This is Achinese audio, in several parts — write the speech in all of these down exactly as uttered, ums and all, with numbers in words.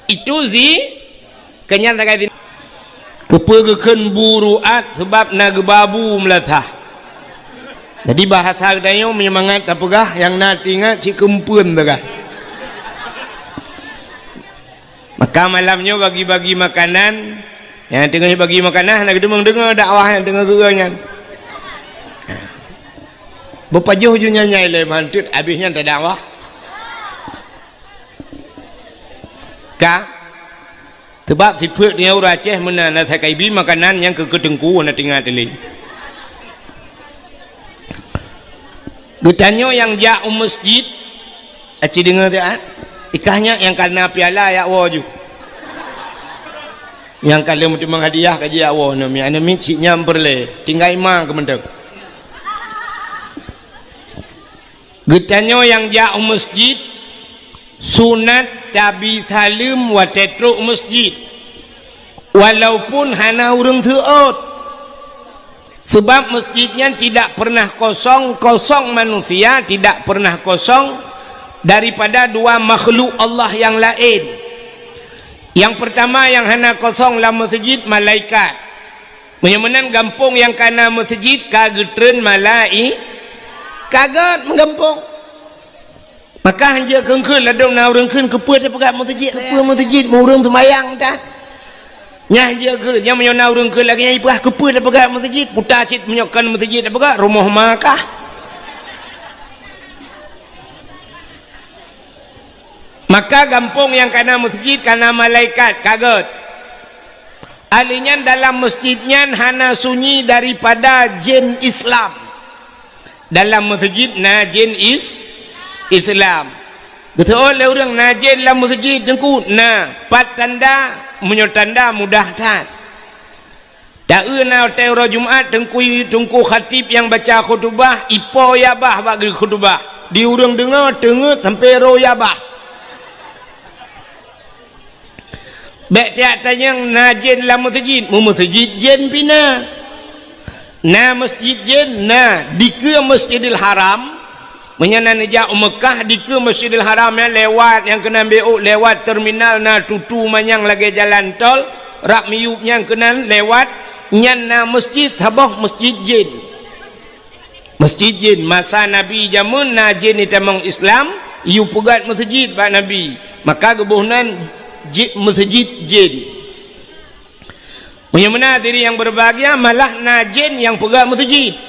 Itu zi-, keunyan sagai zi-, keupeue geukheun bu ruat, sabab na geuba bu meulasah. Jadi, bahasa geutanyoe meunyoe mangat tapeugah, nyang na teuingat cit keumpeuen sagai. Maka malam nyoe bagi-bagi makanan, nyang teungoh bagi makanan hana geudeungoe-deungoe dakwah nyang teungoh geueu nyan. Beupajoh ju nyan nyai lé manteuet, abéh nyan tadakwah. Ka? Sabab sifeuet nyoe ureueng Aceh meunan, na sakai bi makanan nyang keu, keu teungku na teuingat lé. Geutanyoe nyang jak u meuseujid, aci deungoe siat, ikah nyak nyang kana piala yak woe ju. Nyang ka lheueh meuteumong hadiah ka jijak woe, aneuk miet, aneuk miet cit nyan peureulée, tinggai ma keumeunteuk. Geutanyoe nyang jak u meuseujid, sunat tabi saleuem watée trok u meuseujid, walaupun hana ureueng seuôt. Sebab meuseujid nyan tidak pernah kosong, kosong manusia tidak pernah kosong daripada dua makhluk Allah yang laén. Yang pertama yang hana kosong lam meuseujid, malaikat. Meunyoe meunan gampông nyang kana meuseujid ka geutreun malai-, ka gét meugampông. Maka hanjeuet kheun-kheun ladôm na ureueng kheun, "Keupeue tapeugah meuseujid? Keupeue meuseujid? Meu ureueng seumayang tan." Nyan hanjeuet kheun, nyan meunyoe na ureueng kheun lagée nyan ipeugah, "Keupeue tapeugah meuseujid? Puta cit meunyoe kon meuseujid tapeugah, rumoh ma kah?" Maka gampông nyang kana meuseujid kana malaikat, ka gét. Ahli nyan dalam meuseujid nyan hana sunyi daripada jén Islam. Dalam meuseujid na jén is-, Islam. Geuseuôt lé ureueng na jén lam meuseujid, Teungku? Na. Pat tanda? Meunyoe tanda mudah that. Taeu na watée uroe Jumat, teungku, teungku khatib nyang baca khutubah, ipo yabah bak geu khutubah. Di ureueng deungoe teungeut sampoe roh yabah. Bék tiak tanyong na jén lam meuseujid, meumeuseujid jén pih na. Na meuseujid jén na dikeue Masjidil Haram. Meunyoe na neujak u Meukah, dikeue Masjidil Haram nyan lewat nyang keunan B O, lewat terminal na tutu manyang lagée jalan tol, rab miyueb nyang keunan lewat, nyan na meuseujid saboh meuseujid jén. Meuseujid jén, masa Nabi jameun na jén jitamong Islam, yue peugét meuseujid bak Nabi. Maka geuboh nan ji-, meuseujid jén. Meunyoe meunan hadirin nyang berbahagia, malah na jén nyang peugét meuseujid.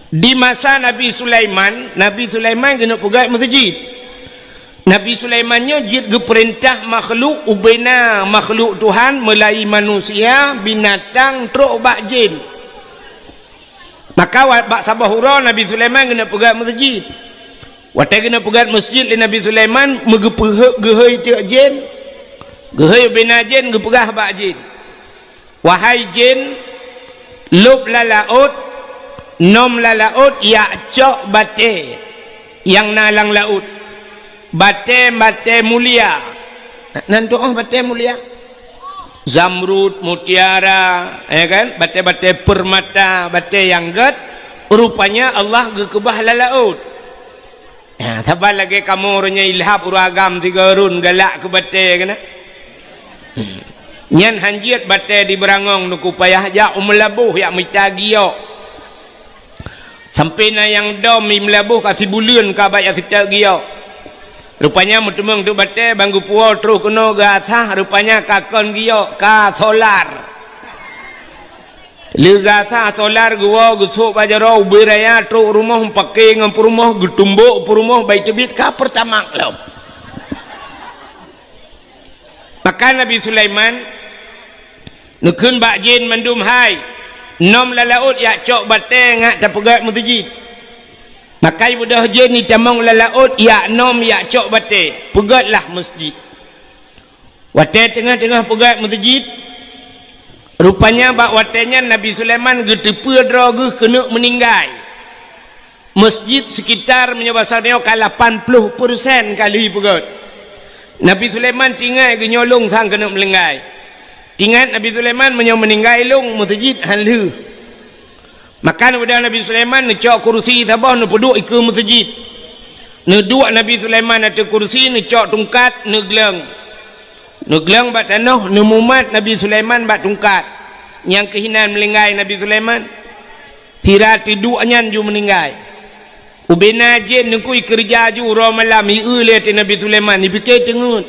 Di masa Nabi Sulaiman, Nabi Sulaiman keuneuk peugét meuseujid. Nabi Sulaiman nyoe jeuet geupeurintah makhluk, ubena makhluk Tuhan, meulai manusia, binatang, trok bak jén. Maka wa-, bak saboh uroe Nabi Sulaiman keuneuk peugét meuseujid. Watée keuneuk peugét meuseujid lé Nabi Sulaiman, meugeupeuheuek geuhôi teuk jén. Geuhôi ubena jén geupeugah bak jén, "Wahai jén, lôb lam laôt, nom lam laôt jak cok batée nyang na lam laôt. Batée-batée mulia." Nan tu'oh batée mulia. Zamrud, mutiara, ya kan? Batée-batée permata, batée nyang gét, rupanya Allah geukeubah lam laôt. Ha, saban lagée kamoe uroe nyoe ilhab ureueng agam sigoe rhon galak keu batée keunan. Hmm. Nyan hanjeuet batée di Beurangong, Teungku, payah jak u Meulaboh jak mita giok. Sampoe na nyang dom i Meulaboh ka sibuleuen ka bak jak seutôt giok. Rupanya meuteumong teuk batée ban geupuwoe troh keunoe geuasah, rupanya ka kon giok, ka solar. Lheueh geuasah solar geuwoe geusôk bak jaroe ubé raya trok rumoh, meupaké ngon peurumoh, geutumbok peurumoh, bai teubiet ka Pertamax lom. Maka Nabi Sulaiman neukheun bak jén mandum, "Hai, nom lam laôt jak cok batée ngat tapeugét meuseujid." Maka ibeudôh jén jitamong lam laôt jak nom jak cok batée, peugétlah meuseujid. Watée teungoh-teungoh peugét meuseujid, rupanya bak watée nyan Nabi Sulaiman geuteupeue droe geuh keuneuk meuninggai. Meuseujid sekitar meunyoe basa nyoe ka lapan ploh persen ka lheueh peugét. Nabi Sulaiman tingai geunyoe lôn sang keuneuk meuninggai. Tingat Nabi Sulaiman meunyoe meuninggai lôn, meuseujid han lheueh. Maka neubeudôh Nabi Sulaiman neucok kursi saboh neupeuduek ikeue meuseujid. Neuduek Nabi Sulaiman ateueh kursi, neucok tungkat, neugleueng. Neugleueng bak tanoh, neumumat Nabi Sulaiman bak tungkat. Nyang keuh inan meuninggai Nabi Sulaiman. Sira teuduek nyan ju meuninggai. Ubena jén neukui keureuja ju uroe malam, ieu lé ateueh Nabi Sulaiman, ipike teungeut.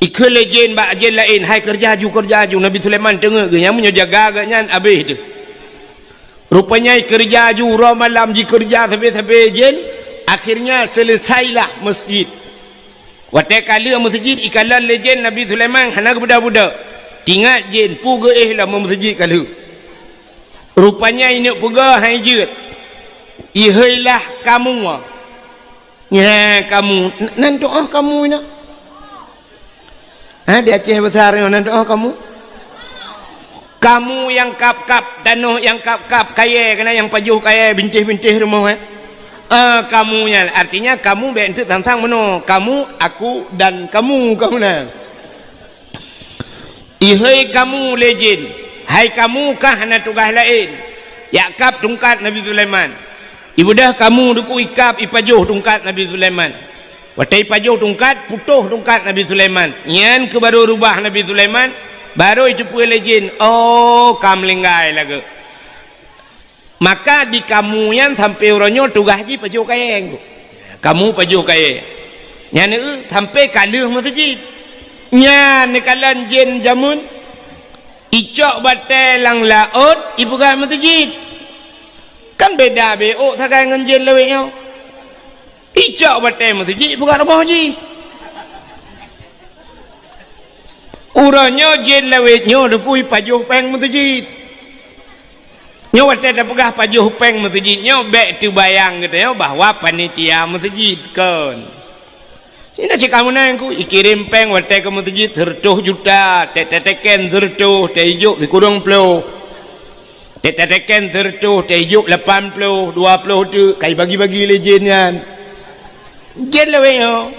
Ikheun lé jén bak jén laén, "Hai keureuja ju, keureuja ju." Nabi Sulaiman teungeut geuh, nyang meunyoe jaga geuh nyan abéh teuh. Rupanya ikeureuja ju uroe malam, jikeureuja sabe-sabe jén, akhirnya selesailah masjid. Watée ka lheueh meuseujid, ikalon lé jén Nabi Sulaiman hana geubeudôh-beudôh. Tingat jén, peue geuéh lom meuseujid ka lheueh. Rupanya ineuk peugah hai jeuet. Iheuilah kamoe. Nya kamoe, n-, nan tu'oh kamoe na. Ha, di Aceh Besar nyoe nan tu'oh kamoe. Kamoe nyang kab-kab tanoh, nyang kab-kab kayée, keunan nyang pajoh kayée, bintéh-bintéh rumoh, eh. Ah, kamoe nyan, artinya kamoe bék enteuk sang-sang meunoe. Kamoe, aku dan kamoe, kamoe nyan. Ihei kamoe lé jén, hai kamoe kah hana tugaih laén, jak kab tungkat Nabi Sulaiman. Ibeudôh kamoe deuku ikab ipajoh tungkat Nabi Sulaiman. Watée ipajoh tungkat, putôh tungkat Nabi Sulaiman. Nyan keuh barô rubah Nabi Sulaiman, barô iteupeue lé jén, "Oh, ka meulinggai lagée." Maka di kamoe nyan sampoe uroe nyoe tugaih jih pajoh kayée. Kamoe pajoh kayée. Nyan eu sampoe ka lheueh meuseujid. Nyan neukalon jén jameun, icok batée lam laôt, ipeugah meuseujid. Kan beda beuôt sagai ngon jén lawét nyoe. Icok batée meuseujid, ipeugah rumoh jih. Uroe nyoe jén lawét nyoe deuku ipajoh péng meuseujid. Nyoe watée tapeugah pajoh péng meuseujid nyoe bék teubayang geutanyoe bahwa panitia meuseujid, kon. Inoe cit kamoe nyan ku, ikirém péng watée keu meuseujid sireutôh juta, tét tateken sireutôh, tét ijok sikureueng ploh. Tét tateken sireutôh, tét ijok lapan ploh, dua ploh teuk, ka ibagi-bagi lé jén nyan. Jén lawét nyoe.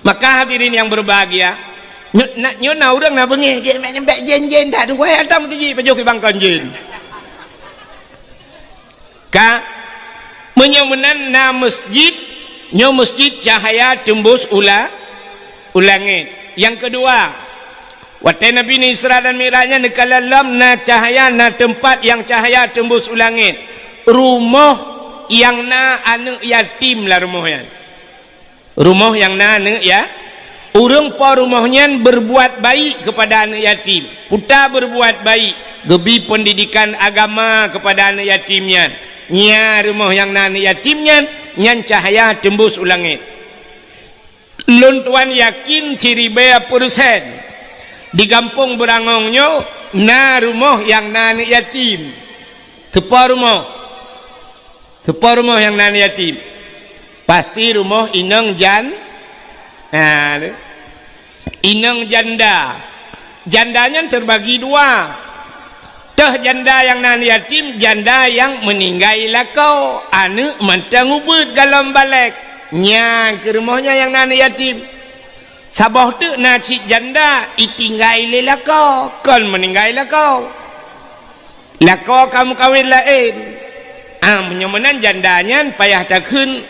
Maka hadirin yang berbahagia, nyo-, na, nyoe na ureuëng na beungéh, jén bék, bék jén-jén that, dua ata meuseujid pajoh keu bangkon jén. Ka, meunyoe meunan na masjid, nyoe masjid cahaya teumbus u la-, u langét. Nyang keudua, watée Nabi Isra dan Mi'raj nyan neukalon lom na cahaya, na teumpat nyang cahaya teumbus u langét. Rumoh nyang na aneuëk yatim lam rumoh nyan. Rumoh nyang na aneuëk ya-, ureuëng po rumoh nyan berbuat baik kepada aneuëk yatim. Peue ta berbuat baik, geubi pendidikan agama kepada aneuëk yatim nyan. Nya rumoh nyang na aneuëk yatim nyan, nyan cahaya teumbus u langét. Lôn tuan yakin siribée persen di gampông Beurangong nyoe na rumoh nyang na aneuëk yatim. Teupo rumoh. Teupo rumoh nyang na aneuëk yatim? Pasti rumoh inong jan-, ha, inong janda. Janda nyan teubagi dua. Teuh janda nyang na aneuëk yatim, janda nyang meuninggai lakoe, aneuëk mantong ubeuet golom balek. Nyan keuh rumoh nyan nyang na aneuëk yatim. Saboh teuk na cit janda itinggai lé lakoe, kon meuninggai lakoe. Lakoe ka meukawen laén. Ah, meunyoe meunan janda nyan payah takheun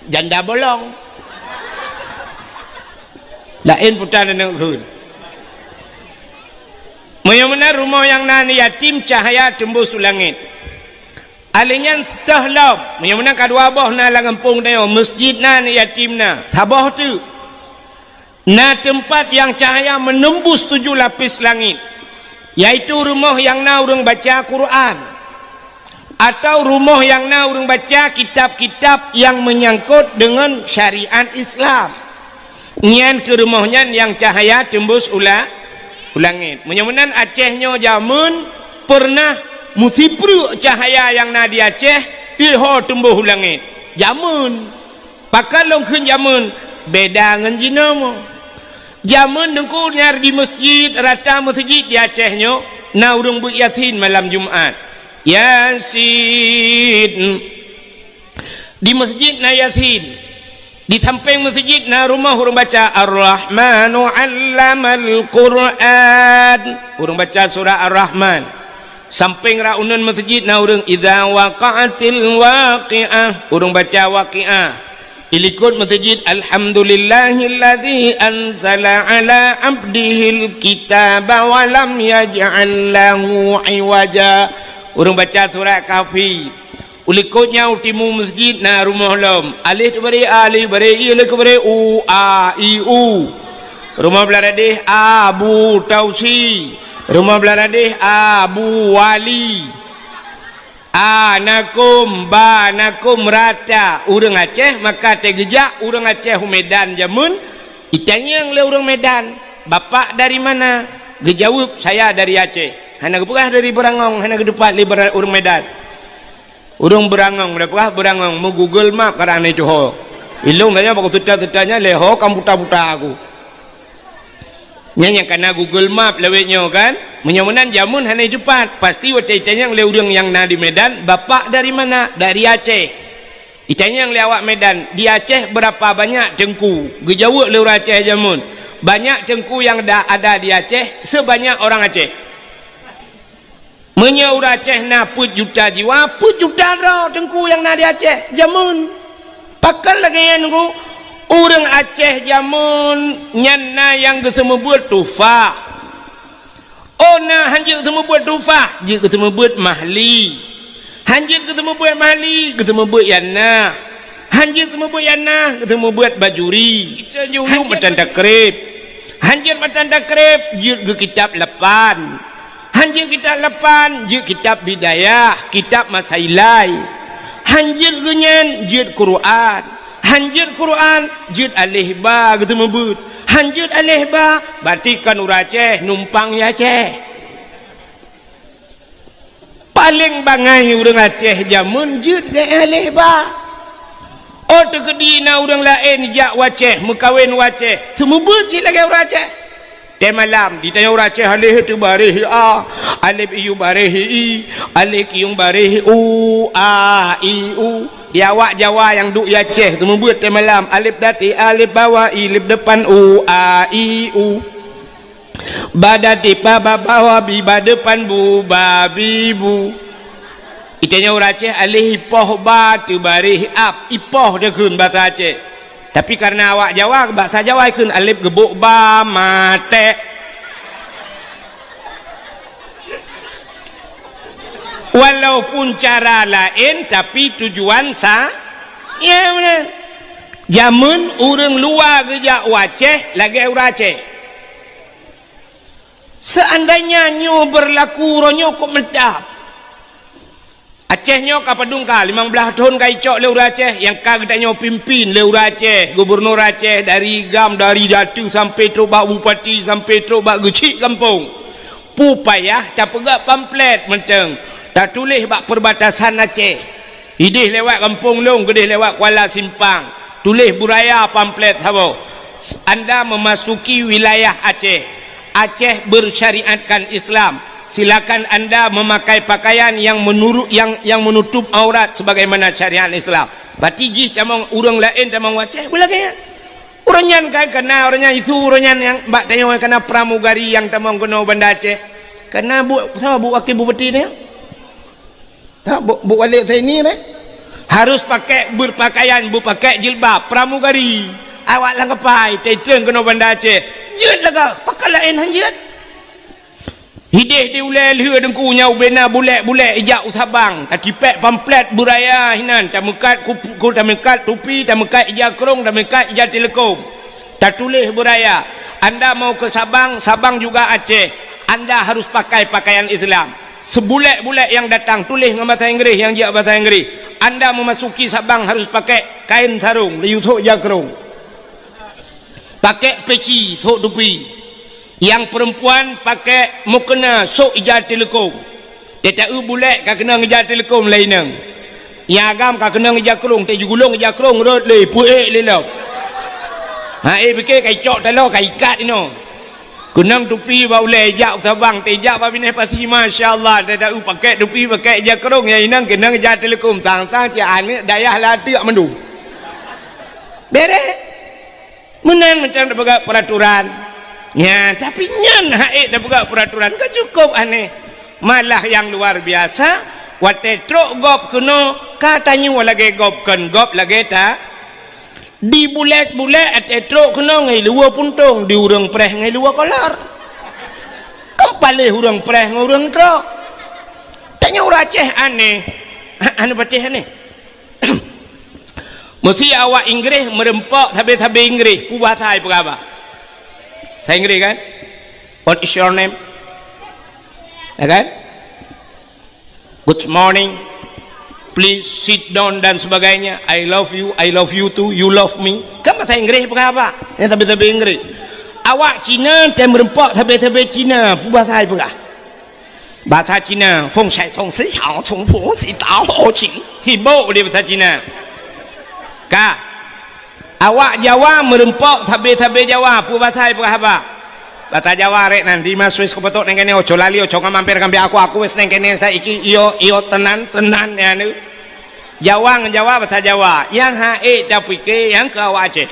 janda bolong. Laén peue ta neuneuk kheun. Meunyoe meunan rumoh nyang na aneuëk yatim cahya teumbus u langét. Alèh nyan teuh lom, meunyoe meunan ka dua boh na lam gampông tanyoe, meuseujid na, aneuëk yatim na, saboh teuk. Na teumpat nyang cahya meunembus tujoh lapis langét, yaitu rumoh nyang na ureuëng baca Quran, atau rumoh nyang na ureuëng baca kitab-kitab nyang meunyangkot deungon syariat Islam. Nyan keuh rumoh nyan nyang cahya teumbus u la-, u langét. Meunyoe meunan Aceh nyoe jameun peureunah meusipreuk cahya nyang na di Aceh, iho teumbus u langét. Jameun. Pakon lôn kheun jameun, beda ngon jinoe mo. Jameun teungku nyang di meuseujid, rata meuseujid di Aceh nyoe, na ureuëng beuet Yasin malam Jumat. Yasin. Di meuseujid na Yasin. Di sampéng meuseujid na rumoh ureuëng baca Ar-Rahmanu 'allamal Qur'an. Ureuëng baca surah Ar-Rahman. Sampéng rot uneuen meuseujid na ureuëng, "Idza waqa'atil waqi'ah", ureuëng baca Waqiah. Ilikot meuseujid, "Alhamdulillahilladzi anzala ala abdihil kitaba wa lam yaj'al lahu iwaja." Ureuëng baca surat Kahfi. Ulikot nyan u timu meuseujid na rumoh lom. Aleh teubaré a, aleh baré i, aleh keubaré u, a, i, u. Rumoh blah radeh Abu Tausi. Rumoh blah radeh Abu Wali. A, na kôm, ba, na kôm, rata. Ureuëng Aceh, maka teugeujak ureuëng Aceh u Medan jameun, itanyong lé ureuëng Medan, "Bapak dari mana?" Geujaweueb, "Saya dari Aceh." Hana geupeugah dari Beurangong, hana geuteupat lé Beura-, ureuëng Medan. Ureuëng Beurangong, da peugah Beurangong, meu-Google Map karang na itu ho. Ilong tanyoe bak seuta-seutanya lé ho kam buta-buta aku. Nyan nyang kana Google Map lawét nyoe kan? Meunyoe meunan jameun hana teupat, pasti watée itanyong lé ureuëng nyang na di Medan, "Bapak dari mana?" "Dari Aceh." Itanyong lé awak Medan, "Di Aceh berapa banyak teungku?" Geujaweueb lé ureuëng Aceh jameun, "Banyak teungku yang da-, ada di Aceh sebanyak orang Aceh." Meunyoe ureuëng Aceh na peuet juta jiwa, peuet juta droe teungku nyang na di Aceh jameun. Pakon lagée nyan, Teungku? Ureuëng Aceh jameun nyan na nyang geuseumeubeuet tufah. Oh, na hanjeuet geuseumeubeuet tufah, jeuet geuseumeubeuet mahli. Hanjeuet geuseumeubeuet mahli, geuseumeubeuet yana. Hanjeuet geuseumeubeuet yana, geuseumeubeuet bajuri. Hanjeuet matan takrib. Hanjeuet matan takrib, jeuet geukitab lapan. Hanjeuet kitab lapan, jeuet kitab Bidayah, kitab Masailai. Hanjeuet geunyan, jeuet Quran. Hanjeuet Quran, jeuet aleh ba geuseumeubeuet. Hanjeuet aleh ba, berarti kon ureuëng Aceh numpang di Aceh. Paleng bangai ureuëng Aceh jameun jeuet geualeh ba. Oh, teukeudi na ureuëng laén jak u Aceh, meukawen u Aceh, seumeubeuet cit lagée ureuëng Aceh. Tée malam, ditanyong ureuëng Aceh, aleh teubareh a, alef iyup bareh i, aleh kiyueng bareh u, a, i, u. Di awak Jawa nyang duek di Aceh, seumeubeuet tée malam, alef dati, alef bawa, i, lef depan, u, a, i, u. Ba dati pa ba bawa bi ba depan bu ba bi bu. Itanyong ureuëng Aceh, aleh ipoh ba teubareh ap, ipoh teuh kheun basa Aceh. Tapi karena awak Jawa, basa Jawa kheun alef geubok ba maté. Walaupun cara laén, tapi tujuan sa-, ya, beuna. Jameun ureuëng luwa geujak u Aceh lagée ureuëng Aceh. Seandainya nyoe beurlaku uroe nyoe kok meutab. Aceh nyoe ka padum ka, limong blaih thon ka icok lé ureuëng Aceh nyang ka geutanyoe pimpin lé ureuëng Aceh, gubunur Aceh dari GAM, dari datu sampai trok bak bupati, sampai trok bak geuchik gampông. Peue payah tapeugah pamflet mantong, tatuléh bak perbatasan Aceh. Idéh lewat gampông lôn, keudéh lewat Kuala Simpang. Tuléh beuraya pamflet saboh. Anda memasuki wilayah Aceh. Aceh bersyariatkan Islam. Silakan anda memakai pakaian yang menurut, yang, yang menutup aurat sebagaimana syariat Islam. Berarti jih tamong ureuëng laén tamong Aceh, beulagée nyan. Ureuëng nyan kan kana, ureuëng nyan isu, ureuëng nyan nyang bak tanyoe kana pramugari nyang tamong keunoe Banda Aceh. Kana bu, soe bu wakil bupati nyoe? Ha, bu, bu Walid Zaini meh? Harus pakai berpakaian, berpakai jilbab, pramugari. Awak lam kapai, teutrön keunoe Banda Aceh. Jeuet lagée, pakon laén han jeuet. Idéh di ulée lheueh Teungku nyan ubena bulek-bulek ijak u Sabang, tatipék pamflet beuraya hinan, tameukat kup-, ku-, tameukat tupi, tameukat ija krông, tameukat ija teuleukom. Tatuléh beuraya, anda mau ke Sabang, Sabang juga Aceh, anda harus pakai pakaian Islam. Sebulek-bulek yang datang tuléh ngon basa Inggréh, yang jak basa Inggréh. Anda memasuki Sabang harus pakai kain sarung, laju thok ija krông. Pakai peci, thok tupi. Nyang perempuan pakai mukena, sok ija teuleukom. Teuta eu bulek ka keunong ija teuleukom lé inong. Nyang agam ka keunong ija krông, teuju gulong ija krông rot lé, peuék lé lom. Ha, eh, pike ka icok taloe, ka ikat inoe. Keunong tupi bak ulée, ijak u Sabang, teuijak bak binéh pasi, masya Allah, teuta eu pakai tupi, pakai ija krông, nyang inong keunong ija teuleukom, sang-sang cit aneuk dayah lateuk mandum. Bereh. Meunan macam tapeugah peraturan. Nya, tapi nyan hak ék tapeugah peraturan ka cukup aneh. Malah nyang luar biasa, watée trok gob keunoe, ka tanyoe lagée gob kon gob lagée ta-, Di bulek-bulek até trok keunoe ngon luwa puntông, di ureuëng preh ngon luwa kolor. Kan paléh ureuëng preh ngon ureuëng trok. Tanyoe ureuëng Aceh aneh. Aneh patéh aneh. Meusi awak Inggréh meureumpok sabé-sabé Inggréh, peue bahasa ipeugah haba? Bahasa Inggréh kan? What is your name? Ya kan? Good morning. Please sit down dan sebagainya. I love you, I love you too, you love me. Kan bahasa Inggréh ipeugah haba? Nyang sabé-sabé Inggréh. Awak Cina tem meureumpok sabé-sabé Cina, peue bahasa ipeugah? Bahasa Cina, feng shai tong si xiao, cong fu si dao ho qing. Sibok di bahasa Cina. Ka. Awak Jawa meureumpok sabé-sabé Jawa, peue bahasa ipeugah haba? Bahasa Jawa rek nan, di ma Swiss kupeutôk neng kene, oco lali, oco ka mampir kambia aku, aku wes neng kene saiki, iyo, iyo, tenan, tenan, ya, nu. Jawa ngon Jawa, bahasa Jawa. Nyang ha'ék tapike, nyang keu awak Aceh.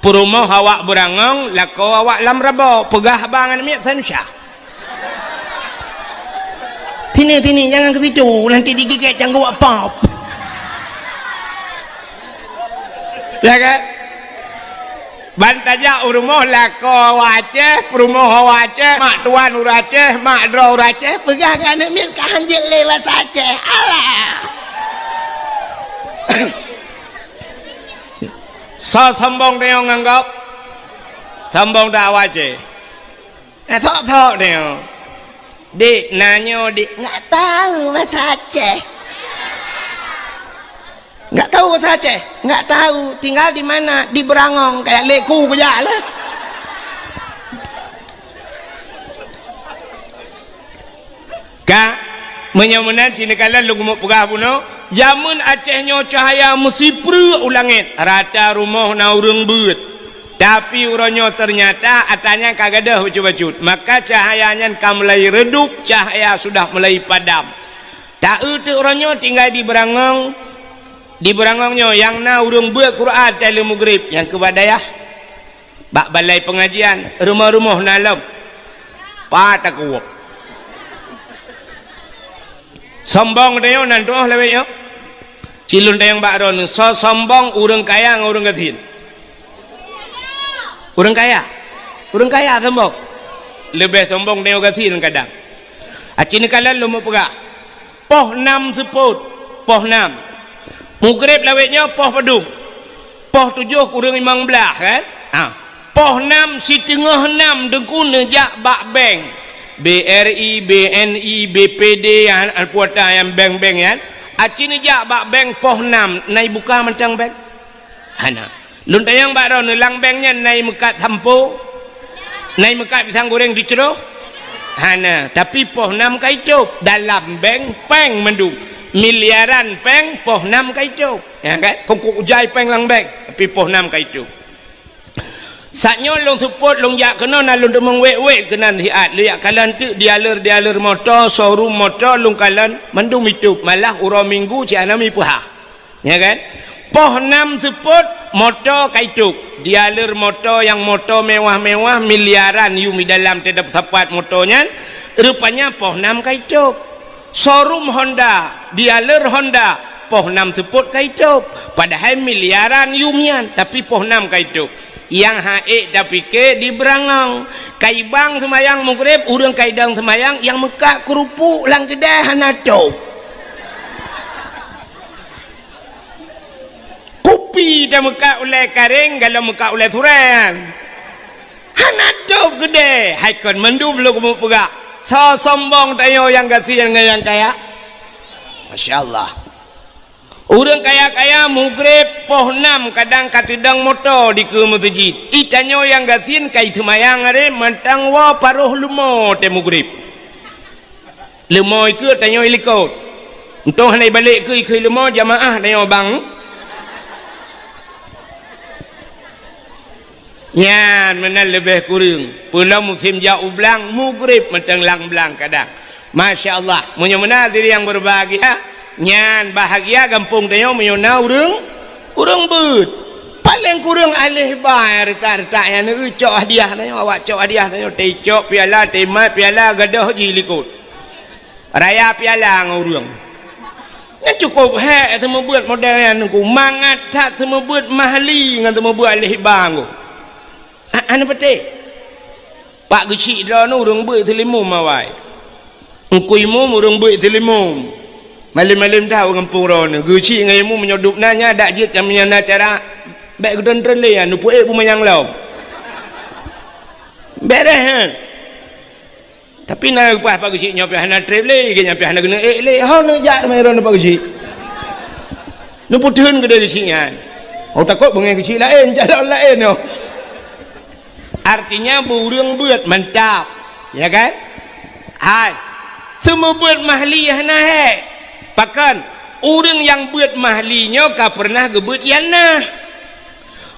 Peurumoh awak beurangong, lakoe awak lam rabo, peugah haba ngon miet sanusya. Sini, sini, jangan ke situ, nanti digigit cangguh pop. Ya kan? Ban tajak u rumoh lakoe awak Aceh, peurumoh awak Aceh, mak tuan ureuëng Aceh, mak droe ureuëng Aceh, peugah ngon aneuk miet ka hanjeuet lé basa Aceh. Alah. Soe sombong tanyoe ngon gob? Sombong dak awak Aceh? Eh, thok-thok tanyoe. Dik, na nyoe, Dik. Nggak tahu bahasa Aceh. Nggak tahu bahasa Aceh? Nggak tahu. Tinggal di mana? Di Beurangong. Kayak leku kujak lah. Ka, meunyoe meunan cit neukalon lôn keumeung peugah bunoe, jameun Aceh nyoe cahya meusipreuk u langét, rata rumoh na ureuëng beuet. Tapi uroe nyoe teunyata atra nyan ka gadôh bacut-bacut, maka cahya nyan ka mulai redup, cahya sudah mulai padam. Ta-eu teuk uroe nyoe tinggai di Beurangong, di Beurangong nyoe nyang na ureuëng beuet Quran watée lheueh mugrib, nyang keu bak dayah. Bak balai pengajian, rumoh-rumoh na lom. Pat takuwok. Sombong tanyoe nan tuoh lawét nyoe. Cilun tayong bak droeneuh, soe sombong ureuëng kaya ngon ureuëng gasien? Ureuëng kaya. Ureuëng kaya sombong. Leubeh sombong tanyoe gasien kadang. Aci neukalon lôn meupeugah. Poh nam seupôt, poh nam. Mugreb lawét nyoe poh padum? Poh tujoh kureueng limong blaih, kan? Ah. Poh nam siteungoh nam Teungku neujak bak bank. B R I, B N I, B P D, an, an puata nyang bank-bank nyan. Aci neujak bak bank poh nam, na ibuka mantong bank? Hana. Lôn tanyong bak droeneuh, lam bank nyan na imeukat sampo? Na imeukat pisang goreng teucroh? Hana, tapi poh nam ka itôb. Dalam bank, péng mandum. Miliaran péng, poh nam ka itôb. Ya kan? Kongkok ujai péng lam bank, tapi poh nam ka itôb. Saat nyoe lôn seupôt, lôn jak keunoe na lôn teumeung wét-wét keunan siat. Lôn jak kalon teuk dealer-dealer moto, showroom moto lôn kalon mandum itôb. Malah uroe Minggu cit hana mipeuhah. Ya kan? Poh nam seupôt moto ka itôb. Dealer moto nyang moto mewah-mewah miliaran yum di dalam teuh sapat moto nyan, rupanya poh nam ka itôb. Showroom Honda, dealer Honda, poh nam seupôt ka itôb. Padahai miliaran yum nyan, tapi poh nam ka itôb. Nyang ha'ék tapike di Beurangong. Ka ibang seumayang mugreb, ureuëng ka idong seumayang, nyang meukat keurupuk lam keudai hana tôb. Kupi tameukat ulée karéng, galom meukat ulée surée nyan. Hana tôb keudée, hai kon mandum lôn keumeung peugah. Soe sombong tanyoe nyang gasien ngon nyang kaya? Masya Allah. Ureuëng kaya-kaya mugreb poh nam kadang ka teudong moto dikeue meuseujid. I tanyoe nyang gasien ka iseumayang aré mantong woe paroh leumo teuh mugreb. Leumo ikeue tanyoe ilikot. Untông hana ibalek keue ikeue leumo jamaah tanyoe bang. Nyan meunan leubeh kureueng. Peulom musém jak u blang, mugreb mantong lam blang kadang. Masya Allah. Meunyoe meunan hadirin yang berbahagia, nyan bahagia gampông tanyoe meunyoe na ureuëng, ureuëng beuet. Paléng kureueng aléh ba retak-retak nyan, neueu cok hadiah tanyoe, awak cok hadiah tanyoe, teucok piala, teumat piala, gadôh jih likot. Raya piala ngon ureuëng. Nyan cukôp hék seumeubeuet model nyan, Teungku. Mangat that seumeubeuet mahli ngon seumeubeuet alif ba, Teungku. Ha, hana patéh. Pak Geuchik droeneuh ureueng beuet seulimum awai. Teungku Imum ureueng beuet seulimum. Malém-malém that ureueng gampông droeneuh. Geuchik ngon Imum meunyoe dub na nyan dak jeuet nyang meunyoe na acara, bèk geutreun-treun lé nyan, neupeuék beumanyang lom. Bèrèh, ha? Tapi na leupah Pak Geuchik nyoe pih hana trép lé, geuh nyan pih hana keuneuk ék lé. Ho neujak teuma droeneuh Pak Geuchik. Neupeutheun keudéh Geuchik nyan. Oh, takot beungéh Geuchik laén, calon laén nyoe. Artinya, beu ureueng beuet mantap. Ya kan? Hai. Seumeubeuet mahli hana hék. Pakon? Ureueng nyang beuet mahli nyoe ka peureunah geubeuet ianah.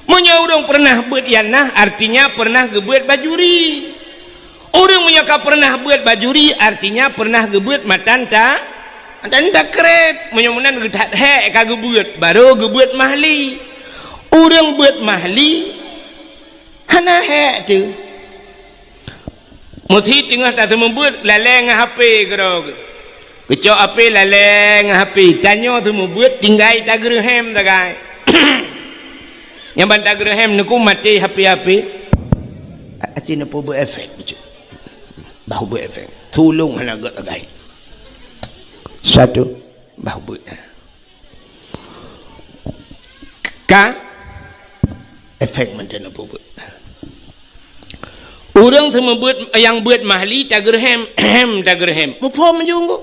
Meunyoe ureueng peureunah beuet ianah, artinya peureunah geubeuet bajuri. Ureueng meunyoe ka peureunah beuet bajuri, artinya peureunah geubeuet matan ta-, matan takreb. Meunyoe meunan geuthat hék ka geubeuet, barô geubeuet mahli. Ureueng beuet mahli, hana hék teuh. Meusi teungoh taseumeubeuet, lalée ngon H P keudroe geuh. Geucok H P lalée ngon H P. Tanyoe seumeubeuet tinggai tageureuhem sagai. Nyang ban tageureuhem neuku maté H P-H P. A-, aci neupeubuet efek bacut. Bah buet efek. Tulông hana gét sagai. Satu, bah buet. Ka efek mantong neupeubuet. Ureueng seumeubeuet nyang beuet mahli tageureuhem, hem tageureuhem. Muphom ju ngon.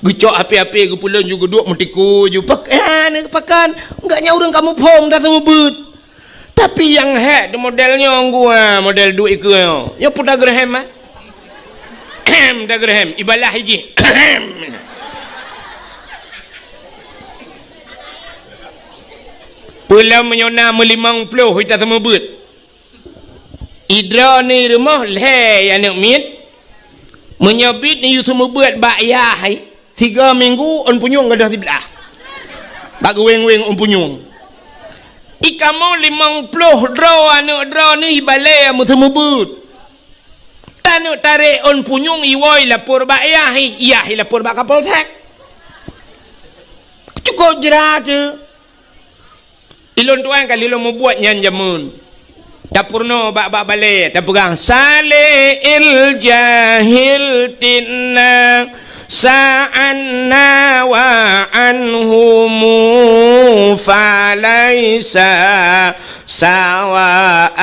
Geucok H P-H P geupeulon ju geuduek meutikui ju pak-, eh, pakon. Enggak nyan ureueng ka muphom taseumeubeuet. Tapi nyang hék tu model nyoe gua, model duek ikeue nyoe. Nyoe peue tageureuhem, ah? Hem, tageureuhem. Ibalah ijih. Hem. Peulom meunyoe na meulimong ploh ita seumeubeuet. Idroe ni rumoh lhée aneuk miet. Meunyoe bit ni yue seumeubeuet bak yah hai. Tiga minggu ôn punyueng gadôh siblah. Bak geuweng-weng ôn punyueng. Ikamoe limong ploh droe aneuk droeneuh ibalée meuseumeubeuet. Taneuk tarek ôn punyueng iwoe ilapor bak yah, yah ilapor bak Kapolsek. Cukôp jrat teuh. Ilôn tuan ka lheueh lôn mubuet nyan jameun. Tapeurunoe bak-bak balée, tapeugah, "Saleh il-jahil tinna sa'anna wa anhumu falaisa sawaan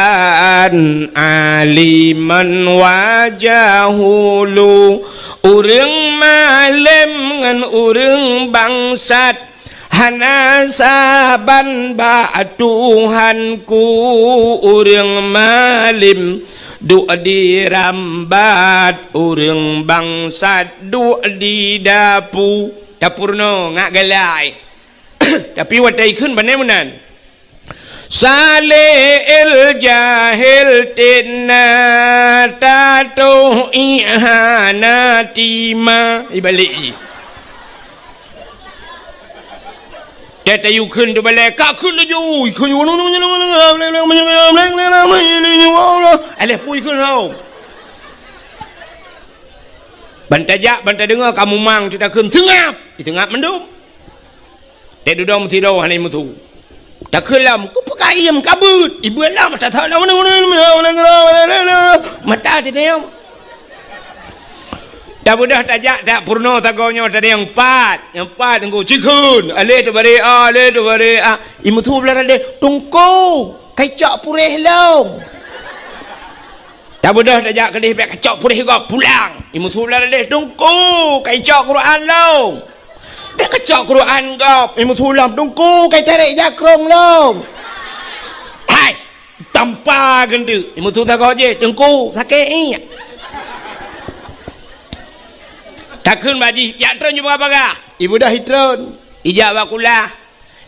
aliman wa jahulu." Ureueng malém ngon ureueng bangsat hana saban bak Tuhanku. Ureueng malém duek di rambat, ureueng bangsat duek di dapu. Tapeurunoe ngat galai. Tapi watée ikheun bane meunan. Saleh il-jahil tinna tatoh ié hana tima. Ibalek jih. Teuh tayue kheun teubalée, ka kheun laju, ikheun. Alah pui kheun hom. Ban tajak, ban tadeungoe ka mumang teuh takheun, "Seungab!" Iteungab mandum. Teuh dudoe meusidroe hana imeuthu. Takheun lom, "Kupeugah iem ka beuet." Ibeuet lom, tathok lom. Mata teuh tayong. Tabeudôh tajak, tapeurunoe sagoe nyoe tadi nyang pat. Nyang pat Teungku, cikheun. Aleh teubarek a, aleh teubarek a. Imeuthu blah radeh, "Teungku, kacok puréh lom." Tabeudôh tajak keudeh bèk kacok puréh gob pulang. Imeuthu blah radeh, "Teungku, kacok Quran lom." Bèk kacok Quran gob, imeuthu lom, "Teungku, kacok tarek jakrong lom." Hai! Tampa geunteuk. Imeuthu sagoe jih, "Teungku, sakét ié." Takheun bak jih, "Jak treun ju bagah-bagah." Ibeudôh itreun. Ijak bak kulah.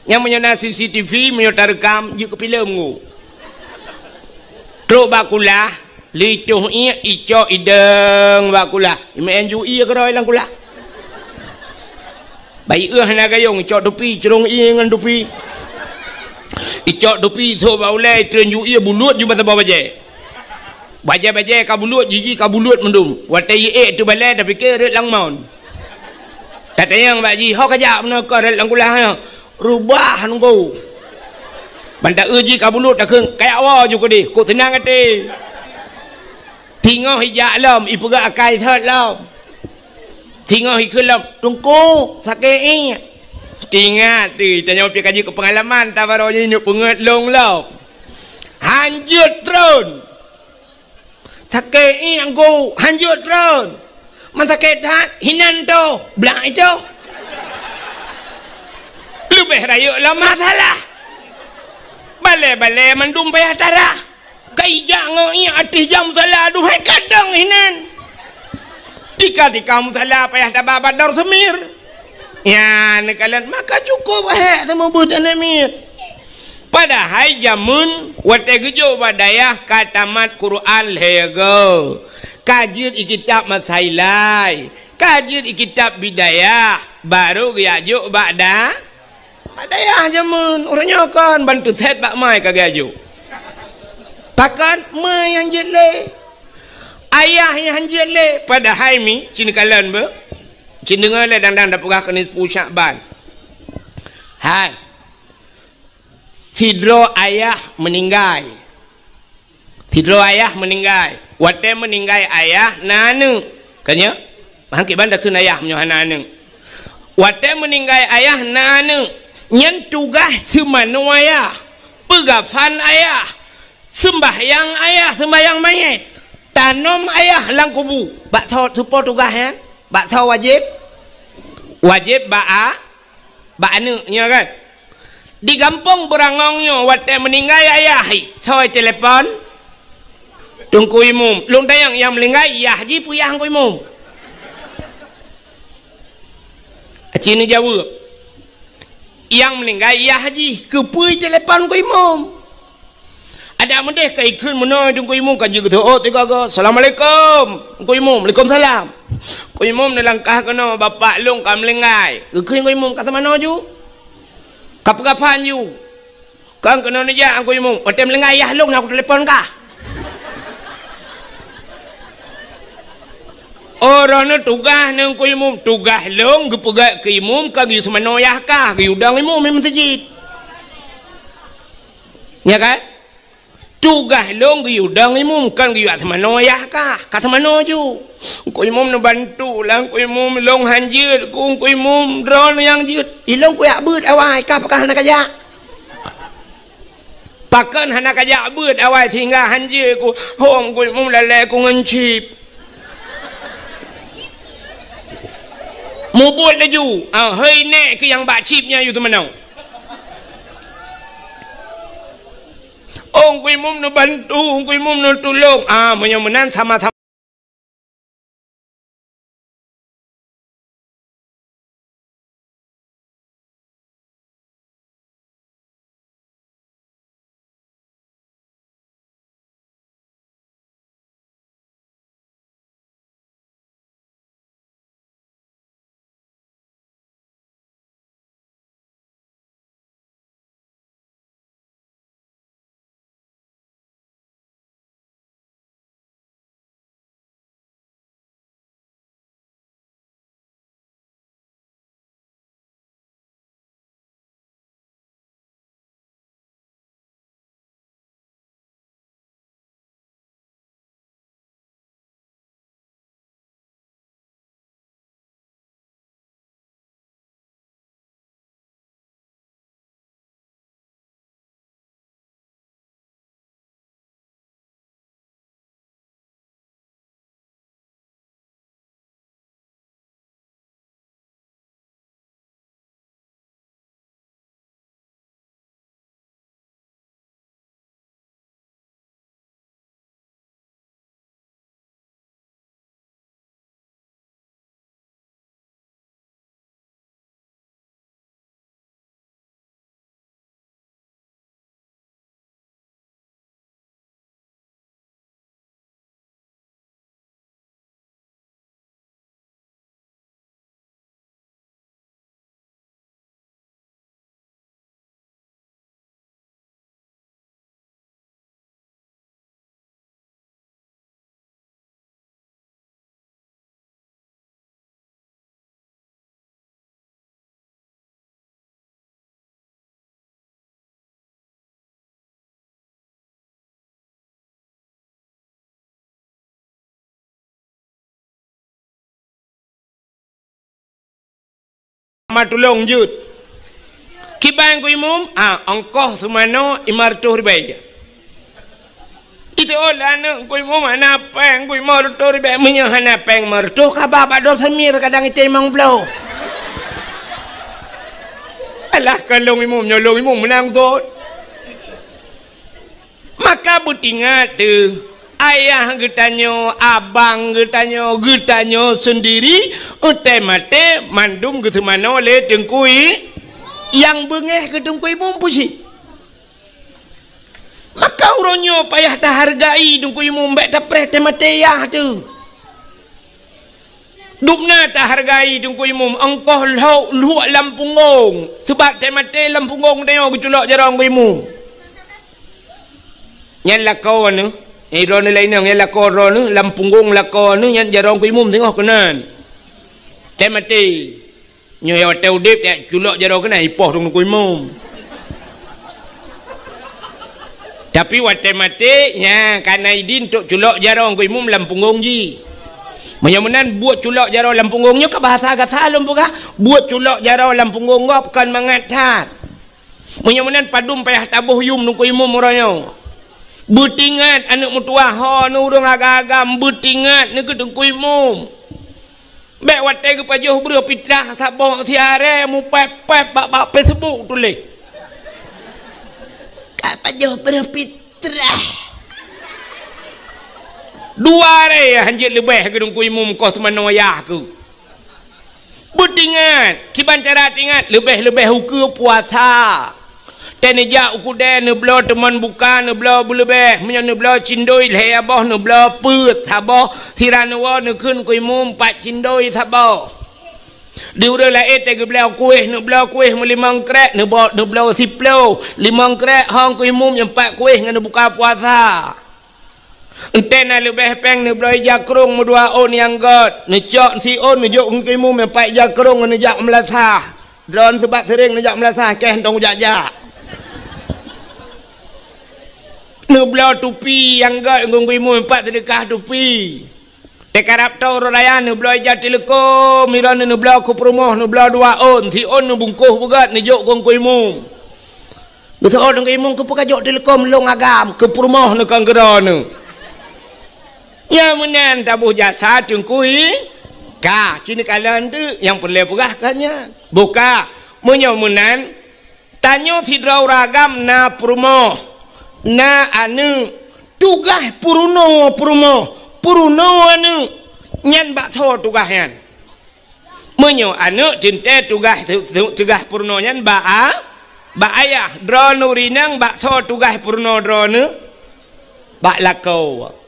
Nyang meunyoe na C C T V, meunyoe tareukam, jeuet keu filem ngu. Trok bak kulah, lheuh itoh ié, icok idong bak kulah. Imeu'en ju ié keudroe lam kulah. Bayeue hana gayong, icok tupi, crông ié ngon tupi. Icok tupi, ithok bak ulée, itreun ju ié, bulut ju bak saboh bajée. Bajée-bajée ka bulut, jiji ka bulut mandum. Watée ié ék teubalée, tapike rot lam mon. Tatanyong bak jih, "Ho kajak bunoe kah rot lam kulah nyoe?" "Rubah nunggu." Ban ta-eu jih ka bulut takheun, "Kayak woe ju keudeh, kok seunang até." Singoh ijak lom, ipeugah akai thot lom. Singoh ikheun lom, "Teungku, sakét iek." Teuingat teuh, tanyoe pih ka jeuet keu peungalaman, tabarô jih neuk peungeuet lôn lom. Hanjeuet tron. Sakét iek, Teungku, hanjeuet tron. Man sakét that, hinan toh, blak itoh. Leubeh rayeuk lom masalah. Balée-balée mandum payah tarah. Ka ijak ngon iek ateueh jam musala, aduhai kadang hinan. Tika-tika musala payah taba bak dor seumir. Nyan neukalon, maka cukup hék seumeubeuet aneuk miet. Padahai jameun watée geujok bak dayah ka tamat Quran lhée goe, ka jeuet i kitab Masailai, ka jeuet i kitab Bidayah, barô geujak jok bak da-, bak dayah jameun. Uroe nyoe kon ban teusét bak mai ka geujak jok. Pakon? Meuiek nyang jeuet lé. Ayah nyang han jeuet lé. Padahai mi, ci neukalon beuh. Ci neudeungoe lé dang-dang tapeugah keu nisfu Syakban. Hai. Sidroe ayah meuninggai. Sidroe ayah meuninggai. Watée meuninggai ayah na aneuk. Ka nyoe? Mangkét ban takheun ayah meunyoe hana aneuk. Watée meuninggai ayah na aneuk. Nyan tugaih seumanoe ayah. Peugafan ayah. Seumbahyang ayah, seumbahyang manyét. Tanom ayah lam kubu. Bak soe, soe po tugaih nyan? Bak soe wajéb? Wajéb bak a-, bak aneuk nyoe kan? Di gampông Beurangong nyoe watée meuninggai ayah, hi, soe telepon? Teungku Imum. Lôn tanyong nyang meuninggai yah jih peue yah Teungku Imum? Aci neujaweueb. Nyang meuninggai yah jih, keupeue telepon Teungku Imum? Adak meudeh ka ikheun meunoe Teungku Imum ka jeuet geuteuôt tiga go. "Assalamualaikum." Teungku Imum, "Waalaikumsalam." Teungku Imum neulangkah keunoe, "Bapak lôn ka meulinggai." Geukheun Teungku Imum, "Ka seumanoe ju? Ka peugafan ju?" "Kon keunoe neujak Teungku Imum. Watée meulinggai yah lôn na kutelepon kah." Oh, droeneuh tugaih neu Teungku Imum. Tugaih lôn geupeugét keu imum ka geuyue seumanoe yah kah, geuyue dong imum di meuseujid. Nya kan? Tugaih lôn geuyue dong imum, kon geuyue seumanoe yah kah, ka seumanoe ju. Teungku Imum neubantu lah, Teungku Imum, lôn han jeuet ku, Teungku Imum, droeneuh nyang jeuet. Ilôn kujak beuet awai, kah pakon hana kajak? Pakon hana kajak beuet awai sehingga han jeuet ku, hom Teungku Imum lalée ku ngon chip. Mubuet laju, ah, hei nék keu nyang bak chip nyan yue teumanoe. Oh, Teungku Imum neubantu, Teungku Imum neutulông. Ah, meunyoe meunan sama-sama Ma tulông jeuet. Kiban Teungku Imum, ah, ongkoh seumanoe lima reutôh ribèe. Itu oh, lah aneuk Teungku Imum hana péng, Teungku Imum lima reutôh ribèe, meunyoe hana péng lima reutôh, ka ba bak Dor Samir kadang item limong ploh. Alah, ka lôn imum, nyoe lôn imum meunang thon. Maka beutingat teuh, ayah geutanyoe, abang geutanyoe, geutanyoe seundiri, watèe maté mandum geuseumanoe lé Teungku I-, nyang beungéh keu Teungku Imum peue cit. Maka uroe nyoe payah tahargai Teungku Imum, bèk tapreh watèe maté yah teuh. Dubna tahargai Teungku Imum, ongkoh lhok luek lam punggong. Sabab watèe maté lam punggong tanyoe geuculok jaroe Teungku Imum. Nyan lakoe neuh, eh, droeneuh laén nyan, nyan lakoe droeneuh, lam punggong lakoe neuh, nyan jaroe Teungku Imum teungoh keunan. Watèe maté. Nyoe watèe udép, ya, culok jaroe keunan ipoh Teungku Imum. Tapi watèe maté, nya, ka na idin untuk culok jaroe Teungku Imum lam punggong jih. Meunyoe meunan buet culok jaroe lam punggong nyoe ka bahasa gata lôn peugah, buet culok jaroe lam punggong gob kon mangat that. Meunyoe meunan padum payah taboh yum Teungku Imum uroe nyoe. Beutingat aneuk meutuwah ho neuh ureueng agam-agam, beutingat neukeu Teungku Imum. Bèk watèe geupajoh breuh pitrah saboh siaré mupép-pép bak, bak Facebook tuléh. Ka pajoh breuh pitrah. Dua aré hanjeuet leubeh keu Teungku Imum koh seumanoe yah keuh. Beutingat, kiban cara tingat, leubeh-leubeh ukeue puasa. Watèe neujak u keudè neubloe teumon buka, neubloe beuleubeh, meunyoe neubloe cindoi lhèe boh, neubloe peuet saboh, sira neuwoe neukheun Teungku Imum pat cindoi saboh. Di ureueng laén watèe geubloe kuéh, neubloe kuéh meulimong krek, neubo-, neubloe siploh, limong krek ho Teungku Imum nyang pat kuéh ngon neubuka puasa. Watèe na leubeh péng neubloe ija krông meudua ôn nyang gèt, neucok siôn neujok Teungku Imum nyang pat ija krông ngon neujak meulasah. Droeneuh sabab seuréng neujak meulasah, kèe hana tujak-jak. Neubloe tupi nyang gèt Teungku Imum nyang pat seudeukah tupi. Watèe karab tô uroe raya neubloe ija teuleukom, droeneuh neubloe keu peurumoh, neubloe dua ôn, siôn neubungkôh beugèt neujok Teungku Imum. Geuteuôt Teungku Imum, keupeue kajok teuleukom lôn agam, keu peurumoh neuh kon keu droeneuh. Nyang meunan taboh jasa Teungku I-, ka, ci neukalon teuk, nyang peureulèe peugah ka nyan. Buka, meunyoe meunan, tanyoe sidroe ureueng agam na peurumoh, na aneuk, tugaih peurunoe peurumoh, peurunoe aneuk, nyan bak soe tugaih nyan? Meunyoe aneuk teuntèe tugaih, tu-, tu-, tugaih peurunoe nyan bak a-, bak ayah. Droeneuh ureueng inong bak soe tugaih peurunoe droeneuh? Bak lakoe.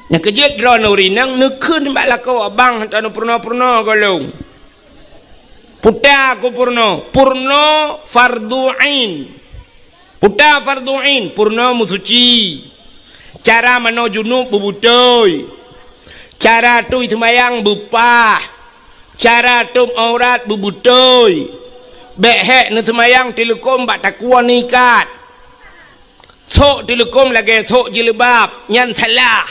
Nyang keujeuet droeneuh ureueng inong neukheun bak lakoe, "Bang, hana neupeurunoe-peurunoe gohlom." Peue ta keu peurunoe? Peurunoe fardhu ain. Peue ta fardhu ain? Peurunoe meusuci. Cara manoe junub beubeutôi. Cara tui seumayang beupah. Cara tôb aurat beubeutôi. Bèk hék neuseumayang teuleukom bak takue neuikat. Sôk teuleukom lagèe sôk jilbab, nyan salah.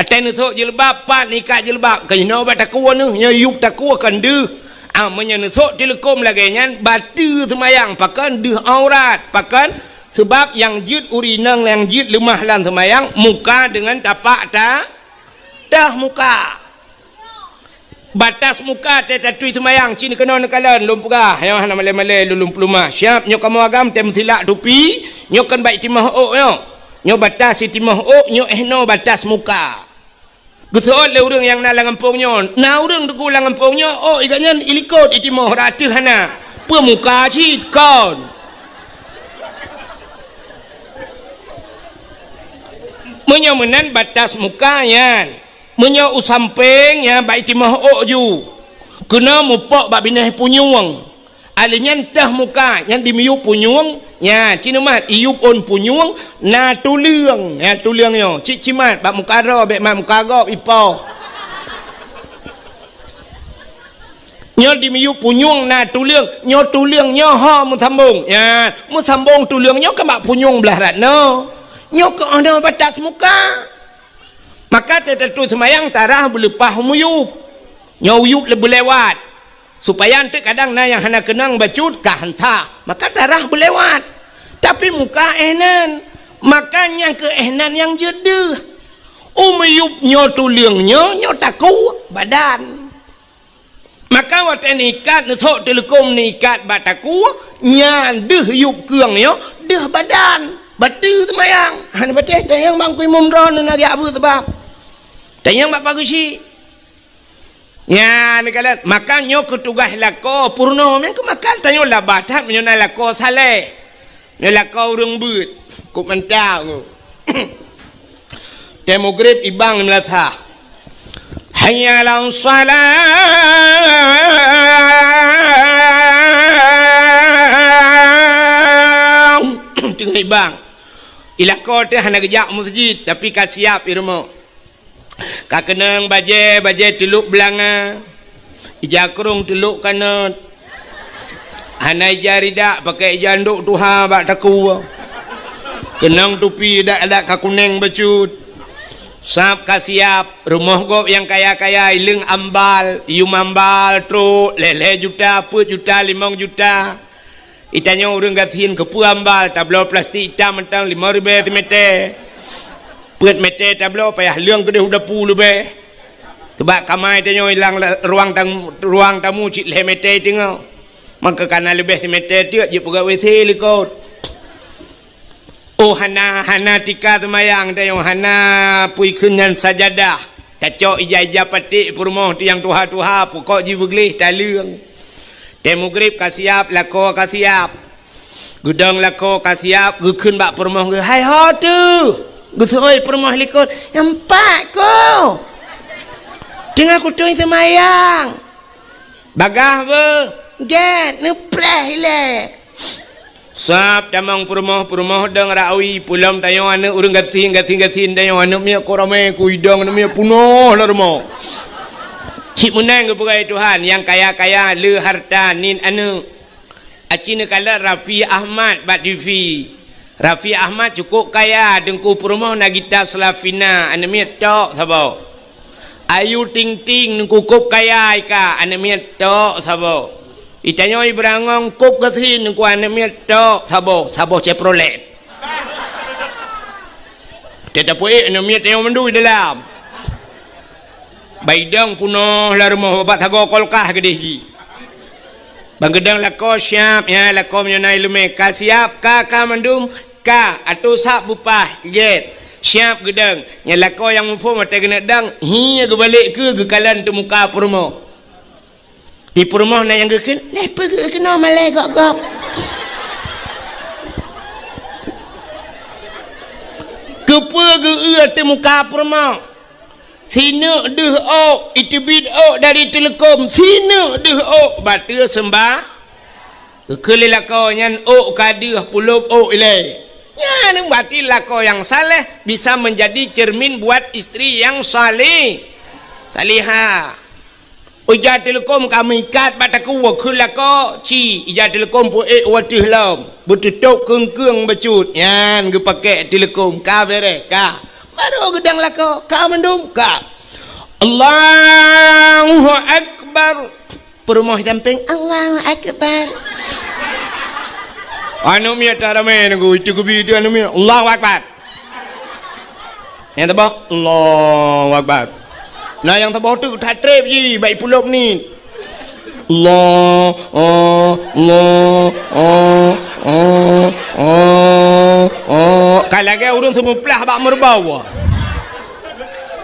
Watèe neusôk jilbab, pat neuikat jilbab, ka jinoe bak takue neuh, nyoe yup takue kon deuh. Ah, meunyoe neusôk teuleukom lagèe nyan, bateue seumayang, pakon deuh aurat, pakon? Sabab nyang jeuet ureueng inong nyang jeuet leumah lam seumayang, muka deungon tapak ta-, teuh muka. Batas muka teuh tatui seumayang, ci neukeunong neukalon, lôn peugah, nyoe hana malèe-malèe lôn, lôn peulumah. Siap, nyoe kamoe agam teuh meusilak tupi, nyoe kon bak itimoh ôk nyoe. Nyoe batas itimoh ôk, nyoe eh noe batas muka. Geuseuôt lé ureueng nyang na lam gampông nyoe. Na ureueng teungku lam gampông nyoe, ôk i gobnyan ilikot itimoh, rata hana. Peue muka cit kon. Meunyoe meunan batas muka nyan. Meunyoe u sampéng nyan bak itimoh ôk ju, keunoe mupok bak binéh punyueng. Alèh nyan teuh muka, nyan dimiyup punyueng, nyan ci neumat iyup ôn punyueng, na tuleueng, nyan tuleueng nyoe, cit cimat bak muka droe, bèk mat muka gob ipoh. Nyoe dimiyup punyueng na tuleueng, nyoe tuleueng nyoe ho meusambong. Nyan, meusambong tuleueng nyoe kan bak punyueng blah rat nyoe. Nyoe keuh nyoe batas muka. Maka teutatui seumayang tarah beuleupah miyup. Nyoe uyup le-, beulewat. Supaya eunteuk kadang na nyang hana keunong bacut ka hansa, maka darah beulewat. Tapi muka éh nan, maka nyang keu éh nan nyang jeuet deuh. U meuyueb nyoe tuleueng nyoe, nyoe takue badan. Maka watée neuikat, neusok teuleukom neuikat bak takue, nyan deuh yueb keueng nyoe, deuh badan. Bateue seumayang. Hana patéh, tanyong bak Teungku Imum droeneuh na geujak beuet sabab. Tanyong bak Pak Geuchik. Nyan, neukalon, maka nyoe keuh tugaih lakoe peurunoe, meunan keuh maka tanyoe labah that meunyoe na lakoe saleh. Nyoe lakoe ureuëng beuet, kok mantap nyoe. Tée mugrib ibang di meulasah. Hayya 'alas shalah. Teungoh ibang. I lakoe teuh hana geujak meuseujid, tapi ka siab i rumoh. Ka keunong bajée, bajée teulok beulanga, ija krong teulok kanot. Hana ija ridak, pakai ija ndok tuha bak takue. Keunong tupi dak-dak ka kuneng bacut. Sab ka siab, rumoh gob nyang kaya-kaya, ileueng ambal, yum ambal, trok, lhée-lhée juta, peuet juta, limong juta. Itanyoe ureuëng gasien keupeue ambal, tabloe plastik itam mantong limong ribée simeté. Peuet meté tabloe payah leueng keudeh u dapu leubeh. Teubak kama itanyoe ilang la-, ruang tamu, ruang tamu cit lhée meté teungoh. Maka kana leubeh simeté teuk jipeugah W C likot. Oh, hana, hana tika seumayang tanyoe, hana pui kheun nyan sajadah. Tacok ija-ija paték peurumoh tu nyang tuha-tuha, pukok jih beugleh taleueng. Tée mugrib ka siab, lakoe ka siab. Geudong lakoe ka siab, geukheun bak peurumoh geuh, "Hai ho teuh?" Geuseuôt peurumoh likot, "Nyan pat ko. Teungoh kutui seumayang." Bagaih beuh, gét, neupreh ilée. Sab tamong peurumoh, peurumoh dong rawi, pulom tanyoe aneuëk ureuëng gasien, gasien, gasien tanyoe aneuëk miet ko ramé, ku idong aneuëk miet punoh lam rumoh. Cit meunang geupeugah Tuhan, nyang kaya-kaya le harta nit aneuëk. Aci neukalon Raffi Ahmad bak T V. Raffi Ahmad cukup kaya, teungku peurumoh na gita Slavina, aneuëk miet tok saboh. Ayu Ting Ting, teungku kop kaya ika, aneuëk miet tok saboh. Itanyoe Ibrangong kop gasien, teungku aneuëk miet tok saboh, saboh Chevrolet. Teuh tapeuék aneuëk miet tanyoe mandum di dalam. Baidong punoh lam rumoh, babah sagoe kolkah keudeh jih. Ban geudong lakoe siab, ya, lakoe meunyoe na ileumé ka siab, ka, ka mandum, ka, atô sab beupah, gét. Siab geudong. Nyan lakoe nyang muphom watée keuneuk dong, hi geubalek keu geukalon teumuka peurumoh. Di peurumoh na nyang geukheun, "Leh peugeuh keunoe malée gop-gop." Keupeue geu-eu teumuka peurumoh? Sineuk deuh ôk, iteubiet ôk dari teuleukom, sineuk deuh ôk, bateue seumba. Geukheun lé lakoe nyan ôk ka deuh, pulop ôk ilée. Nyan berarti lakoe nyang saleh bisa menjadi cermin buat istri yang saleh, salihah. Ija teuleukom ka meuikat bak takue, kheun lakoe, ci, ija teuleukom peuék u ateueh lom, beututôb keung-keung bacut, nyan geupakék teuleukom, ka beureh, ka. Barô geudong lakoe, ka mandum, ka. Allahu Akbar. Peurumoh sampéng, Allahu Akbar. Aneuëk miet taramé nunggu, itu keubi itu aneuëk miet, Allahu Akbar. Nyang saboh, Allahu Akbar. Nah, nyang saboh tu that treb jih, bak ipulop ni. Allah, oh, Allah, oh, oh, oh, oh. Ka lagée ureuëng seumuplah bak meureubau.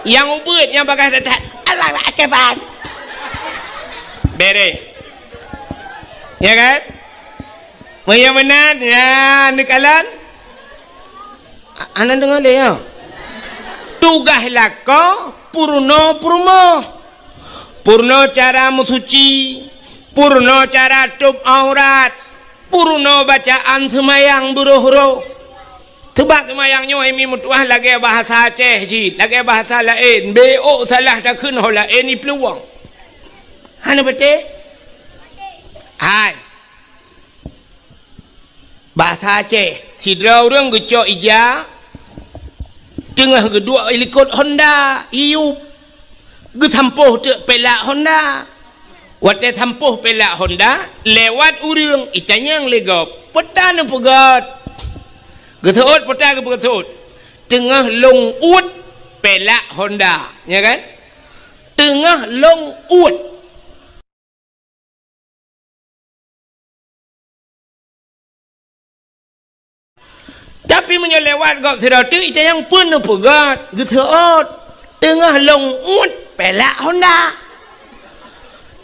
Nyang ubeuet, nyang bagaih that-that, Allahu Akbar. Beres. Ya kan? Meunyoe meunan, ya, neukalon. A-, hana deungoe lé, ya. Tugaih lakoe peurunoe peurumoh. Peurunoe cara meusuci, peurunoe cara tôb aurat, peurunoe bacaan seumayang beuroh-roh. Teubak seumayang nyoe, hai mi meutuah, lagée bahasa Aceh jih, lagée bahasa laén. Bék ôk salah takheun ho laén iplueng. Hana beutôi? Hai. Bahasa Aceh, sidroe ureuëng geucok ija, teungoh geuduek likot honda, iyup, geusampôh teuk pelak honda. Watée sampôh peulak honda, lewat ureuëng, itanyong lé gob, "Peue ta neupeugét?" Geuseuôt, peue ta geupeuseuôt? "Teungoh lôn uet peulak honda." Nya kan? "Teungoh lôn uet." Tapi meunyoe lewat gob sidroe teuk, itanyong, "Peue neupeugét?" Geuseuôt, "Teungoh lôn uet peulak honda."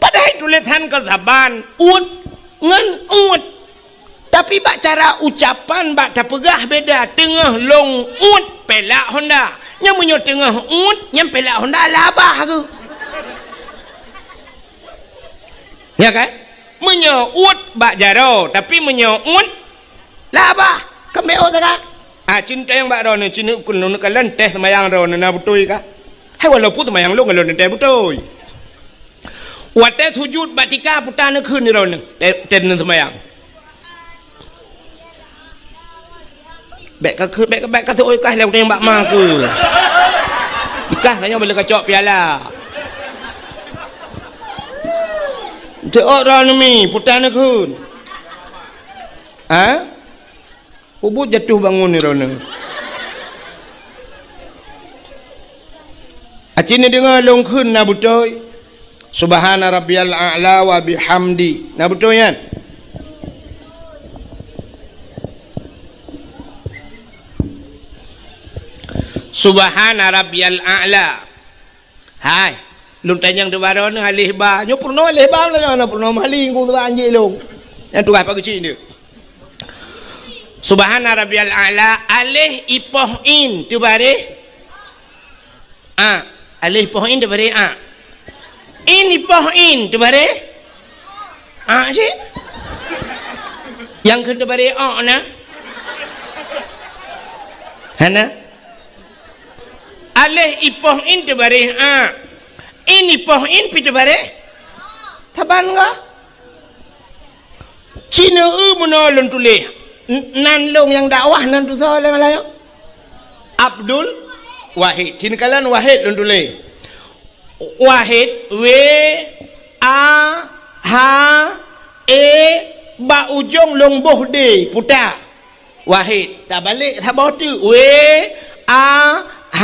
Padahai tulésan kon saban, uet ngon uet. Tapi bak cara ucapan, bak tapeugah beda, "Teungoh lôn uet peulak honda." Nyan meunyoe teungoh uet, nyan peulak honda labah geuh. Ya kan? Meunyoe uet bak jaroe, tapi meunyoe uet labah, keumbéh ôt ka. Ah, cintayong bak droeneuh, ci neukheun lôn kalon teuh seumayang droeneuh na beutôi ka. Hai walaupun seumayang lôn, lôn teuh beutôi. Watée sujut bak tika, peue ta neukheun droeneuh, teuh, teuh seumayang. Bék ka, bék ka, bék ka teuôt kah lé ureuëng bak ma keu. Kah tanyoe boleh kacok piala. Teuôt droeneuh mi, peue ta neukheun. Ha? Ubit jatuh bangun droeneuh. Aci neudeungoe lôn kheun na beutôi. Subhana rabbiyal a'la wa bihamdi. Na beutôi nyan? Subhana rabbiyal a'la. Hai, lôn tanyong teubarô neuh aleh ba. Nyoe peurunoe aleh ba, lôn na peurunoe mali ngon teuba anjing lôn. Nyang tugaih pageucik nyoe. Subhana rabbiyal a'la, aleh ipoh in teubareh a. Aleh ipoh in teubareh a. In ipoh in teubareh a cit. Nyang kheun teubareh o na? Hana? Aleh ipoh in teubareh a. In ipoh in pi teubareh? Saban ka? Ci neue meunoe lôn tuléh. N-, nan lôn nyang dakwah nan tusoe lé Malayu. Abdul Wahid. Ci neukalon Wahid lôn tuléh. Wahid, W, A, H, E, bak ujong lôn boh D, peue ta. Wahid. Tabalek saboh teuk. W, A, H,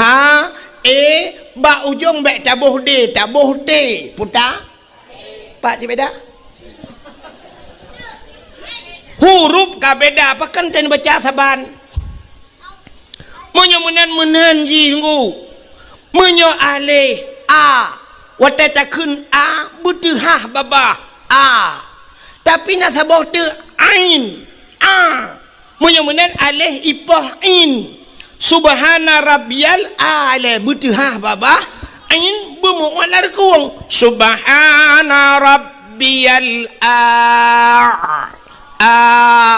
E, bak ujong bék taboh D, taboh T, peue ta. Pat cit beda? Huruf ka beda, pakon teuh neubaca saban. Meunyoe meunan, meunan jih ngu. Meunyoe aleh a, watée takheun a, beuteuhah babah a. Tapi na saboh teuk ain, a. Meunyoe meunan aleh ipoh in. Subhana rabbiyal a'la, beuteuhah babah, in beumu'uet lam reukong. Subhana rabbiyal a-, a,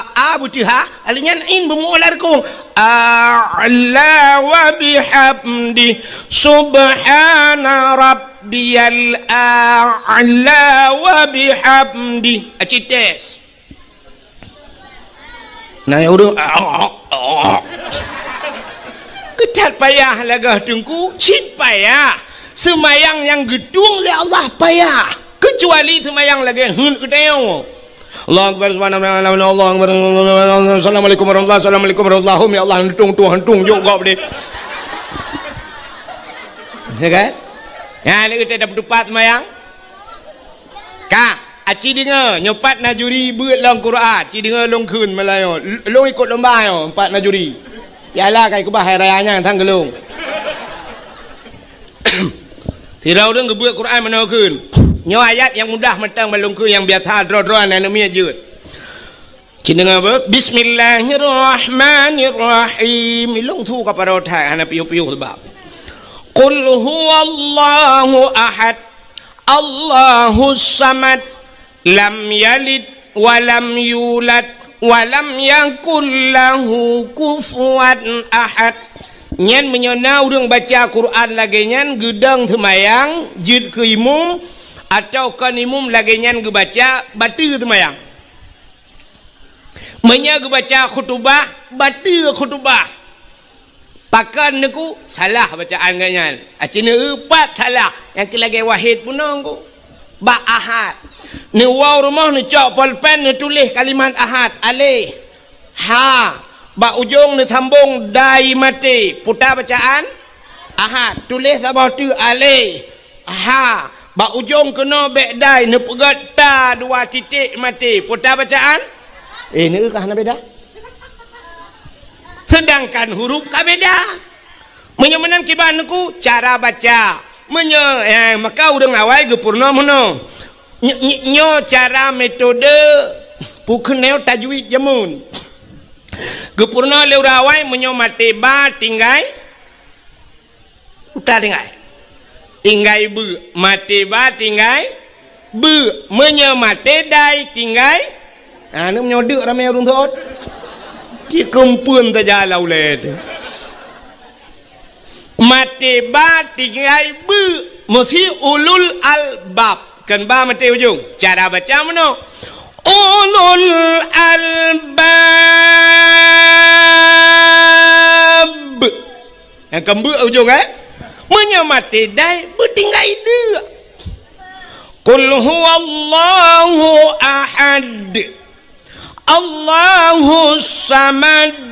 a beuteuhah, aleh nyan in beumu'uet lam reukong. A'la wa bihamdi. Subhana rabbiyal a'la wa bihamdi. Aci tes. Na nyang ureuëng, "Keutat payah lagée Teungku, cit payah. Seumayang nyang geutueng lé Allah payah, keucuali seumayang lagée heuet geutanyoe." Allahu Akbar, subhanallah, Allahu Akbar, assalamualaikum warahmatullahi, assalamualaikum warahmatullahi, ya Allah, hantung, tueng, hantung, jok gob deh. Ya kan? Ya, lagée teuh tapeutupat seumayang. Ka, aci deungoe, nyoe pat na juri beuet lom Quran, ci deungoe lôn kheun meulayeue. L-, lôn ikot lomba nyoe, pat na juri. Piala ka ikeubah hai raya nyan sang keu lôn. Sidroe ureuëng geubeuet Quran meunoe kheun. Nyoe ayat nyang mudah mantong ban lôn kheun, nyang biasa droe-droe aneuk miet jeuet. Ci deungoe beuh, Bismillahirrahmanirrahim. Ilong su ka paro that, hana piôh-piôh sebab. Qul huwallahu ahad, Allahus samad, lam yalid wa lam yulad, wa lam yakul lahu kufuwan ahad. Nyan meunyoe na ureuëng baca Quran lagée nyan geudong seumayang, jeuet keu imum, atawa kon imum lagée nyan geubaca, bateue seumayang. Meunyoe geubaca khutubah, bateue khutubah. Pakon neuku salah bacaan geuh nyan. Aci neupat salah, nyang keu lagée Wahid bunoe ku. Bak ahad. Neuwoe rumoh neucok polpen neutuléh kalimat ahad, aleh. Ha. Bak ujong neusambong dai maté. Peue ta bacaan? Ahad. Tuléh saboh teuk, aleh. Ha. Bak ujong keunoe bèk dai neupeugèt ta dua titik maté. Peue ta bacaan? Eh, neu ka hana beda. Seudangkan huruf ka beda. Meunyoe meunan kiban neuku cara baca. Meunyoe, eh, maka ureueng awai geupeurunoe meunoe. Ny-, ny-, nyoe cara metode peukeunong tajwid jameun. Geupeurunoe lé ureueng awai meunyoe maté ba tinggai, uta tinggai. Tinggai beu, maté ba tinggai beu, meunyoe maté dai tinggai. Ha, nyoe meunyoe deuk ramé ureueng thot. Cit keumpeuen saja lam ulèe teuh. Maté ba tinggai beu, meusi ulul albab. Kan ba maté ujong. Cara baca meunoe. Ulul albab. Nyang keumbeuek ujong, eh? Meunyoe maté dai, beutinggai deuk. Qul huwallahu ahad. Allahus samad.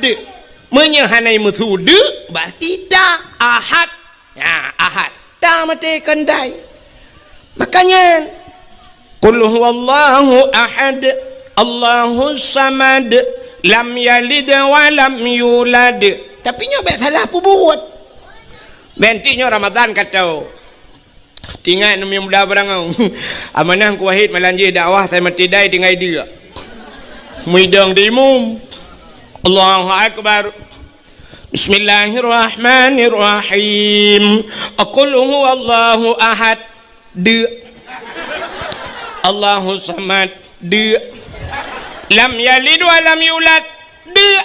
Meunyoe hana meusu deuk, berarti ta ahad. Ya, ahad. Ta maté keu dai. Makanya, Qul huwallahu ahad, Allahus samad, lam yalid wa lam yulad. Tapi nyoe bèk salah peubuet. Bèk nyoe Ramadan ka tho. Tingat neumi muda beurangau. Amanah Teungku Wahid malam jih dakwah, sai maté dai tinggai deuk. Muidong di imum. Allahu Akbar. Bismillahirrahmanirrahim. Qul huwallahu ahad. Deuk. Allahus samad. Deuk. Lam yalid wa lam yulad. Deuk.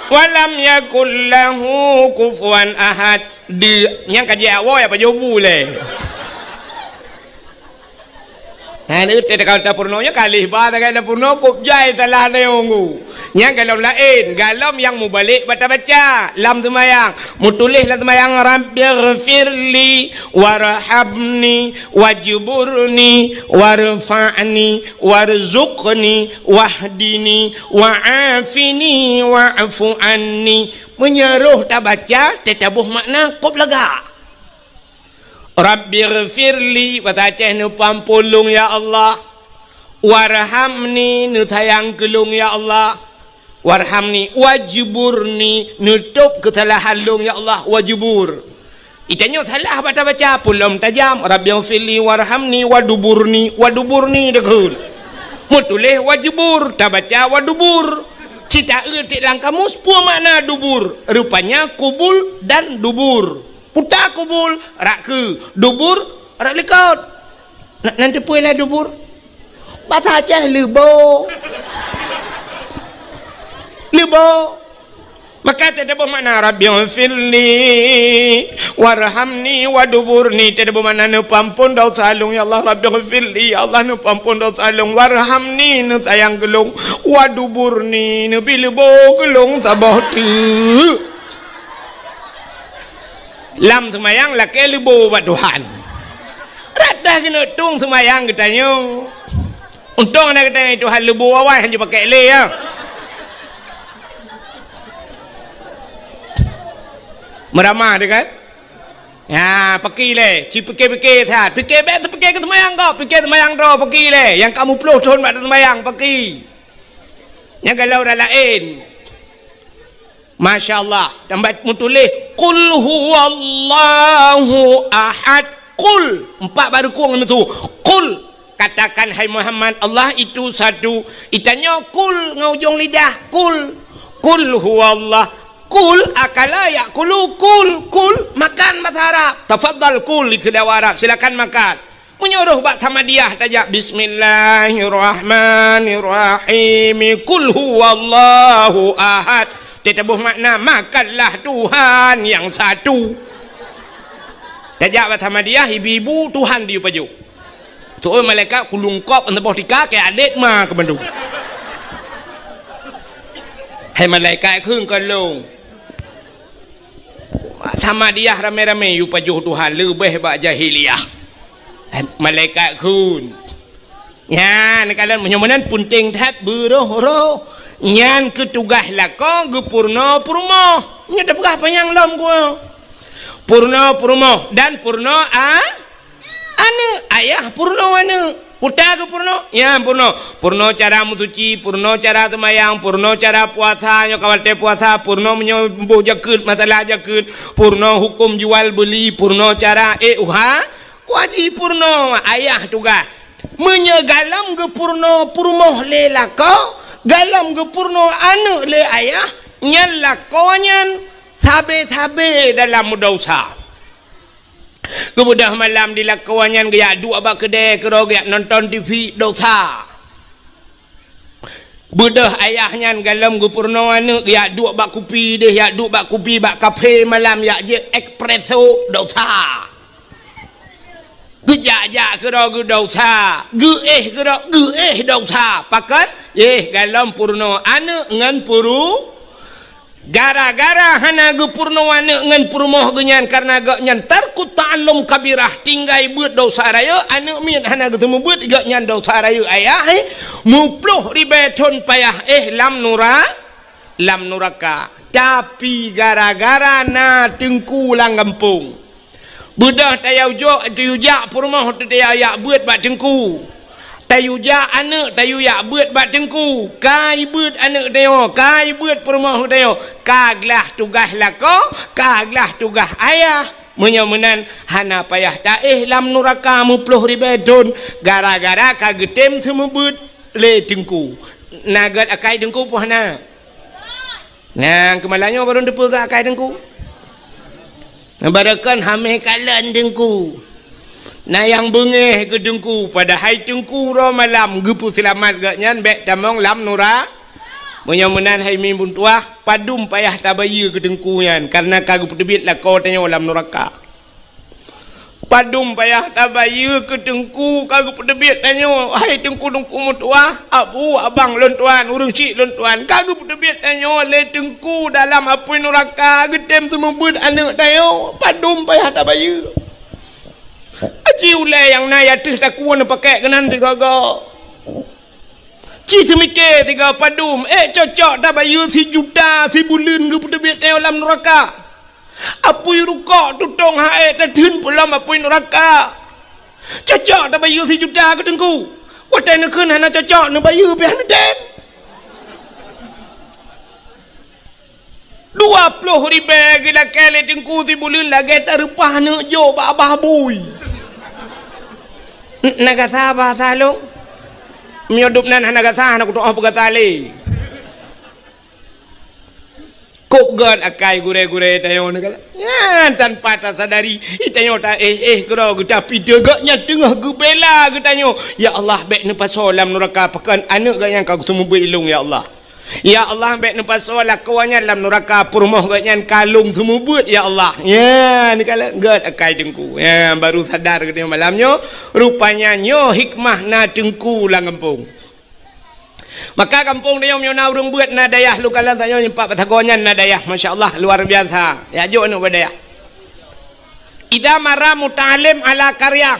Wa lam yakul lahu kufuwan ahad. Deuk. Nyang ka jiak woe apa jobu lé. Ha, ni teuka tapeurunoe nyoe kalih ba tagai tapeurunoe kok jai salah neunggu. Nyang galom laén, galom nyang mubalek bata baca lam seumayang. Mutuléh lam seumayang, "Rabbighfirli warhamni wajburni warfa'ni warzuqni wahdini wa'afini wa'fu anni." Meunyoe roh tabaca, teutabôh makna kop lagak. Rabbighfirli, basa Aceh, neupeuampôn lôn ya Allah. Warhamni, neusayang keu lôn ya Allah. Warhamni, wajburni, neutôb keusalahan lôn ya Allah, wajbur. Itanyoe salah bata baca, pulom tajam, Rabbighfirli warhamni waduburni, waduburni deukheun. Meutuléh wajbur, tabaca wadubur. Cita eu tiek lam kamus, peue makna dubur? Rupanya kubul dan dubur. Peue ta kubul, rak keue, dubur, rak likot. Na, nan teupeue lé dubur? Basa Aceh leubo. Leubo. Maka teutabôh makna Rabbighfirli warhamni waduburni, teutabôh makna neupeuampôn dosa lôn ya Allah, Rabbighfirli, ya Allah, neupeuampôn dosa lôn, warhamni, neusayang keu lôn, waduburni, neubi leubo keu lôn saboh teuk. Lam seumayang lakée leubo bak Tuhan. Rata keuneuk tueng seumayang geutanyoe. Untông na geutanyoe Tuhan leubo awai hana jipakék lé, ya. Meuramah deh kan? Ya, paki lé, ci pike-pike that. Pike bèk teupike keu seumayang gob, pike seumayang droe paki lé. Nyang ka muploh thon bak seumayang paki. Nyang galom ureueng laén. Masya Allah, tambah meutuléh, "Qul huwallahu ahad." Qul, empat baru kong itu. "Qul," katakan, hai Muhammad, Allah itu satu. Itanyoe qul ngon ujong lidah, qul. "Qul huwallah." Qul akala ya'kulu, qul, qul, makan bahasa Arab. Tafadhal kul, dikheun Arab, silakan makan. Meunyoe roh bak Samadiyah tajak, "Bismillahirrahmanirrahim. Qul huwallahu ahad." Teutabôh makna, "Makanlah Tuhan yang satu." Tajak bak Samadiyah, ibu-ibu, Tuhan di pajoh. Tu'oh malaikat kulungkop, saboh tika, keu adet ma keu bandum. Hai malaikat, kheun keu lôn. Samadiyah ramé-ramé yue pajoh Tuhan leubeh bak jahiliyah. Malaikat kheun. Nyan, kalon meunyoe meunan peunteng that beuroh-roh. Nyan keu tugaih lakoe geupeurunoe peurumoh. Nyoe tapeugah panyang lom geuh. Peurunoe peurumoh dan peurunoe a-, aneuëk. Ayah peurunoe aneuëk. Peue ta geupeurunoe? Nyan peurunoe. Peurunoe cara meusuci, peurunoe cara seumayang, peurunoe cara puasa, nyoe ka watée puasa, peurunoe meunyoe boh jakeuet, masalah jakeuet, peurunoe huköm jual beuli, peurunoe cara, eh, uha-, Wajib peurunoe ayah tugaih. Meunyoe galom geupeurunoe peurumoh lé lakoe, galom geupeurunoe aneuëk lé ayah, nyan lakoe nyan sabe-sabe dalam meudesya. Geubeudôh malam di lakoe nyan geujak duek bak keudè keudroe geujak nonton T V, desya. Beudôh ayah nyan galom geupeurunoe aneuëk, jak duek bak kupi deh, jak duek bak kupi bak kafe malam, jak jép espresso, desya. Geujak-jak keudroe geuh desya, geuéh keudroe geuéh desya. Pakon? Eh, galom peurunoe aneuëk ngon peuru-, Gara-gara hana geupeurunoe aneuëk ngon peurumoh geuh nyan, kareuna gobnyan tarkut ta'allum kabirah, tinggai beuet desya rayeuk, aneuëk miet hana geuteumeubeuet, gobnyan desya rayeuk ayah, eh, meuploh ribée thon payah, eh, lam nura-, lam nuraka. Tapi gara-gara na teungku lam gampông, Beudôh tayue jok, tayue jak peurumoh teuh tayue jak beuet bak teungku. Tayue jak aneuëk, tayue jak beuet bak teungku. Ka jibeuet aneuëk tanyoe, ka jibeuet peurumoh tanyoe. Ka glah tugaih lakoe, ka glah tugaih ayah. Meunyoe meunan, hana payah taéh lam nuraka meuploh ribée thon, gara-gara ka geutem seumeubeuet lé teungku. Na gét akai teungku peue hana? Nah, keumalanyoe barô teupeue keu akai teungku. Barô kon hamé kalon teungku. Na nyang beungéh keu teungku, padahai teungku uroe malam geupeuseulamat gobnyan bék tamong lam nura-. Meunyoe meunan hai mimbun tuah, padum payah tabayeue keu teungku nyan, kareuna ka geupeuteubiet lakoe tanyoe lam nuraka. Padum payah tabayeue keu teungku ka geupeuteubiet tanyoe, hai teungku-teungku meutuah, abu, abang lôn tuan, ureuëng chik lôn tuan, ka geupeuteubiet tanyoe lé teungku dalam apui nuraka geutem seumeubeuet aneuëk tanyoe. Padum payah tabayeue. Aci ulée nyang na ateueh takue neupakék keunan sigoe-goe. Ci seumike sigoe padum, ék cocok tabayeue sijuta sibuleuen geupeuteubiet tanyoe lam nuraka. Apui rukok tutong haé tatheun peulom apui nuraka. Cocok tabayeue sijuta keu teungku. Watée neukheun hana cocok neubayeue pih hana tem. Dua ploh ribée geulakée lé teungku sibuleuen lagée tareupah neuk jok bak babah bui. N-, na gasa bahasa lôn. Meunyoe dum nan hana gasa, hana kutuoh peugasa lé. Kok gét akai gurée-gurée tanyoe nyoe kan? Nyan tanpa tasadari, tanyoe taéh-éh keudroe geuh, tapi gobnyan teungoh geubela geutanyoe. Ya Allah, bék neupasoe lam nuraka pakon aneuëk gobnyan ka geuseumeubeuet ilông, ya Allah. Ya Allah, bék neupasoe lakoe nyan lam nuraka, peurumoh gobnyan ka lôn seumeubeuet, ya Allah. Nyan kan gét akai teungku. Nyan baru sadar geutanyoe malam nyoe. Rupanya nyoe hikmah na teungku lam gampông. Maka gampông tanyoe meunyoe na ureuëng beuet na dayah, lôn kalon tanyoe nyoe pat bak sagoe nyan na dayah, masya Allah, luar biasa. Jak jok aneuëk bak dayah. Idza marra muta'allim ala qaryah,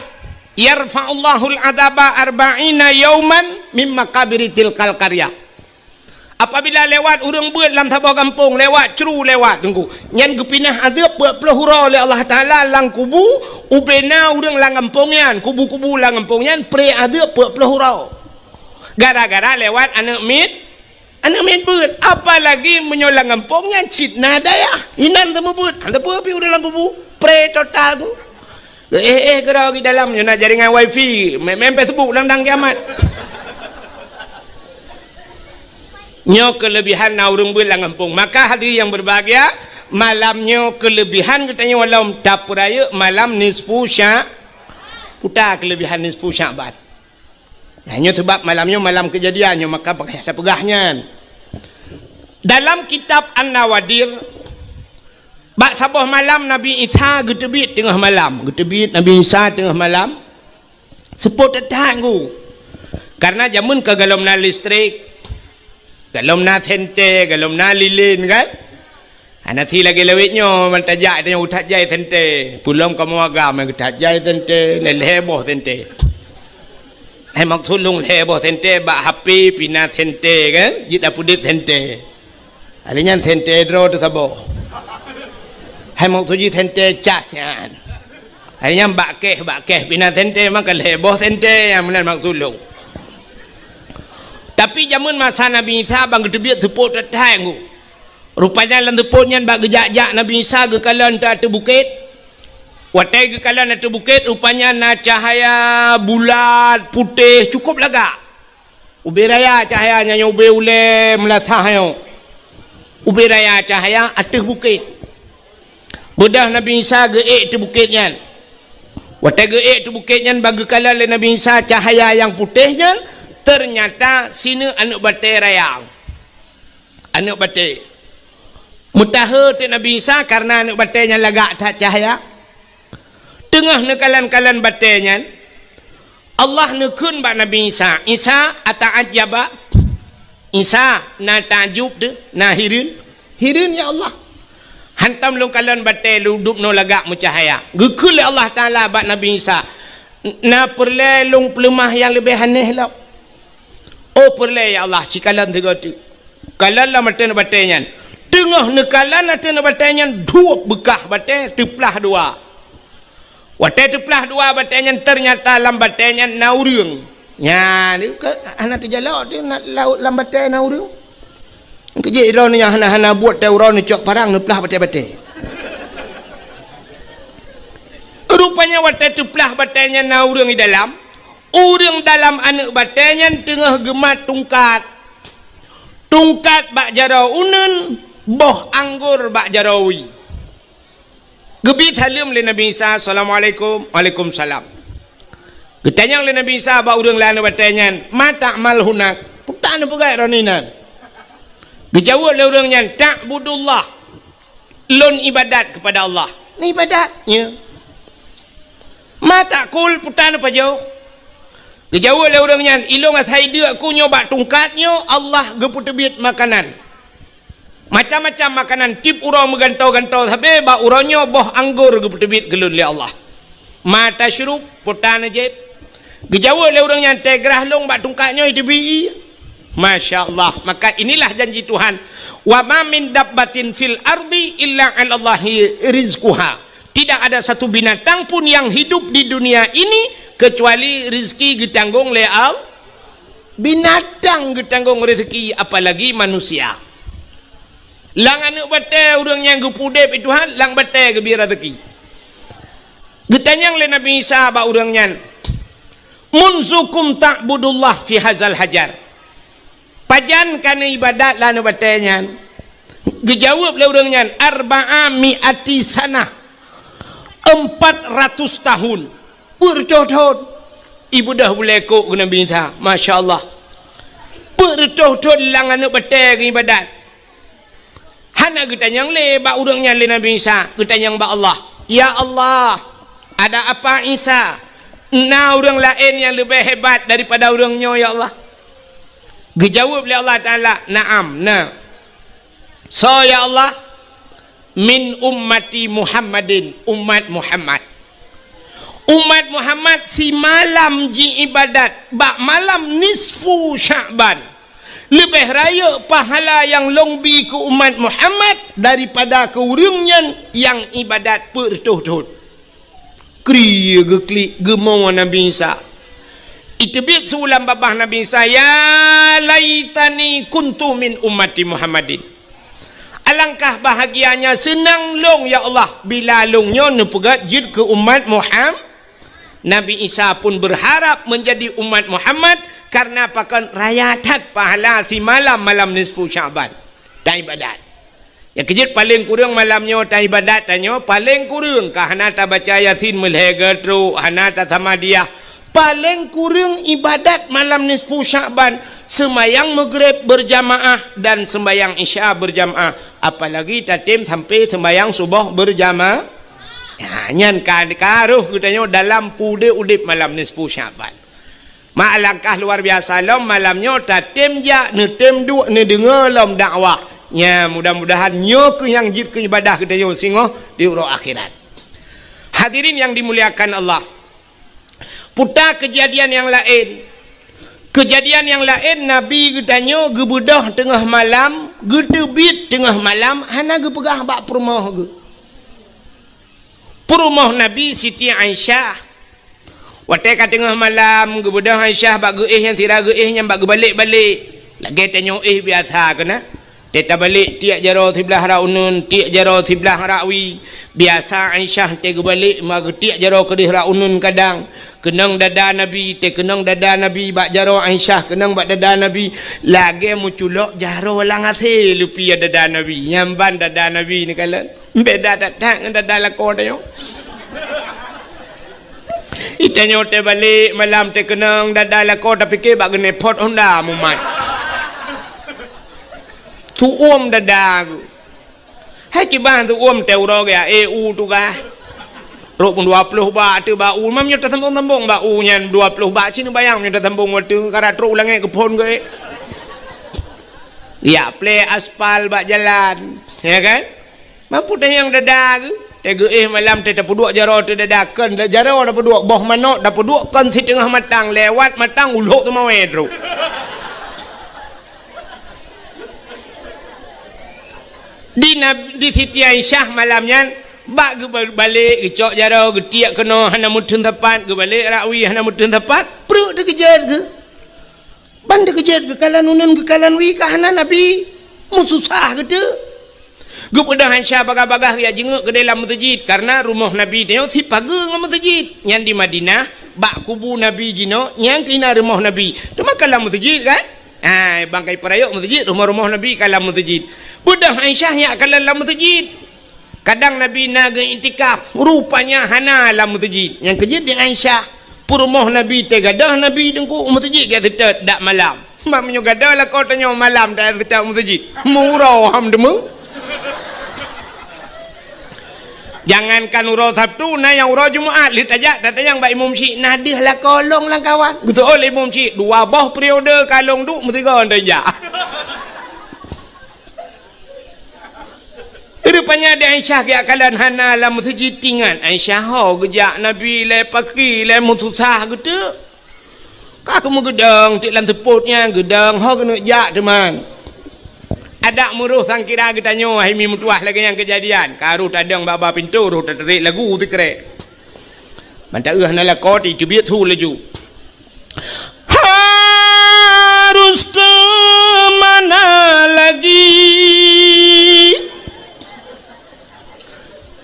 yarfa'ullahul adzaba arba'ina yauman mim maqabiri tilkal qaryah. Apabila lewat ureuëng beuet lam saboh gampông, lewat cru lewat teungku, nyan geupinah azeub peuet ploh uroe lé Allah Taala lam kubu, ubena ureuëng lam gampông nyan, kubu-kubu lam gampông nyan pré azeub peuet ploh uroe. Gara-gara lewat aneuëk miet, aneuëk miet beuet. Apalagi meunyoe lam gampông nyan cit na dayah, inan teumeubeut, hana teupeu pih ureuëng lam kubu, pré total tu. Eh, eh, keudroe di dalam nyoe na jaringan wifi, main, main Facebook dang-dang kiamat. Nyoe keulebihan na ureuëng beuet lam gampông. Maka hadirin yang berbahagia, malam nyoe keulebihan geutanyoe lom tapeurayeuk malam nisfu Sya-, peue ta keulebihan nisfu Sya'ban. Nah, nyoe sebab malam nyoe malam keujadian nyoe, maka bak sapeugah nyan. Dalam kitab An-Nawadir, bak saboh malam Nabi Isa geuteubiet teungoh malam. Geuteubiet Nabi Isa teungoh malam. Seupôt that-that teungku. Karena jameun ka golom na listrik, golom na senter, golom na lilin kan. Hana si lagée lawét nyoe, man tajak tanyoe geutat jai sente. Peulom kamoe agam geutat jai sente, lhée boh sente. Hai maksud lôn lhée boh sente bak H P pina sente kan? Jeuet tapeudeuet sente. Hari nyan sente droe teusaboh. Hai maksud jih sente cas nyan. Hai nyan bak keh, bak keh pina sente, maka lhée boh sente nyang meunan maksud lôn. Tapi jameun masa Nabi Isa ban geuteubiet seupôt that-that ngon. Rupanya lam seupôt nyan bak geujak-jak Nabi Isa geukalon ateueh bukét. Watée geukalon ateueh bukét, rupanya na cahya bulat, putéh, cukup lagak. Ubé raya cahya nyan, ubé ulée meulasah nyoe. Ubé raya cahya ateueh bukét. Beudôh Nabi Isa geuék teuh bukét nyan. Watée geuék teuh bukét nyan, ban geukalon lé Nabi Isa cahya nyang putéh nyan, teunyata sineuk aneuëk batée raya. Aneuëk batée. Meutahe teuk Nabi Isa kareuna aneuëk batée nyan lagak that cahya. Teungoh neukalon-kalon batée nyan, Allah neukheun bak Nabi Isa, "Isa, ata'ajjaba?" Isa, na takjub teuh, na hireuen? Hireuen, ya Allah. Hantom lôn kalon batée lôn dubnoe lagak meucahya. Geukheun lé Allah Taala bak Nabi Isa, "Na peureulée lôn peuleumah nyang leubeh aneh lom?" "Oh, peureulée, ya Allah, ci kalon sigoe teuk." Kalon lom ateueh batée nyan. Teungoh neukalon ateueh batée nyan, duek beukah batée teuplah dua. Watée teuplah dua batée nyan, teunyata lam batée nyan na ureuëng. Nyan, ka, hana teujalok teuh na, lam batée na ureuëng. Keujeuet droeneuh nyang hana-hana buet teuh uroe neucok parang neuplah batée-batée. Rupanya watée teuplah batée nyan na ureuëng di dalam, ureuëng dalam aneuëk batée nyan teungoh geumat tungkat. Tungkat bak jaroe uneuen, boh anggor bak jaroe wie. Geubi saleuem lé Nabi Isa, "Assalamualaikum." "Waalaikumsalam." Geutanyong lé Nabi Isa bak ureuëng lam aneuëk batée nyan, "Ma ta'mal hunak?" "Peue tapeugah droeneuh inan?" Geujaweueb lé ureuëng nyan, "Ta'budullah." "Lôn ibadat keupada Allah." "Ibadat?" "Ya." "Ma ta'kul?" "Peue tapajoh?" Geujaweueb lé ureuëng nyan, "Ilôn asai deuk ku nyoe bak tungkat nyoe Allah geupeuteubiet makanan. Macam-macam makanan, tieb uroe meugantoe-gantoe sabe, bak uroe nyoe boh anggor geupeuteubiet keu lôn lé Allah." "Ma tasyrub?" "Peue tajieb?" Geujaweueb lé ureuëng nyan, "Teugrah lôn bak tungkat nyoe teubi." Masya Allah. Maka inilah janji Tuhan, "Wa ma min dabbatin fil ardi illa 'alallahi rizquha." Tidak ada satu binatang pun yang hidup di dunia ini kecuali rezeki geutanggong lé Allah. Binatang geutanggong rezeki, apalagi manusia. Lam aneuëk batée ureuëng nyang geupeudeb Tuhan, lam batée geubi rezeki. Geutanyong lé Nabi Isa bak ureuëng nyan, "Munzukum ta'budullah fi hazal hajar?" "Pajan kaneuk ibadat lam aneuëk batée nyan?" Geujaweueb lé ureuëng nyan, "Arba'a mi'ati sanah." "Empat ratus tahun." Peuet reutôh thon. Ibeudôh bulée kok keu Nabi Isa. Masya Allah. Peuet reutôh thon lam aneuëk batée geuibadat. Hana geutanyong lé bak ureuëng nyan lé Nabi Isa, geutanyong bak Allah. "Ya Allah, ada apa Isa? Na ureuëng laén nyang leubeh hebat daripada ureuëng nyoe, ya Allah?" Geujaweueb lé Allah Taala, "Na'am, na." "Soe, ya Allah?" "Min ummati Muhammadin, umat Muhammad." Umat Muhammad simalam jiibadat bak malam nisfu Sya'ban. Leubeh rayeuk pahala nyang lôn bi keu umat Muhammad daripada keu ureuëng nyan nyang ibadat peuet reutôh thon. Kri geuklik geumoe Nabi Isa. Iteubiet su lam babah Nabi Isa, "Ya laitani kuntu min ummati Muhammadin." Alangkah bahagianya seunang lôn, ya Allah, bila lôn nyoe neupeugét jeuet keu umat Muham-, Nabi Isa pun berharap menjadi umat Muhammad, karena pakon raya that pahala simalam malam nisfu Sya'ban. Taibadat. Nyang keujeuet paleng kureueng malam nyoe taibadat tanyoe, paleng kureueng ka hana tabaca Yasin meulhèe geutrok, hana tasamadiyah. Paleng kureueng ibadat malam nisfu Sya'ban, seumayang Maghrib berjamaah dan seumayang Isya berjamaah, apalagi tatem sampai seumayang Suboh berjama-, ya, nyan ka, ka roh geutanyoe dalam peue udép malam nisfu Sya'ban. Ma alangkah luar biasa lom malam nyoe tatem jak, neutem duek, neudeungoe lom dakwah. Nya, mudah-mudahan nyoe keuh nyang jeuet keu ibadah geutanyoe singoh di uroe akhirat. Hadirin yang dimuliakan Allah, puta keujadian nyang laén. Keujadian nyang laén, Nabi geutanyoe geubeudôh teungoh malam, geuteubiet teungoh malam, hana geupeugah bak peurumoh geuh. Peurumoh Nabi Siti Aisyah. Watée ka teungoh malam, geubeudôh Aisyah bak geuéh nyang sira geuéh nyan bak geubalek-balek. Lagée tanyoe éh biasa keunan. Tée tabalek tiek jaroe siblah rot uneuen, tiek jaroe siblah rot wie. Biasa Aisyah tée geubalek ma geutiek jaroe keudeh rot uneuen kadang. Keunong dada Nabi, tée keunong dada Nabi bak jaroe Aisyah, keunong bak dada Nabi. Lagée meuculok jaroe lam asée leupie dada Nabi. Nyan ban dada Nabi neukalon. Beda that-that ngon dada lakoe tanyoe. Itanyoe teubalek malam teukeunong dada lakoe tapike bak geuneuk phot honda mumat. Tuom dada geuh. Hai kiban tuom teuroe geuh, eh, u tugaih. Trok pun dua ploh bak teuh bak u, mam nyoe tasambong-sambong bak u nyan dua ploh bak, cit neubayang nyoe tasambong watée karat trok u langét geuphon geuh, eh. Ya, plé aspal bak jalan, ya kan? Mampu tanyong dada geuh, tée geuéh malam tée tapeuduek jaroe teuh dada kon, jaroe tapeuduek, boh manok tapeuduek kon siteungoh matang, lewat matang ulok teumawé trok. Di Nab-, di Siti Aisyah malam nyan, bak geubalek geucok jaroe, geutiek keunoe hana meuteun sapat, geubalek rot wie hana meuteun sapat, pruet teukeujot geuh. Ban teukeujot geukalon uneuen geukalon wie ka hana Nabi, meususah geuteuk. Geubeudôh Aisyah bagah-bagah geujak jingeuk keudeh lam meuseujid, kareuna rumoh Nabi tanyoe sipageue ngon meuseujid. Nyan di Madinah, bak kubu Nabi jinoe, nyan keuh na rumoh Nabi. Teuma ka lam meuseujid kan? Hai, bangkai peurayok meuseujid, rumoh-rumoh Nabi ka lam meuseujid. Beudôh Aisyah nyak kalon lam meuseujid. Kadang Nabi na geuiktikaf, rupanya hana lam meuseujid. Nyang keujeuet di Aisyah, peurumoh Nabi teugadôh Nabi teungku u meuseujid geuseutôt dak malam. Mak meunyoe gadôh lakoe tanyoe malam dak seutôt meuseujid. Meuuroe ham deungoe. Jangankan uroe Sabtu, na nyang uroe Jumat lheueh tajak tatanyong bak imum syik, na deuh lakoe lôn lam kawan. Geuseuôt lé imum syik, dua boh periode ka lôn duek meusigoe tajak. Rupanya di Aisyah geujak kalon hana lam meuseujid, tingat Aisyah ho geujak Nabi lé paki lé meususah geuteuk. Ka keumeung geudong tiek lam seupôt nyan geudong ho keuneuk jak teuma. Adak meuroh sangkira geutanyoe hai mi meutuah lagée nyang keujadian. Ka roh tadong bak-bak pintoe roh tatarek lagu sikrek. Mantong hana lakoe teubiet su laju. Harus ke mana lagi?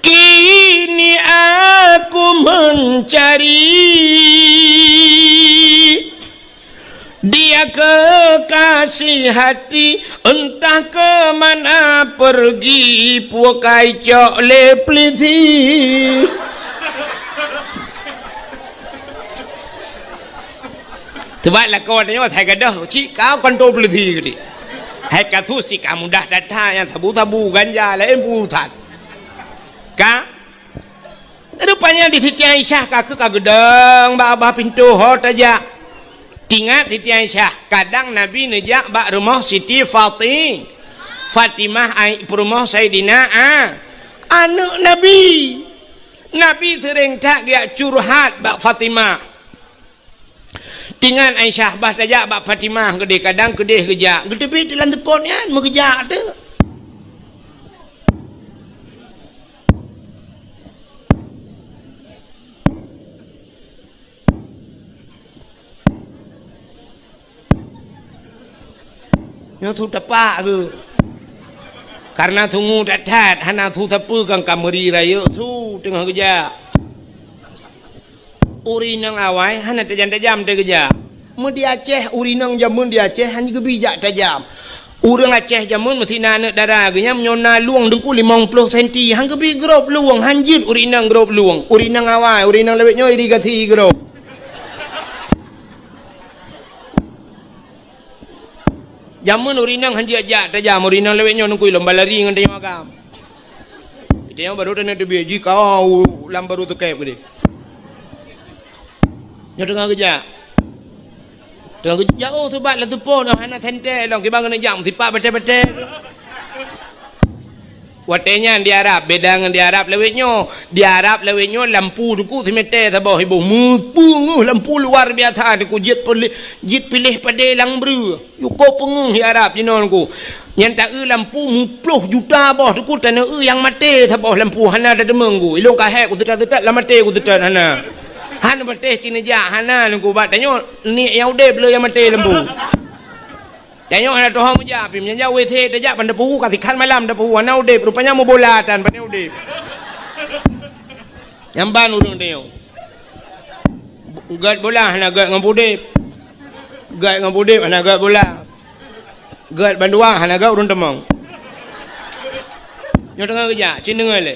Kini aku mencari dia kekasih hati, entah ke mana pergi, pukai cok lé pelisi. Teuma lakoe tanyoe hai gadôh cit ka kantô peuleusi geuti. Hai kasus cit ka mudah that-that nyang sabu-sabu ganja laén urusan. Ka? Rupanya di Siti Aisyah ka keuh ka geudong bak babah pintoe ho tajak. Tingat Siti Aisyah, kadang Nabi neujak bak rumoh Siti Fati-, Fatimah ai peurumoh Saidina A-, aneuk Nabi. Nabi seuréng that geujak curhat bak Fatimah. Tingat Aisyah bah tajak bak Fatimah keudeh, kadang keudeh geujak. Geuteubiet lam seupôt nyan, meugeujak teuk. Nyoe su tapak keuh. Kareuna sungue that-that, hana su sapeue kan ka meuri rayeuk su teungoh geujak. Ureuëng inong awai hana tajam-tajam teuh geujak. Meu di Aceh, ureuëng inong jameun di Aceh hana geubi jak tajam. Ureuëng Aceh jameun meusi na aneuëk dara geuh nyan meunyoe na lueng deungku limong ploh senti, han geubi grob lueng, han jeuet ureuëng inong grob lueng. Ureuëng inong awai, ureuëng inong lawét nyoe irigasi grob. Jameun ureuëng inong han jeuet jak tajam, ureuëng inong lawét nyoe deungku lom balari ngon tanyoe agam. Tanyoe barô taneuk teubiet jih ka lam barô teukép keudeh. Nyoe teungoh geujak. Teungoh geujak, oh, subat lam seupôt, oh, hana sentée lom, kiban keuneuk jak meusipak batée-batée. Watée nyan di Arab, beda ngon di Arab lawét nyoe. Di Arab lawét nyoe lampu teungku simètée saboh iboh. Meupeungeuh lampu luar biasa teungku, jeuet piléh, jeuet piléh padé lam breueh. Yue ka peungeuh di Arab jinoe teungku. Nyan ta-eu lampu muploh juta boh teungku, ta na-eu nyang maté saboh lampu, hana tateumeung teungku. Ilôn ka hék kuseutôt-seutôt, lam maté kuseutôt hana. Hana patéh cit neujak, hana teungku, bak tanyoe niet nyang udeb le nyang maté lampu. Tanyoe hana tuho meujak, pih meunyoe jak W C tajak ban teupeu, ka sikhan malam teupeu, hana udeb, rupanya meubola tan, pane udeb. Nyang ban ureuëng tanyoe. Gét bola hana gét ngon udeb. Gét ngon udeb hana gét bola. Gét bandua hana gét ureuëng teumong. Nyoe teungoh geujak, cit deungoe lé.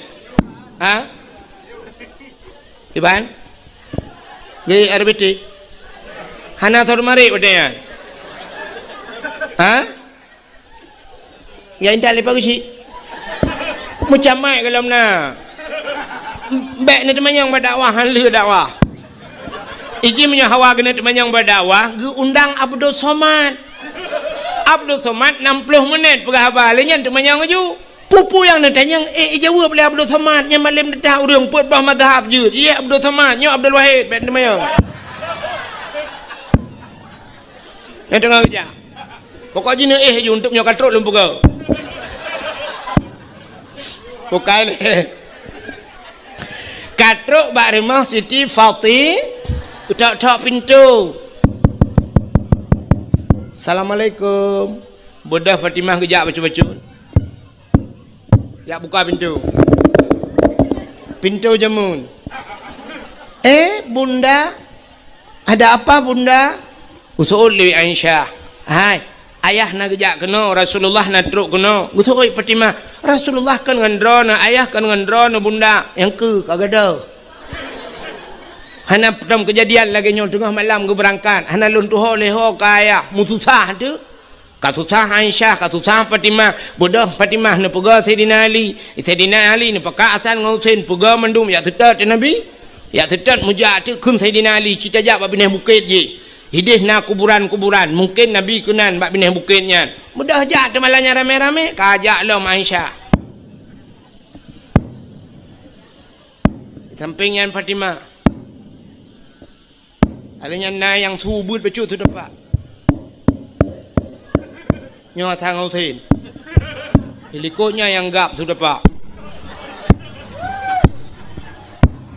Ha? Kiban? Gét R B T? Hana sot marit watée nyan. Ha? Ya intat leupah geuchik. Meucamai golom na. Bék neuteumanyong bak dakwah, han lheueh dakwah. Iji meunyoe hawa keuneuk teumanyong bak dakwah, geuundang Abdul Somad. Abdul Somad nam ploh menit peugah haba, lé nyan teumanyong laju. Peue-peue nyang neutanyong, eh, ijaweueb lé Abdul Somad, nyan malém teuta ureuëng peuet boh mazhab jeuet. Ié Abdul Somad, nyoe Abdul Wahid, bék teumanyong. Nyang teungoh geujak. Pokok jih neuéh ju, untuk nyoe ka trok lôn peugah. Bukai lé. Ka trok bak rumoh Siti Fati, utok-utok pintoe. Assalamualaikum. Beudôh Fatimah geujak bacut-bacut. Jak buka pintoe. Pintoe jameun. "Eh, Bunda, ada apa, Bunda?" Geuseuôt lé Aisyah. "Hai, ayah na geujak keunoe, Rasulullah na trok keunoe." Geuseuôt Fatimah, "Rasulullah kon ngon droeneuh, ayah kon ngon droeneuh, Bunda." "Nyang keu ka gadôh." Hana peutom keujadian lagée nyoe, teungoh malam geubeurangkat, hana lôn tuho lé ho ka ayah, meususah teuh. Ka susah Aisyah, ka susah Fatimah. Beudôh Fatimah neupeugah Saidina Ali. Saidina Ali neupeugah Hasan ngon Husein, peugah mandum jak seutôt keu Nabi. Jak seutôt meujak teuk kheun Saidina Ali, cit tajak bak binéh bukét jih. Idéh na kuburan-kuburan, mungken Nabi keunan bak binéh bukét nyan. Beudôh jak teuma lagée nyan ramé-ramé, ka jak lom Aisyah. Di sampéng nyan Fatimah. Lheueh nyan na nyang su beuet bacut su tapak. Nyoe Hasan Husein. Di likot nyan nyang gab su tapak.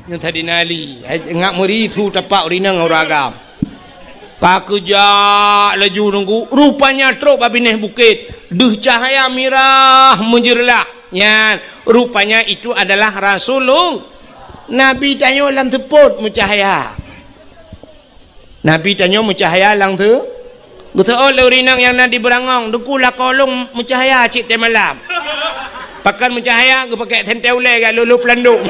Nyoe Saidina Ali. Hai, ngat meuri su tapak ureuëng inong ureuëng agam. Ka geujak laju teungku, rupanya trok bak binéh bukét. Deuh cahya mirah meujeureulah. Nyan, rupanya itu adalah Rasulullah. Nabi tanyoe lam seupôt meucahya. Nabi tanyoe meucahya lam seu-, geuseuôt lé ureuëng inong nyang na di Beurangong, "Teungku, lakoe lôn meucahya cit watée malam." Pakon meucahya, geupaké sentée ulée jak lolo peulandok.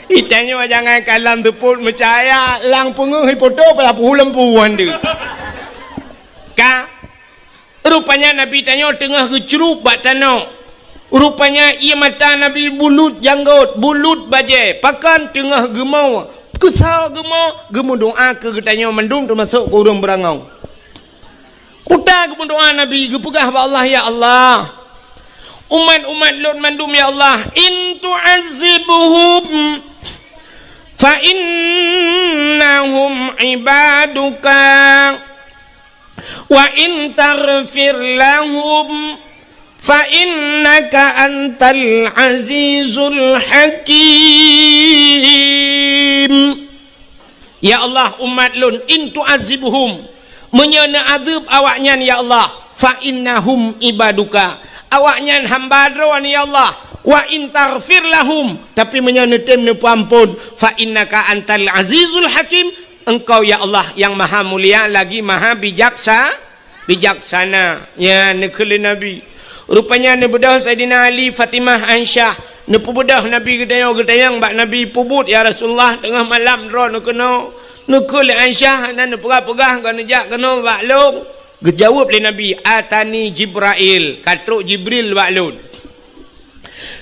Itanyoe jangankan lam seupôt meucahya, lam peungeuh ipoto payah peuhu lampu han deuh. Ka Rupanya Nabi tanyoe teungoh geucrueb bak tanoh. Rupanya ié mata Nabi bulut janggôt, bulut bajée, pakon teungoh geumo, keusoe geumo, geumeudoá keu geutanyoe mandum teumasok keu ureuëng Beurangong. Peue ta geumeudoá Nabi, geupeugah bak Allah, "Ya Allah, umat-umat lôn mandum, ya Allah, in tu'azzibhum fa innahum ibaduka." "Wa in taghfir lahum fa innaka antal azizul hakim." Ya Allah, umat lôn, in tu'azzibhum, meunyoe neuazeueb awaknyan, ya Allah, fa innahum ibaduka, awaknyan hamba Droe, ya Allah, wa in taghfir lahum, tapi meunyoe neutem neupeuamphon, fa innaka antal azizul hakim, Engkau, ya Allah, nyang maha mulia lagi maha bijaksa-, bijaksana. Nyan neukheun lé Nabi. Rupanya neubeudôh Saidina Ali, Fatimah, Aisyah. Neupeubeudôh Nabi geutanyoe, geutanyong bak Nabi, "Peubuet, ya Rasulullah, teungoh malam droeneuh keunoe?" Neukheun lé Aisyah, hana neupeugah-peugah, ka neujak keunoe bak lôn. Geujaweueb lé Nabi, "Atani Jibrail, ka trok Jibril bak lôn."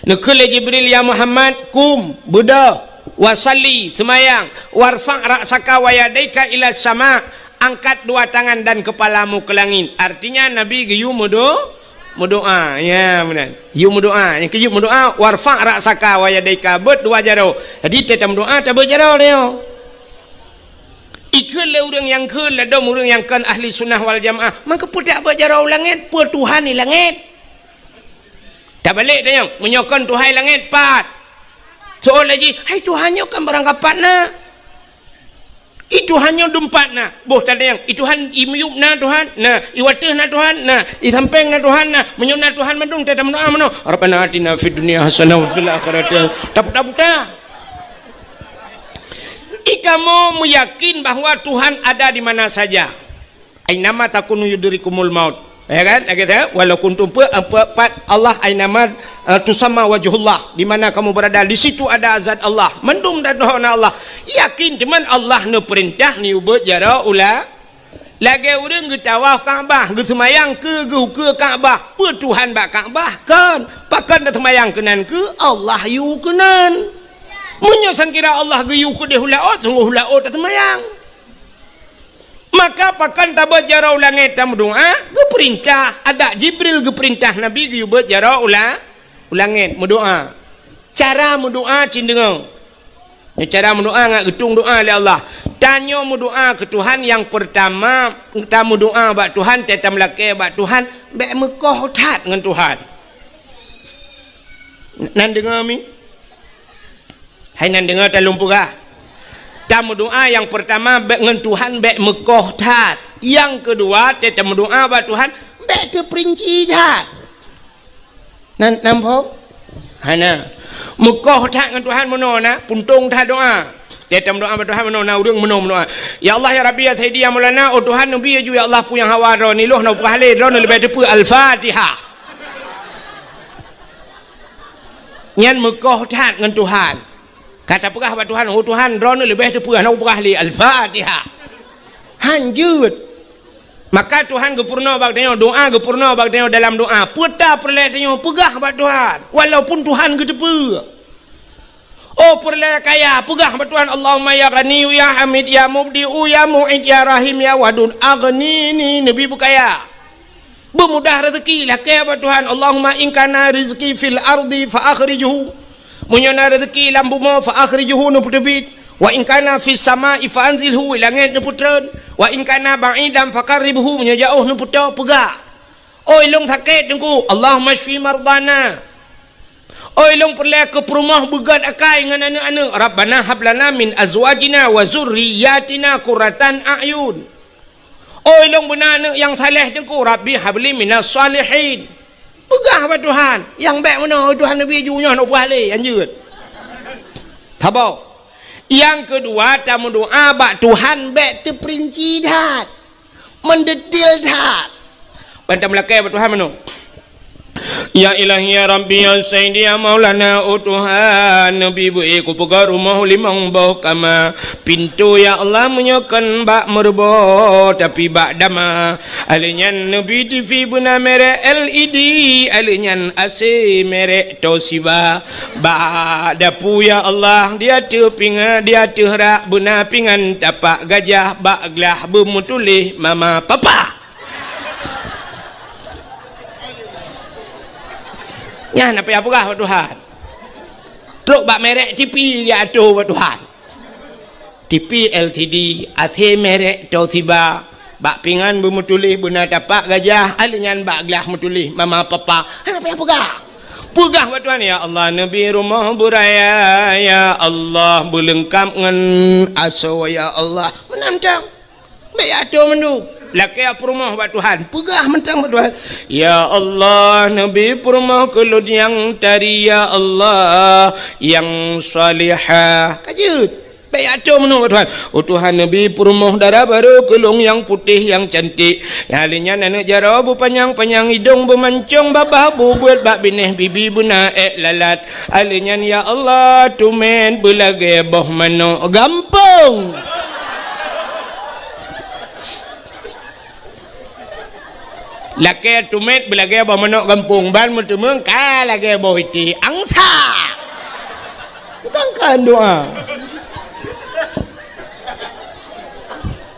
Neukheun lé Jibril, "Ya Muhammad, qum, beudôh, wa shalli, seumayang, warfa' ra'saka wa yadaika ila sama', "Angkat dua tangan dan kepalamu ke langit." Artinya Nabi geuyue meudo-, meudoa. Ya, meunan. Yue meudoa. Nyang keuyue meudoa, "Warfa' ra'saka wa yadaika," beuet dua jaroe. Jadi, teuh tameudoa, tabeuet jaroe nyoe. Ikheun lé ureuëng nyang kheun ladôm ureuëng nyang kon ahli sunnah wal jamaah, maka peue tak beuet jaroe u langét, peue Tuhan di langét? Tabalek tanyong, meunyoe kon Tuhan di langét, pat? Soe laju, hai Tuhan nyoe kan barang kapat na. I Tuhan nyoe dumpat na. Boh tatanyong, i Tuhan i miyueb na Tuhan? Na. I wateueh na Tuhan? Na. I sampéng na Tuhan? Na. Meunyoe na Tuhan mandum, teuh tameudoa meunoe, "Rabbana atina fid dunya hasanah wa fil akhirati hasanah." Taputa-puta. I kamoe meuyakin bahwa Tuhan ada di mana saja. "Ainama takunu yudrikumul maut." Ya kan? Lagée tu, "Walau kuntum," pe-, pe-, pat Allah, "ainama, eh, tusamma wajhullah." Di mana kamu berada, di situ ada zat Allah. Mandum dan Allah. Yakin teuma Allah neupeurintah neubeuet jaroe u la-, Lagée ureuëng geutawaf Ka'bah, geuseumayang keu geuh ukeue Ka'bah, peue Tuhan bak Ka'bah? Kon, pakon taseumayang keunan keu Allah yue keunan. Meunyoe sangkira Allah geuyue keudeh u laôt, sunggoh u laôt taseumayang. Maka pakon tabeuet jaroe u langét tameudoa? Geupeurintah, adak Jibril geupeurintah Nabi geuyue beuet jaroe u la-, u langét meudoa. Cara meudoa cit deungoe. Nyoe cara meudoa ngat geutueng doa lé Allah. Tanyoe meudoa keu Tuhan, nyang peurtama tameudoa bak Tuhan, teuh tameulakée bak Tuhan, bék meukoh that ngon Tuhan. Nan deungoe mi? Hai nan deungoe, talôn peugah. Tameudoa nyang peurtama bék ngon Tuhan bék meukoh that. Nyang keudua, teuh tameudoa bak Tuhan bék teupeurinci that. Nan, nan phom? Hana. Meukoh that ngon Tuhan meunoe na, puntông that doa. Teuh tameudoa bak Tuhan meunoe na, ureuëng meunoe meudoa, "Ya Allah, ya Rabbi, ya Sayyidi, ya Maulana, oh Tuhan, neubi laju, ya Allah, peue nyang hawa droeneuh, lôn hana peugah lé, droeneuh leubeh teupeue." Al-Fatihah. Nyan meukoh that ngon Tuhan. Ka tapeugah bak Tuhan, "Oh Tuhan, droeneuh leubeh teupeue, hana kupeugah lé." Al-Fatihah. Han jeuet. Maka Tuhan geupeurunoe bak tanyoe, doa geupeurunoe bak tanyoe dalam doa. Peue ta peureulée tanyoe, peugah bak Tuhan, walaupun Tuhan geuteupeue. Oh peureulée kaya, peugah bak Tuhan, "Allahumma ya Ghaniyyu ya Hamid ya Mubdi'u ya Mu'id ya Rahim ya Wadud, aghnini," neubi beukaya. Beumudah rezeki, lakée bak Tuhan, "Allahumma in kana rizqi fil ardi fa akhrijhu." Meunyoe na rezeki lam bumoe, "fa akhrijhu," neupeuteubiet. "Wa in kana fis sama'i fa anzilhu," langét neupeutreun. "Wa in kana ba'idan fa qarribhu," meunyoe jaoh neupeutoe, peugah. "Oi lôn sakét, Teungku, Allahumma syfi mardana." Oi lôn peureulée keu peurumoh beugét akai ngon aneuëk-aneuëk, "Rabbana hab lana min azwajina wa zurriyyatina qurratan a'yun." Oi lôn beuna aneuëk nyang saleh, Teungku, "Rabbi habli minas shalihin." Peugah bak Tuhan, nyang bék meunoe, "Oi Tuhan, neubi ju nyoe, hana peugah lé, han jeuet." Saboh. Nyang keudua, tameudoa bak Tuhan bék teupeurinci that, meudetil that. Ban tameulakée bak Tuhan meunoe. Ya Ilahi, ya Rabbi, ya Sayyidi, ya Maulana, oh Tuhan, neubi beu-i kupeugöt rumoh limong boh kama. Pintoe, ya Allah, meunyoe kon bak meureuboh, tapi bak dama. Alheuh nyan neubi TV beuna merek L E D, alheuh nyan A C merek Toshiba. Bak dapu, ya Allah, di ateueh pinga-, di ateueh rak beuna pingan tapak gajah, bak glah beumeutuléh mama papa. Nyan apa nyang peugah bak Tuhan. Trok bak merek TV nyang atô bak Tuhan. TV L C D, A C merek Toshiba, bak pingan beumeutuléh beuna tapak gajah, alheuh nyan bak glah meutuléh mama papa. Hana apa nyang peugah. Peugah bak Tuhan, "Ya Allah, neubi rumoh beuraya, ya Allah, beuleungkap ngon asoe, ya Allah." Meunan tang. Bék atô mandum. Lakée peurumoh bak Tuhan. Peugah mantong bak Tuhan. Ya Allah, neubi peurumoh keu lôn nyang tari, ya Allah, nyang salihah. Ka jeuet. Bék atô mandum bak Tuhan. Oh Tuhan, neubi peurumoh dara barô keu lôn nyang putéh, nyang cantik. Nyang lheuh nyan aneuëk jaroe beupanyang-panyang, idông beumancông, babah bubeuet, bak binéh bibi beuna ék lalat. Alheuh nyan, ya Allah, tumet beulagée boh manok gampông. Lakée tumet beulagée boh manok gampông, ban meuteumeung ka lagée boh iték angsa. Bukan kan doa.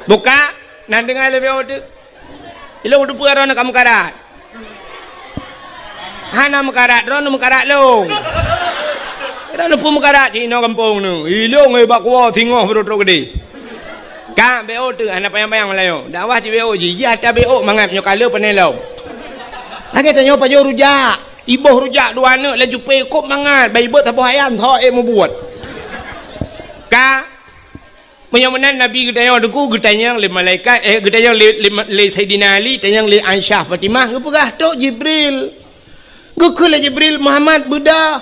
Buka. Nan deungoe lé B O teuk. Ilôn teupeue droeneuh ka meukarat. Hana meukarat, droeneuh meukarat lôn. Droeneuh peue meukarat cit inoe gampông neuh. Ilôn, eh, bak kuwoe singoh beurôk-rôk keudéh. Ka B O teuk, hana panyang-panyang Meulayu. Dakwah cit B O jih, jih ata B O mangat nyoe ka le peuneulom. Lagèe tanyoe pajoh rujak, iboh rujak dua aneuk laju pé kôb mangat, bai beuet saboh ayam tho ék mubuet. Ka Meunyoe meunan Nabi geutanyoe teungku, geutanyong lé malaikat, eh, geutanyong lé, lé, lé Saidina Ali, tanyong lé Aisyah Fatimah, geupeugah, "Trok Jibril." Geukheun lé Jibril, "Muhammad, beudôh,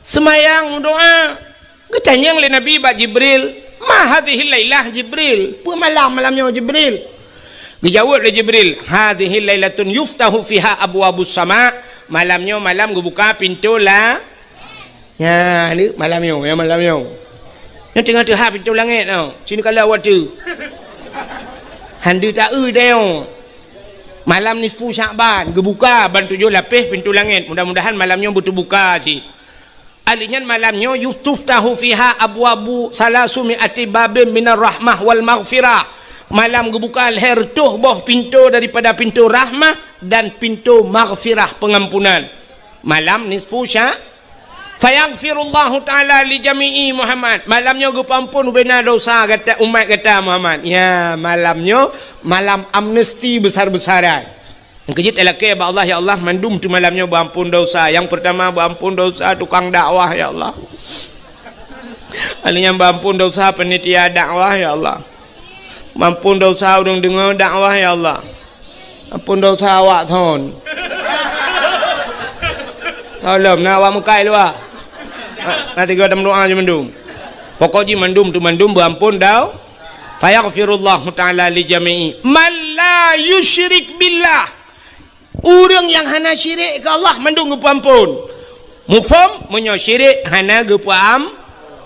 seumayang, meudoa." Geutanyong lé Nabi bak Jibril, "Ma hadhihil lailah Jibril?" Peue malam, malam nyoe Jibril? Geujaweueb lé Jibril, "Hadhihil lailatun yuftahu fiha abwabus sama." Malam nyoe malam geubuka pintoe la Nyan, ni malam nyoe, ya malam nyoe. Nyoe teungoh teuhah pintoe langét nyoe. Sini kalau awak tu. Hana ta-eu teuh nyoe. Malam nisfu Syakban, geubuka ban tujoh lapéh pintoe langét. Mudah-mudahan malam nyoe beuteubuka cit. Ahli nyan malam nyoe, "Yustaftahu fiha abwabu salasumi ati babin minar rahmah wal maghfirah." Malam geubuka lhèe reutôh boh pintoe daripada pintoe rahmah dan pintoe maghfirah, pengampunan. Malam nisfu Sya-, "Fayaghfirullahu ta'ala li jami'i Muhammad." Malam nyoe geupeuampôn ubena dosa gata, umat gata Muhammad. Ya, malam nyoe malam amnesti besar-besaran. Nyang keujeuet talakée bak Allah, "Ya Allah, mandum teuh malam nyoe beuampôn dosa." Nyang peurtama beuampôn dosa tukang dakwah, ya Allah. Ahli nyan beuampôn dosa panitia dakwah, ya Allah. Beuampôn dosa ureuëng deungoe dakwah, ya Allah. Ampôn dosa awak thon. Tolong, na awak meukai luwa. Na, na tiga dam doa je mandum. Pokok jih mandum tu mandum beuampôn dau. Fayaghfirullahu ta'ala li jami'i man la yusyrik billah. Ureuëng nyang hana syirik keu Allah mandum geupeuampôn. Muphom, meunyoe syirik hana geupeuam-,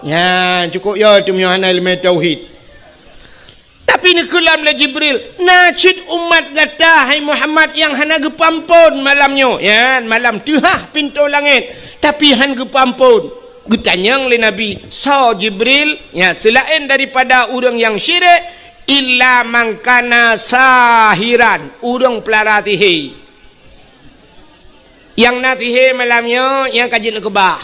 nyan cukôp yo tu meunyoe hana ileumé tauhid. Tapi neukeulam lé Jibril, "Na cit umat gata, hai Muhammad, nyang hana geupeuampôn malam nyoe." Nyan malam teuhah pintoe langét, tapi han geupeuampôn. Geutanyong lé Nabi, "Soe Jibril?" Nyan, seulaén daripada ureuëng nyang syirik, "Illa man kana sahiran," ureuëng peulara sihé. Nyang na sihé malam nyoe, nyang ka jeuet neukeubah.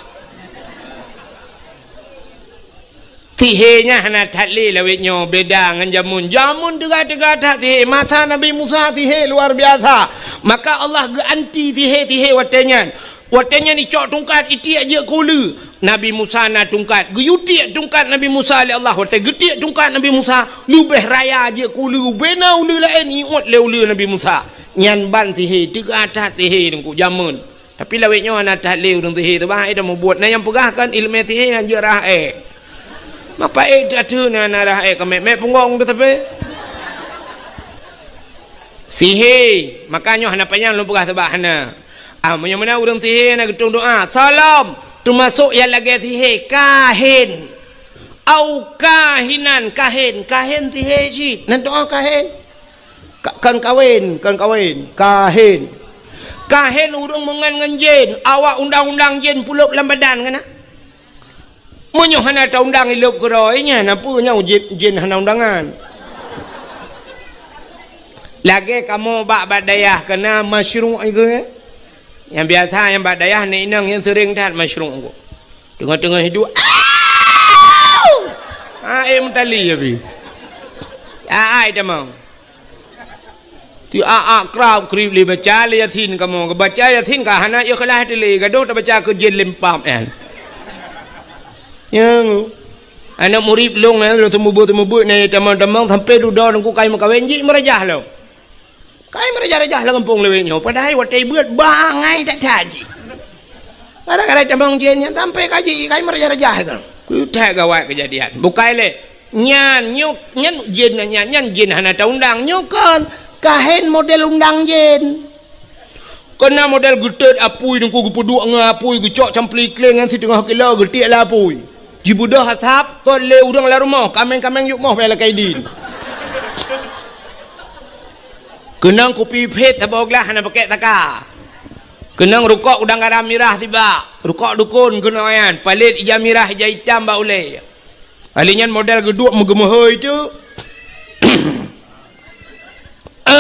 Sihé nyan hana that lé lawét nyoe, beda ngon jameun. Jameun teuga-teuga that sihé. Masa Nabi Musa sihé luar biasa. Maka Allah geuanti sihé-sihé watée nyan. Watée nyan icok tungkat, itiek jeuet keu uleue. Nabi Musa na tungkat. Geuyue tiek tungkat Nabi Musa lé Allah. Watée geutiek tungkat Nabi Musa, leubeh raya jeuet keu uleue. Bena uleue laén iôt lé uleue Nabi Musa. Nyan ban sihé, teuga that sihé teungku jameun. Tapi lawét nyoe hana that lé ureuëng sihé teuh bah, eh, dah mubuet. Na nyang peugah kan ileumé sihé nyan jeuet rhah ék. Mapa ék that na, na rhah ék ka mét-mét punggong teuh tapi. Sihé, maka nyoe hana panyang lôn peugah sabab hana. Ah, meunyoe meunan ureuëng sihé na geutueng doa, salam, teumasok nyang lagée sihé, kahin. Au kahinan, kahin, kahin sihé cit. Nan doa kahin. Ka-, kon kawén, kon kawén, kahin. Kahin ureuëng meungon ngon jén, awak undang-undang jén pulop lam badan kana. Meunyoe hana taundang ilop keudroe nyan, na peue nyoe jén, jén hana undangan. Lagée kamoe bak, bak dayah kana masyruq iku, eh? Nyang biasa nyang bak dayah nèk inong nyang seuring that masyruq iku. Teungoh-teungoh hidup, au! Ah, eh, meutali ya bi. Ah, ai tamong. Ti a-a krab krib lé baca lé Yasin kamoe. Baca Yasin ka hana ikhlas teuh lé, gadoh tabaca keu jén lempam nyan. Nyang aneuk murit lôn nyan, lôn teumeubuet-teumeubuet nyan tamong-tamong sampai dudoe teungku kai meukawen jih meurajah lom. Kai meurajah-rajah lam gampông lawét nyoe, padahai watée beuet bangai that-that jih. Gara-gara tamong jén nyan sampai ka jih kai meurajah-rajah kan. Keu that gawat keujadian. Bukai lé. Nyan, nyoe, nyan jén nyan, nyan jén hana taundang. Nyoe kon, kahen model undang jén. Kon na model geutot apui teungku geupeuduek ngon apui geucok campli kleng nyan siteungoh kilo geutiek lé apui. Jibeudôh asap kon lé ureuëng lam rumoh, kaméng-kaméng yub moh bèe lakée idin. Keunong kupi phet saboh glah hana pakèk taka. Keunong rukok udang garam mirah tibak, rukok dukon keunong nyan, palét ija mirah ija itam bak ulée. Kali nyan model geuduek meugeumeuhôi teuk. Eh,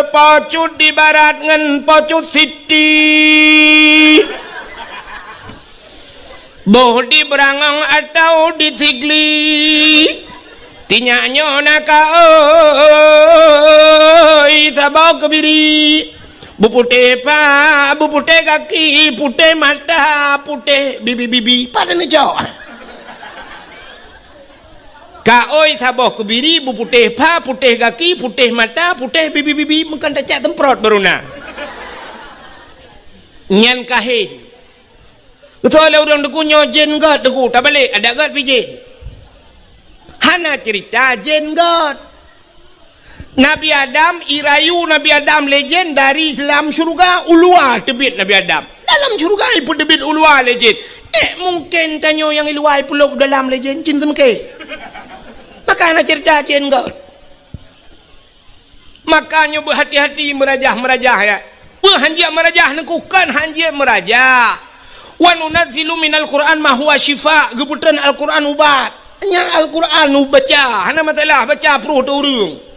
Pocut di barat ngon Pocut Siti. Boh di Beurangong atawa di Sigli. Tinyak nyoe na ka oi saboh keubiri. Beuputéh pha, beuputéh gaki, putéh mata, putéh bibi-bibi. Pat neucok. Ka oi saboh keubiri, beuputéh pha, putéh gaki, putéh mata, putéh bibi-bibi. Meukan tacak semprot baru na. Nyan kahén. Beutôi lé ureuëng Teungku nyoe jén gét Teungku, tabalek adak gét pih jén. Hana cerita jén gét. Nabi Adam, irayu Nabi Adam lé jén dari dalam syeuruga, u luwa teubiet Nabi Adam. Dalam syeuruga ipeuteubiet u luwa lé jén. Eh, mungken tanyoe nyang i luwa ipeulop dalam lé jén, jén seumeuke. Maka hana cerita jén gét. Maka nyoe beuhati-hati meurajah-meurajah, ya. Peue hanjeuet meurajah Teungku, kon hanjeuet meurajah. "Wa nunazzilu minal Qur'an ma huwa syifa," geupeutreun Al-Qur'an ubat. Nyang Al-Qur'an ubaca, hana masalah, baca pruh teu ureuëng.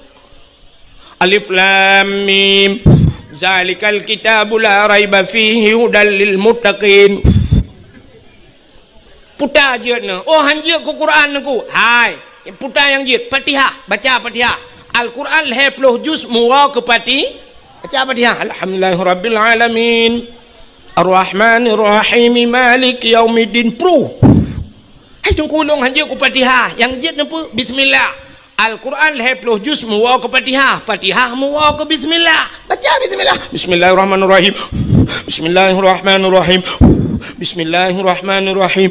Alif Lam Mim. Zalikal kitabu la raiba fihi hudal lil muttaqin. Puta jeuet nyoe. Oh, hanjeuet keu Quran Teungku. Hai, puta nyang jeuet. Fatihah, baca Fatihah. Al-Quran lhée ploh juz meuwoe keu Fati-, baca Fatihah. Alhamdulillahirabbil alamin. Arrahmanirrahim. Maliki yaumiddin. Pruh. Hai Teungku, lôn hanjeuet keu Fatihah. Nyang jeuet nyoe peue? Bismillah. Al-Quran lhée ploh juz meuwoe keu Fatihah, Fatihah meuwoe keu bismillah. Baca bismillah. Bismillahirrahmanirrahim. Bismillahirrahmanirrahim. Bismillahirrahmanirrahim.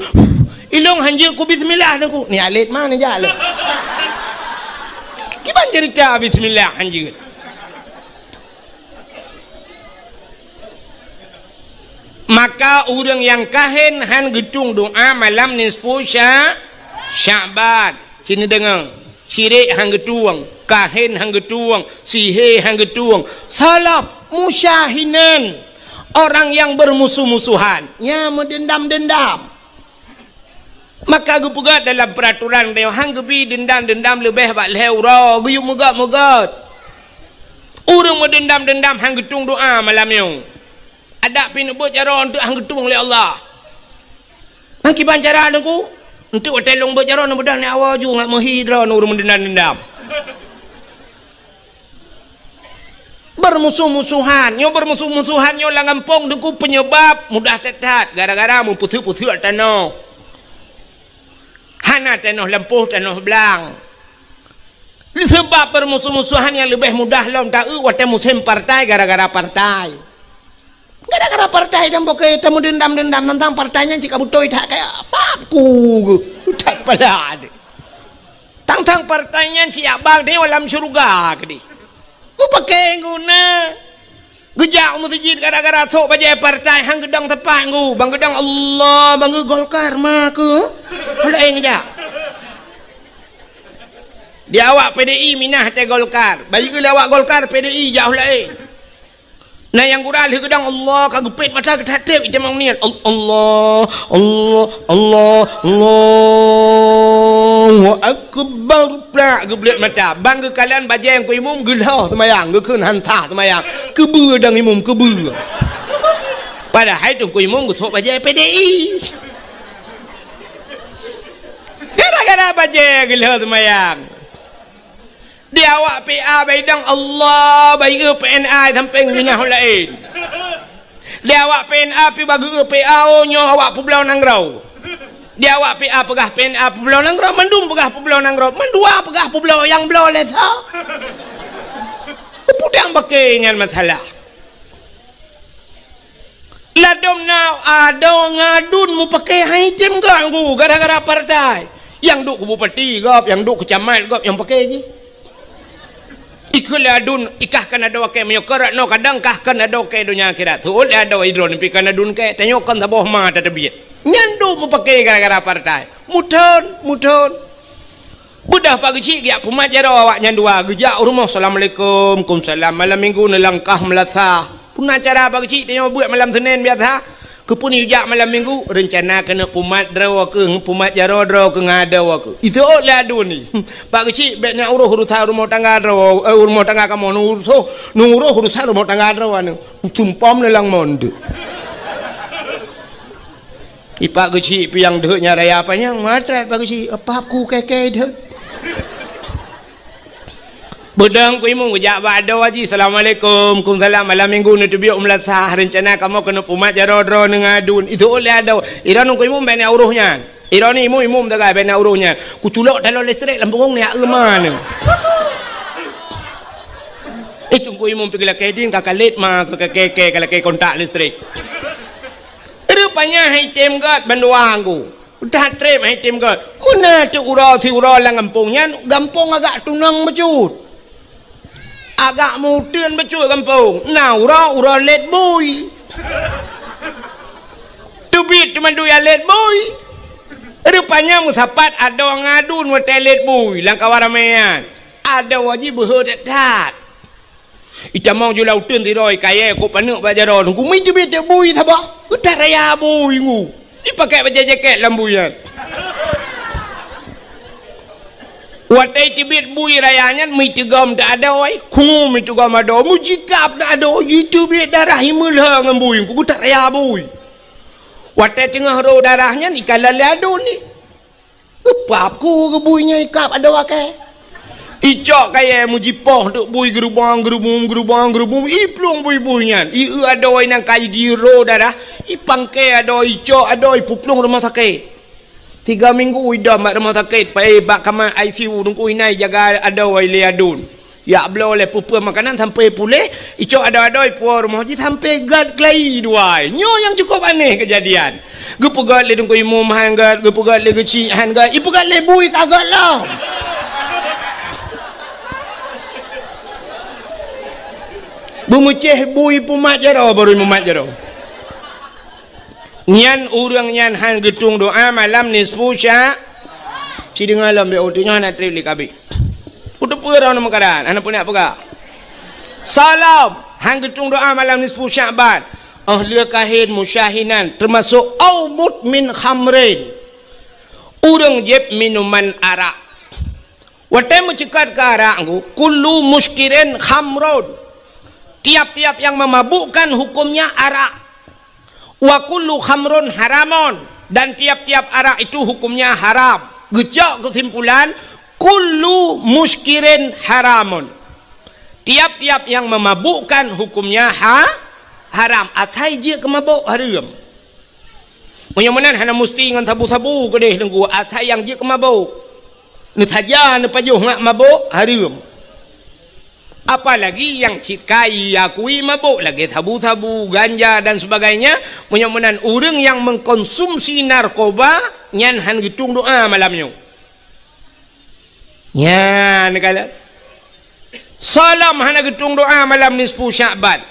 Ilôn hanjeuet keu bismillah Teungku. Ni alet ma ni jak lé. Kiban cerita bismillah hanjeuet. Maka ureuëng nyang kahén han geutueng doá malam nisfu Sya-, Sya'ban. Cit neudeungoe, syirik han geutueng, kahén han geutueng, sihé han geutueng. Salaf musyahinan, orang yang bermusuh-musuhan, nya meudendam-dendam. Maka geupeugah dalam peuraturan nyoe, han geubi dendam-dendam leubeh bak lhée uroe, geuyue meugét-meugét. Ureuëng meudendam-dendam han geutueng doá malam nyoe. Adak pih neubeuet jaroe eunteuk han geutueng lé Allah. Nang kiban cara Teungku? Eunteuk watée lôn beuet jaroe neubeudoh ni awai ju ngat meuhi droe ureuëng meudendam-dendam. Beurmusoh-musohan, nyoe beurmusoh-musohan nyoe lam gampông Teungku peunyeubab mudah that-that gara-gara meupeuseuek-peuseuek tanoh. Hana tanoh lampôh, tanoh blang. Seubab beurmusoh-musohan nyang leubeh mudah lom taeu watée musém partai gara-gara partai. Gara-gara partai dan boke tameudendam-dendam tantang partai nyan cit ka beutôi that kaya apa ku that pala deh. Tang-tang partai nyan siap bang teuh lam syeuruga keudeh. Mupakè guna. Geujak u meuseujid gara-gara sok bajèe partai han geudong teumpat ngu. Bang geudong Allah, bang geu Golkar ma keu. Laén geujak. Di awak P D I minah teuh Golkar. Bayeue lé awak Golkar P D I jak laén. Na nyang gura lheueh geudong Allah ka geupet mata geutatép itamong niet. Al-, Allah, Allah, Allah, Allahu Akbar. Plak geubleuet mata. Bang geukalon bajèe Teungku Imum geulhah seumayang, geukheun han sah seumayang. Keubeue dang Imum, keubeue. Padahai Teungku Imum geusok bajèe P D I. Gara-gara bajèe geulhah seumayang. Di awak P A baidang Allah, bayeue P N A sampéng minah laén. Di awak P N A pi bageue P A, oh, nyoe awak peubloe nanggroe. Di awak P A peugah P N A peubloe nanggroe, mandum peugah peubloe nanggroe, mandua peugah peubloe nyang bloe lé sa. Peue dang bakée nyan masalah. Ladom na adoe ngadun mupakè hai tem ganggu gara-gara partai. Nyang duek keu bupati gob, nyang duek keu camat gob nyang pakè jih. Ikeu ladun ikah kan adoe kèe meunyoe keu rot noe kadang kah kan adoe kèe donya akhirat. Teuôt lé adoe idroe neupike ladun kèe, tanyoe kon saboh ma tateubiet. Nyan duek mupakè gara-gara partai. Muthon, muthon. Beudôh Pak Geuchik geujak peumat jaroe awak nyan dua, geujak u rumoh, "Assalamualaikum." "Kumsalam." Malam minggu neulangkah meulasah. Peue na cara Pak Geuchik tanyoe buet malam Senin biasa. Keupeue neujak malam minggu? Reuncana keuneuk pumat droe keuh, pumat jaroe droe keuh ngon adoe keuh. Iteuk lé aduen ni. Pak Geuchik, bèk neujak uroh urusan rumoh tangga droe, eh, rumoh tangga kamoe, neuuroh, neuuroh urusan rumoh tangga droe aneuk. Sumpom neulang mon teuk. Ipak Geuchik piang deuek nyan raya panyang, matrat Pak Geuchik, apap ku kèe-kèe deuek. Beudôh Teungku Imum geujak bak adoe jih, "Assalamualaikum." "Kumsalam." "Malam minggu neuteubiet u meulasah, reuncana kamoe keuneuk pumat jaroe droeneuh ngon aduen." Iteuk lé adoe, "Iroe nyoe Teungku Imum bèk neujak uroh nyan. Iroe nyoe Imum-Imum sagai bèk neujak uroh nyan. Kuculok taloe listrik lam peungong neujak eu ma nyoe." Eh, Teungku Imum pih geulakèe din ka kalét ma, ka kèe-kèe ka lakèe kontak listrik. Rupanya hai tem gèt bandua Teungku. That trép hai tem gèt. Meunan teuk uroe siuroe lam gampông nyan, gampông agak tunong bacut. Agak meuteun bacut gampông. Na uroe, uroe lét bui. Teubiet teuma dua lét bui. Rupanya meusapat adoe ngon aduen watèe lét bui lam kawan ramè nyan. Adoe jih beuhe that-that. Itamong ju lam uteuen sidroe kayèe kok paneuk bak jaroe Teungku, meuteubit bui saboh. Utak raya bui Teungku. Ipakèk bajèe jakèt lam bui nyan. Watèe teubiet bui raya nyan, meuteugom that adoe, khungu meuteugom adoe, meujikab that adoe, jiteubiet darah imeulheueng ngon bui Teungku, utak raya bui. Watèe teungoh rô darah nyan, ikalon lé aduen ni. Geupap ku geubui nyoe ikab adoe akèe. Icok kayèe meujipoh teuk bui geurubong-geurubum, geurubong-geurubum, iplueng bui-bui nyan. Ieu adoe nyang ka jidiro darah, ipangkèe adoe, icok adoe, ipeuplueng rumoh sakét. Tiga minggu idom bak rumoh sakét, pai bak kama I C U Teungku, inan ijaga adoe lé aduen. Jak bloe lé peue-peue makanan sampoe puléh, icok adoe-adoe ipuwoe rumoh jih sampoe gèt keulayi dua. Nyoe nyang cukôp aneh keujadian. Geupeugèt lé Teungku Imum han gèt, geupeugèt lé Geuchik han gèt, ipeugèt lé bui ka gèt lom. Beumeucéh bui pumat jaroe, barô mumat jaroe. Nyan ureueng nyan han geutueng doa malam nisfu Sya-, ci deungoe lom, bèk uteuk nyoe hana trép lé kabeh. Uteupeue droeneuh meukaran, hana peue neujak peugah. Salam, han geutueng doa malam nisfu Sya'ban. Óh lheueh kahén musyahinan, teumasok au mudmin khamrin. Ureueng jieb minuman arak. Watèe meuceukat keu arak Teungku, kullu muskirin khamrun. Tiap-tiap yang memabukkan hukumnya arak. Wa kullu khamrun haramun, dan tiap-tiap arak itu hukumnya haram. Geucok keusimpulan, kullu muskirin haramun. Tiap-tiap yang memabukkan hukumnya ha-, haram. Asai jeuet keu mabök hareuem. Meunyoe meunan hana musti ngon sabu-sabu keudeh Teungku, asai nyang jeuet keu mabök. Neusaja neupajoh ngat mabök hareuem. Apalagi nyang cit ka iakui mabök lagèe sabu-sabu, ganja dan sebagainya, meunyoe meunan ureueng nyang mengkonsumsi narkoba nyan han geutueng doa malam nyoe. Nyan kalon. Salam hana geutueng doa malam nisfu Sya'ban.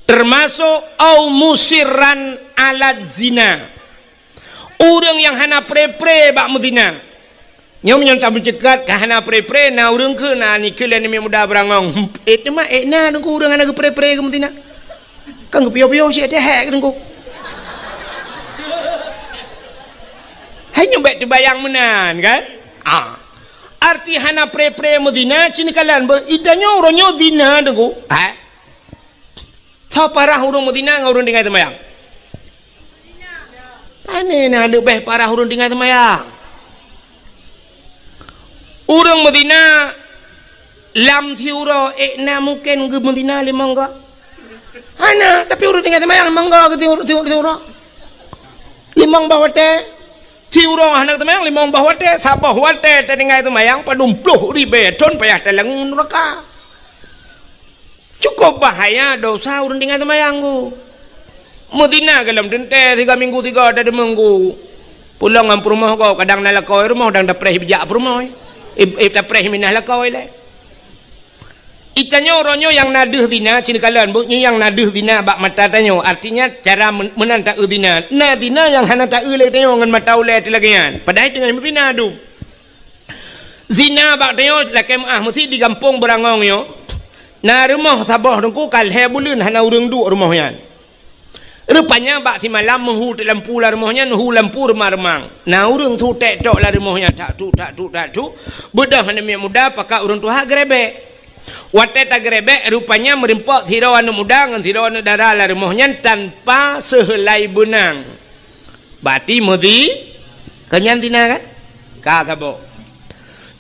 Teumasok au musirran ala zina. Ureueng nyang hana pré-pré bak meuzina. Nyoe meunyoe tameuceukat ka hana pré-pré, na ureueng keu na nikeue lé aneuk muda beurangong. Eh, teuma, eh, na Teungku ureueng hana geupré-pré keu meuzina. Kan geupiôh-piôh cit teuhèk Teungku. Hai nyoe bèk teubayang meunan, kan? Ah. Arti hana pré-pré meuzina, ci neukalon beuh, i tanyoe uroe nyoe zina Teungku. Ha? Soe parah ureueng meuzina ngon ureueng tinggai seumayang? Pane na leubeh parah ureueng tinggai seumayang? Ureueng meuzina lam siuroe, eh, na mungken geumeuzina limong goe? Hana, tapi ureueng tinggai seumayang limong goe keu siuroe, siuroe, siuroe. Limong boh watèe. Siuroe hana seumayang limong boh watèe, saboh watèe tatinggai seumayang padum ploh ribèe thon payah talangue nuraka. Cukôp bahaya dosa ureueng tinggai seumayang Teungku. Meuzina goh lom teuntèe, tiga minggu tiga, ada dua minggu. Pulang ngon peurumoh gob, kadang na lakoe rumoh, kadang tapreh bijak peurumoh. Eh, eh, tapreh minah lakoe lé. I tanyoe uroe nyoe nyang na deuh zina, ci neukalon beuh, nyoe nyang na deuh zina bak mata tanyoe. Artinya, cara men-, meunan taeu zina. Na zina nyang hana taeu lé tanyoe ngon mata ulèe teuh lagèe nyan. Padahai teungoh meuzina dum. Zina bak tanyoe lakèe meu'ah, meusi di gampông Beurangong nyoe. Na rumoh saboh Teungku ka lhèe buleuen hana ureueng duek rumoh nyan. Rupanya bak simalam meuhu teuk lampu lam rumoh nyan, hu lampu reumang-reumang. Na ureuëng su tek tok lam rumoh nyan, tak tuk, tak tuk, tak tuk. Beudôh aneuk miet muda pakat ureuëng tuha geurebek. Watée tageurebek, rupanya meurimpok sidroe aneuk muda ngon sidroe aneuk dara lam rumoh nyan tanpa seuheulai beunang. Berarti meuzi-, kon nyan zina kan? Ka saboh.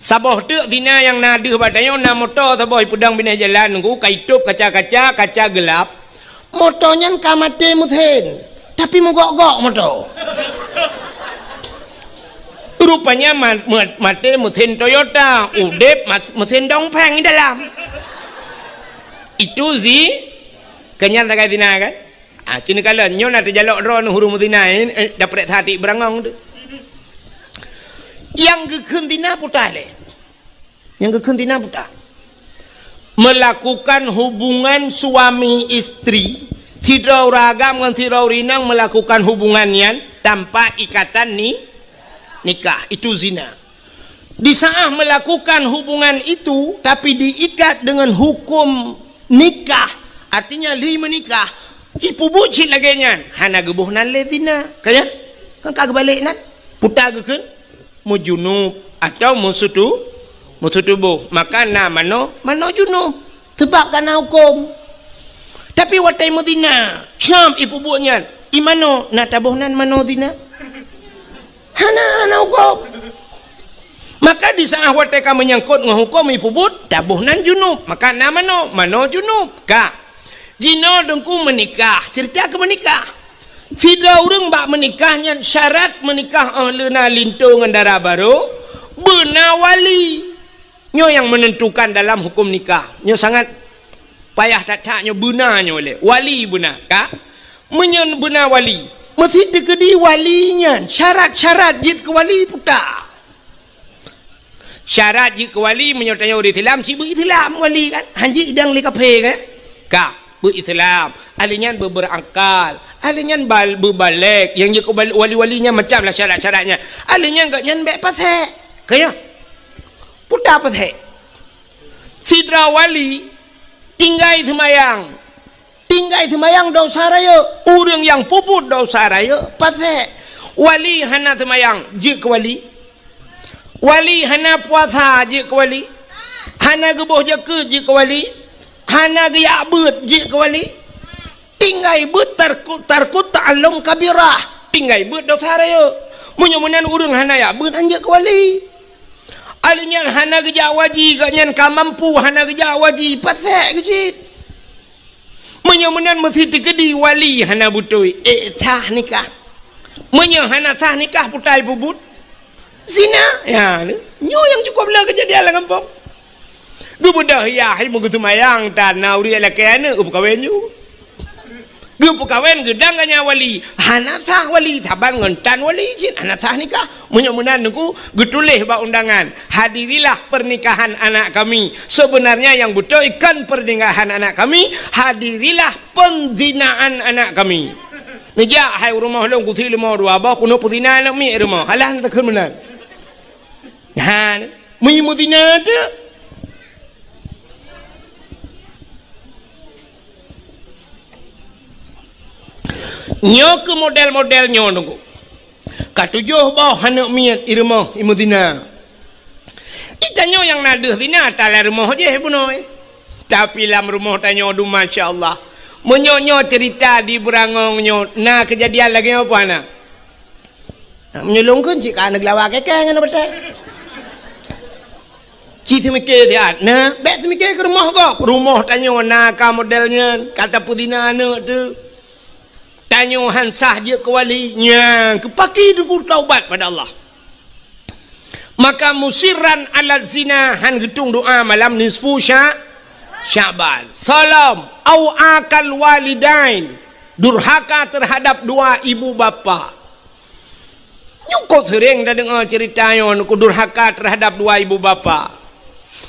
Saboh teuk zina nyang na deuh bak tanyoe, na moto saboh ipeudong binéh jalan, nunggu ka itôb kaca-kaca, kaca geulap. Moto nyan ka maté meusén, tapi meugok-gok moto. Rupanya ma-, ma-, maté meusén Toyota, udeb ma-, meusén Dongfeng di dalam. Itu zi-, kon nyan sagai zina kan? Ah, cina kalon, nyoe na teujalok droe neuh ureuëng meuzina, eh, eh, daprek satik beurangong tu. Nyang geukheun zina peue lé? Nyang geukheun zina peue? Melakukan hubungan suami istri, sidroe ureuëng agam ngon sidroe ureuëng inong melakukan hubungan nyan tanpa ikatan ni-, nikah, itu zina. Di saat melakukan hubungan itu, tapi diikat dengan hukum nikah, artinya lheueh meunikah, ipeubuet cit lagée nyan, hana geuboh nan lé zina. Ka nyan? Kan ka geubalek nan? Peue geukheun? Meujunub atau meusutu-, meusutuboh. Maka na manoe, manoe junub. Sabab ka na huköm. Tapi watée meuzina, cam ipeubuet nyan, i manoe na taboh nan manoe zina? Hana, hana huköm. Maka di saat watée ka meunyangkot ngon huköm ipeubuet, taboh nan junub. Maka na manoe, manoe junub. Ka. Jinoe Teungku meunikah, ceurita keu meunikah. Sidroe ureuëng bak meunikah nyan syarat meunikah óh lheueh na linto ngon dara barô, beuna wali. Nyoe nyang meunentukan dalam huköm nikah. Nyoe sangat payah that-that nyoe beuna nyoe lé. Wali beuna, ka? Meunyoe beuna wali, meusti teukeudi wali nyan syarat-syarat jeuet keu wali peue? Syarat jeuet keu wali meunyoe tanyoe ureuëng Islam, cit beu Islam wali kan? Han jeuet idang lé kafé kan? Ka, beu Islam. Ahli nyan beu berakal. Ahli nyan bal-, beu balek. Nyang jeuet keu bal-, wali-wali nyan macam lah syarat-syarat nyan. Ahli nyan gobnyan bék pasék. Ka nyan? Peue pasék? Sidroe wali tinggai seumayang. Tinggai seumayang dosa rayeuk. Ureuëng nyang peubuet dosa rayeuk, pasék. Wali hana seumayang, jeuet keu wali. Wali hana puasa, jeuet keu wali. Hana geuboh jakeuet, jeuet keu wali. Hana geujak beuet, jeuet keu wali. Tinggai beuet tarku-, tarku ta'allum kabirah. Tinggai beuet dosa rayeuk. Meunyoe meunan ureuëng hana jak beuet, han jeuet keu wali. Ahli nyan hana geujak waji, gobnyan ka mampu hana geujak waji, pasék geucit. Meunyoe meunan meusti teukeudi wali hana beutôi, ék sah nikah. Meunyoe hana sah nikah, peue ipeubuet? Zina. Ya, nyoe nyang cukup le keujadian lam gampông. Geubeudôh yah, hai meugeuseumayang, tan na ureuëng lakée aneuëk geupeukawen ju. Geupeukawen geudang gobnyan wali, hana sah wali, saban ngon tan wali cit, hana sah nikah. Meunyoe meunan Teungku, geutuléh bak undangan, "Hadirilah pernikahan anak kami." Sebenarnya nyang beutôi kon pernikahan anak kami, "Hadirilah penzinaan anak kami." Neujak hai u rumoh lôn, kusi leumo dua boh, keuneuk peuzina aneuk miet rumoh. Alah, takheun meunan. Ha, meunyoe meuzina teuk. Nyoe keuh model-model nyoe Teungku. Ka tujoh boh aneuk miet i rumoh i meuzina. Di tanyoe nyang na deuh zina, ta lam rumoh jih bunoe. Tapi lam rumoh tanyoe dum, masya Allah. Meunyoe nyoe ceurita di Beurangong nyoe, na keujadian lagée nyoe peue hana? Meunyoe lôn kheun cit ka aneuk lawa keu-keu ngon batée. Ci teumike siat, nah, bék teumike keu rumoh gob. Rumoh tanyoe na ka model nyan, ka tapeuzina aneuk teuh. Tanyoe han sah jeuet keu wali, nyan keu pakri Teungku taubat pada Allah. Maka musirran ala zina, han geutung doa malam nisfu Sya-, Sya'ban. Salom, au akal walidain, durhaka terhadap dua ibu bapa. Nyoe ka seuréng tadeungoe ceurita nyoe, Teungku, durhaka terhadap dua ibu bapa.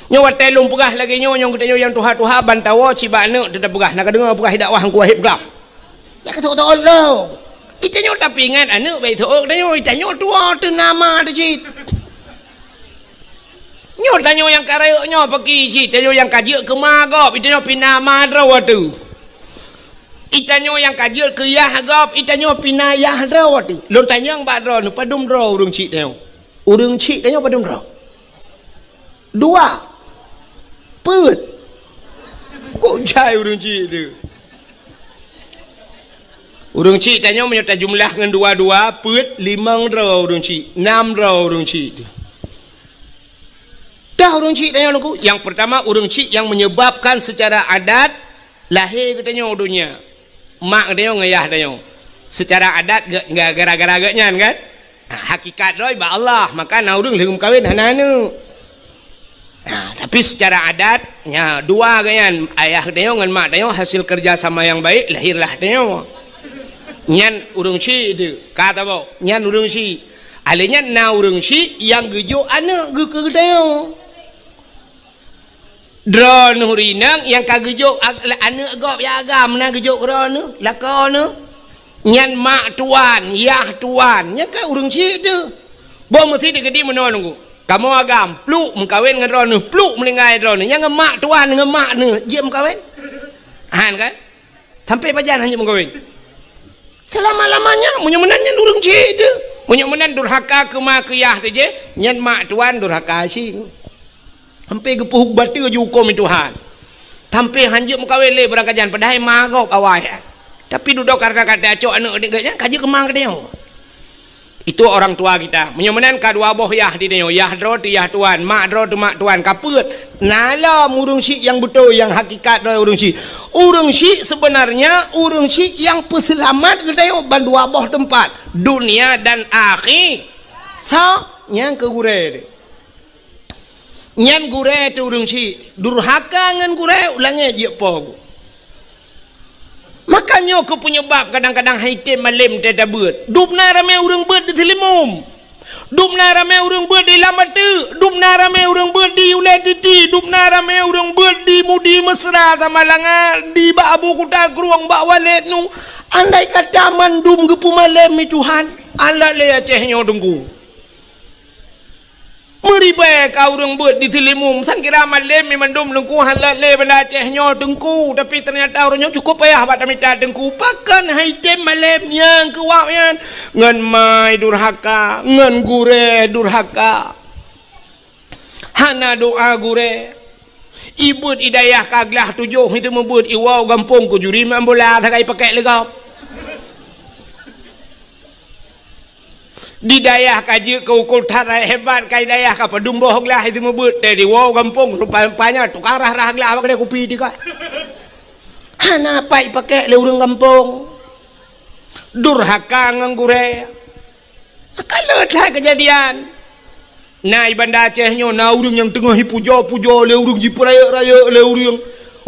Nyoe watée lôn peugah lagée nyoe, nyoe geutanyoe nyang tuha-tuha ban tawoe cit bak aneuk teuh tapeugah, na kadeungoe peugah dakwah Teungku Waheb Glam. Nyan ka teuôt-teuôt lom. Di tanyoe tapeuingat aneuk bék teuôt, tanyoe di tanyoe tuwoe teuh na ma teuh cit. Nyoe tanyoe nyang ka rayeuk nyoe pakri cit, tanyoe nyang ka jeuet keu ma gob, di tanyoe pih na ma droe teuh. Itanyoe nyang ka jeuet keu yah gob, itanyoe pih na yah droe teuh. Lôn tanyong bak droeneuh, padum droe ureuëng chik tanyoe? Ureuëng chik tanyoe padum droe? Dua. Peuet. Kok jai ureuëng chik teuh? Ureuëng chik tanyoe meunyoe tajumlah ngon dua-dua, peuet, limong droe ureuëng chik, nam droe ureuëng chik teuh. Dah ureuëng chik tanyoe Teungku, nyang peurtama ureuëng chik nyang menyebabkan secara adat lahé geutanyoe u donya. Mak geutanyoe ngon yah tanyoe. Secara adat ge-, ge-, gara-gara geuh nyan kan? Ha, hakikat droe bak Allah, maka na ureuëng lheueh meukawen hana aneuëk. Ha, tapi secara adat, nya dua geuh nyan, ayah geutanyoe ngon mak tanyoe hasil kerja sama yang baik, lahirlah tanyoe. Nyan ureuëng chik teuh, ka tabok, nyan ureuëng chik. Alèh nyan na ureuëng chik nyang geujok aneuëk geuh keu geutanyoe. Droeneuh rineueng nyang ka geujok ag-, aneuëk gob nyang agam na geujok keu droeneuh, lakoe neuh. Nyan mak tuan, yah tuan, nyan ka ureuëng chik teuh. Boh meusi teukeudi meunoe Teungku. Kamoe agam, pluek meukawen ngon droeneuh, pluek meuninggai droeneuh. Nyan ngon mak tuan, ngon mak neuh, jeuet meukawen? Han kan? Sampai pajan hana meukawen? Selama-lamanya, meunyoe meunan nyan ureuëng chik teuh. Meunyoe meunan durhaka keu ma keu yah teuh jih, nyan mak tuan durhaka cit. Sampai geupeuhu bateu ju huköm Tuhan. Sampai hanjeuet meukawen lé beurangkajan, padahai ma gob awai. Tapi dudoe karena ka tacok aneuëk geuh nyan, ka jeuet keu ma geutanyoe. Itu orang tua kita. Meunyoe meunan ka dua boh yah di tanyoe, yah droe teuh yah tuan, mak droe teuh mak tuan, ka peuet. Na lom ureuëng chik nyang beutôi, nyang hakikat droe ureuëng chik. Ureuëng chik sebenarnya, ureuëng chik nyang peuseulamat geutanyoe ban dua boh teumpat, dunia dan akhi-, sa-, nyang keu gurée teuh. Nyan gurée teuh ureuëng chik, durhaka ngon gurée, u langét jeuet po geuh. Maka nyoe keuh peunyeubab kadang-kadang han item malém teutabeuet. Dum na ramé ureuëng beuet di Seulimum. Dum na ramé ureuëng beuet di Lam Ateuk. Dum na ramé ureuëng beuet di Ulée Titi. Dum na ramé ureuëng beuet di Mudi Mesra Samalanga, di bak Abu Kuta Krueng, bak Walét nu. Andai kata mandum geupeumalém lé Tuhan, alat lé Aceh nyoe Teungku. Meuribée ka ureuëng beuet di Seulimum, sang kira malém mandum Teungku, han lé Banda Aceh nyoe Teungku, tapi ternyata ureuëng nyoe cukup payah bak tamita Teungku. Pakon han item malém nyang keu awak nyan? Ngon ma durhaka, ngon gurée durhaka. Hana doa gurée. Ibeuet i dayah ka glah tujoh, itu meubeuet iwoe gampông keu juri main bola sagai pakek lé gob. Di dayah ka jeuet keu ukul that rayeuk hebat, ka i dayah ka padum boh glah itu meubeuet, teuh diwoe gampông rupa-rupanya tukang rhah-rhah glah bak keudée kupi teuka. Hana pat ipakek lé ureuëng gampông. Durhaka ngon gurée. Ka le that keujadian. Na i Banda Aceh nyoe na ureuëng nyang teungoh ipujoe-pujoe lé ureuëng, jipeurayeuk-rayeuk lé ureuëng.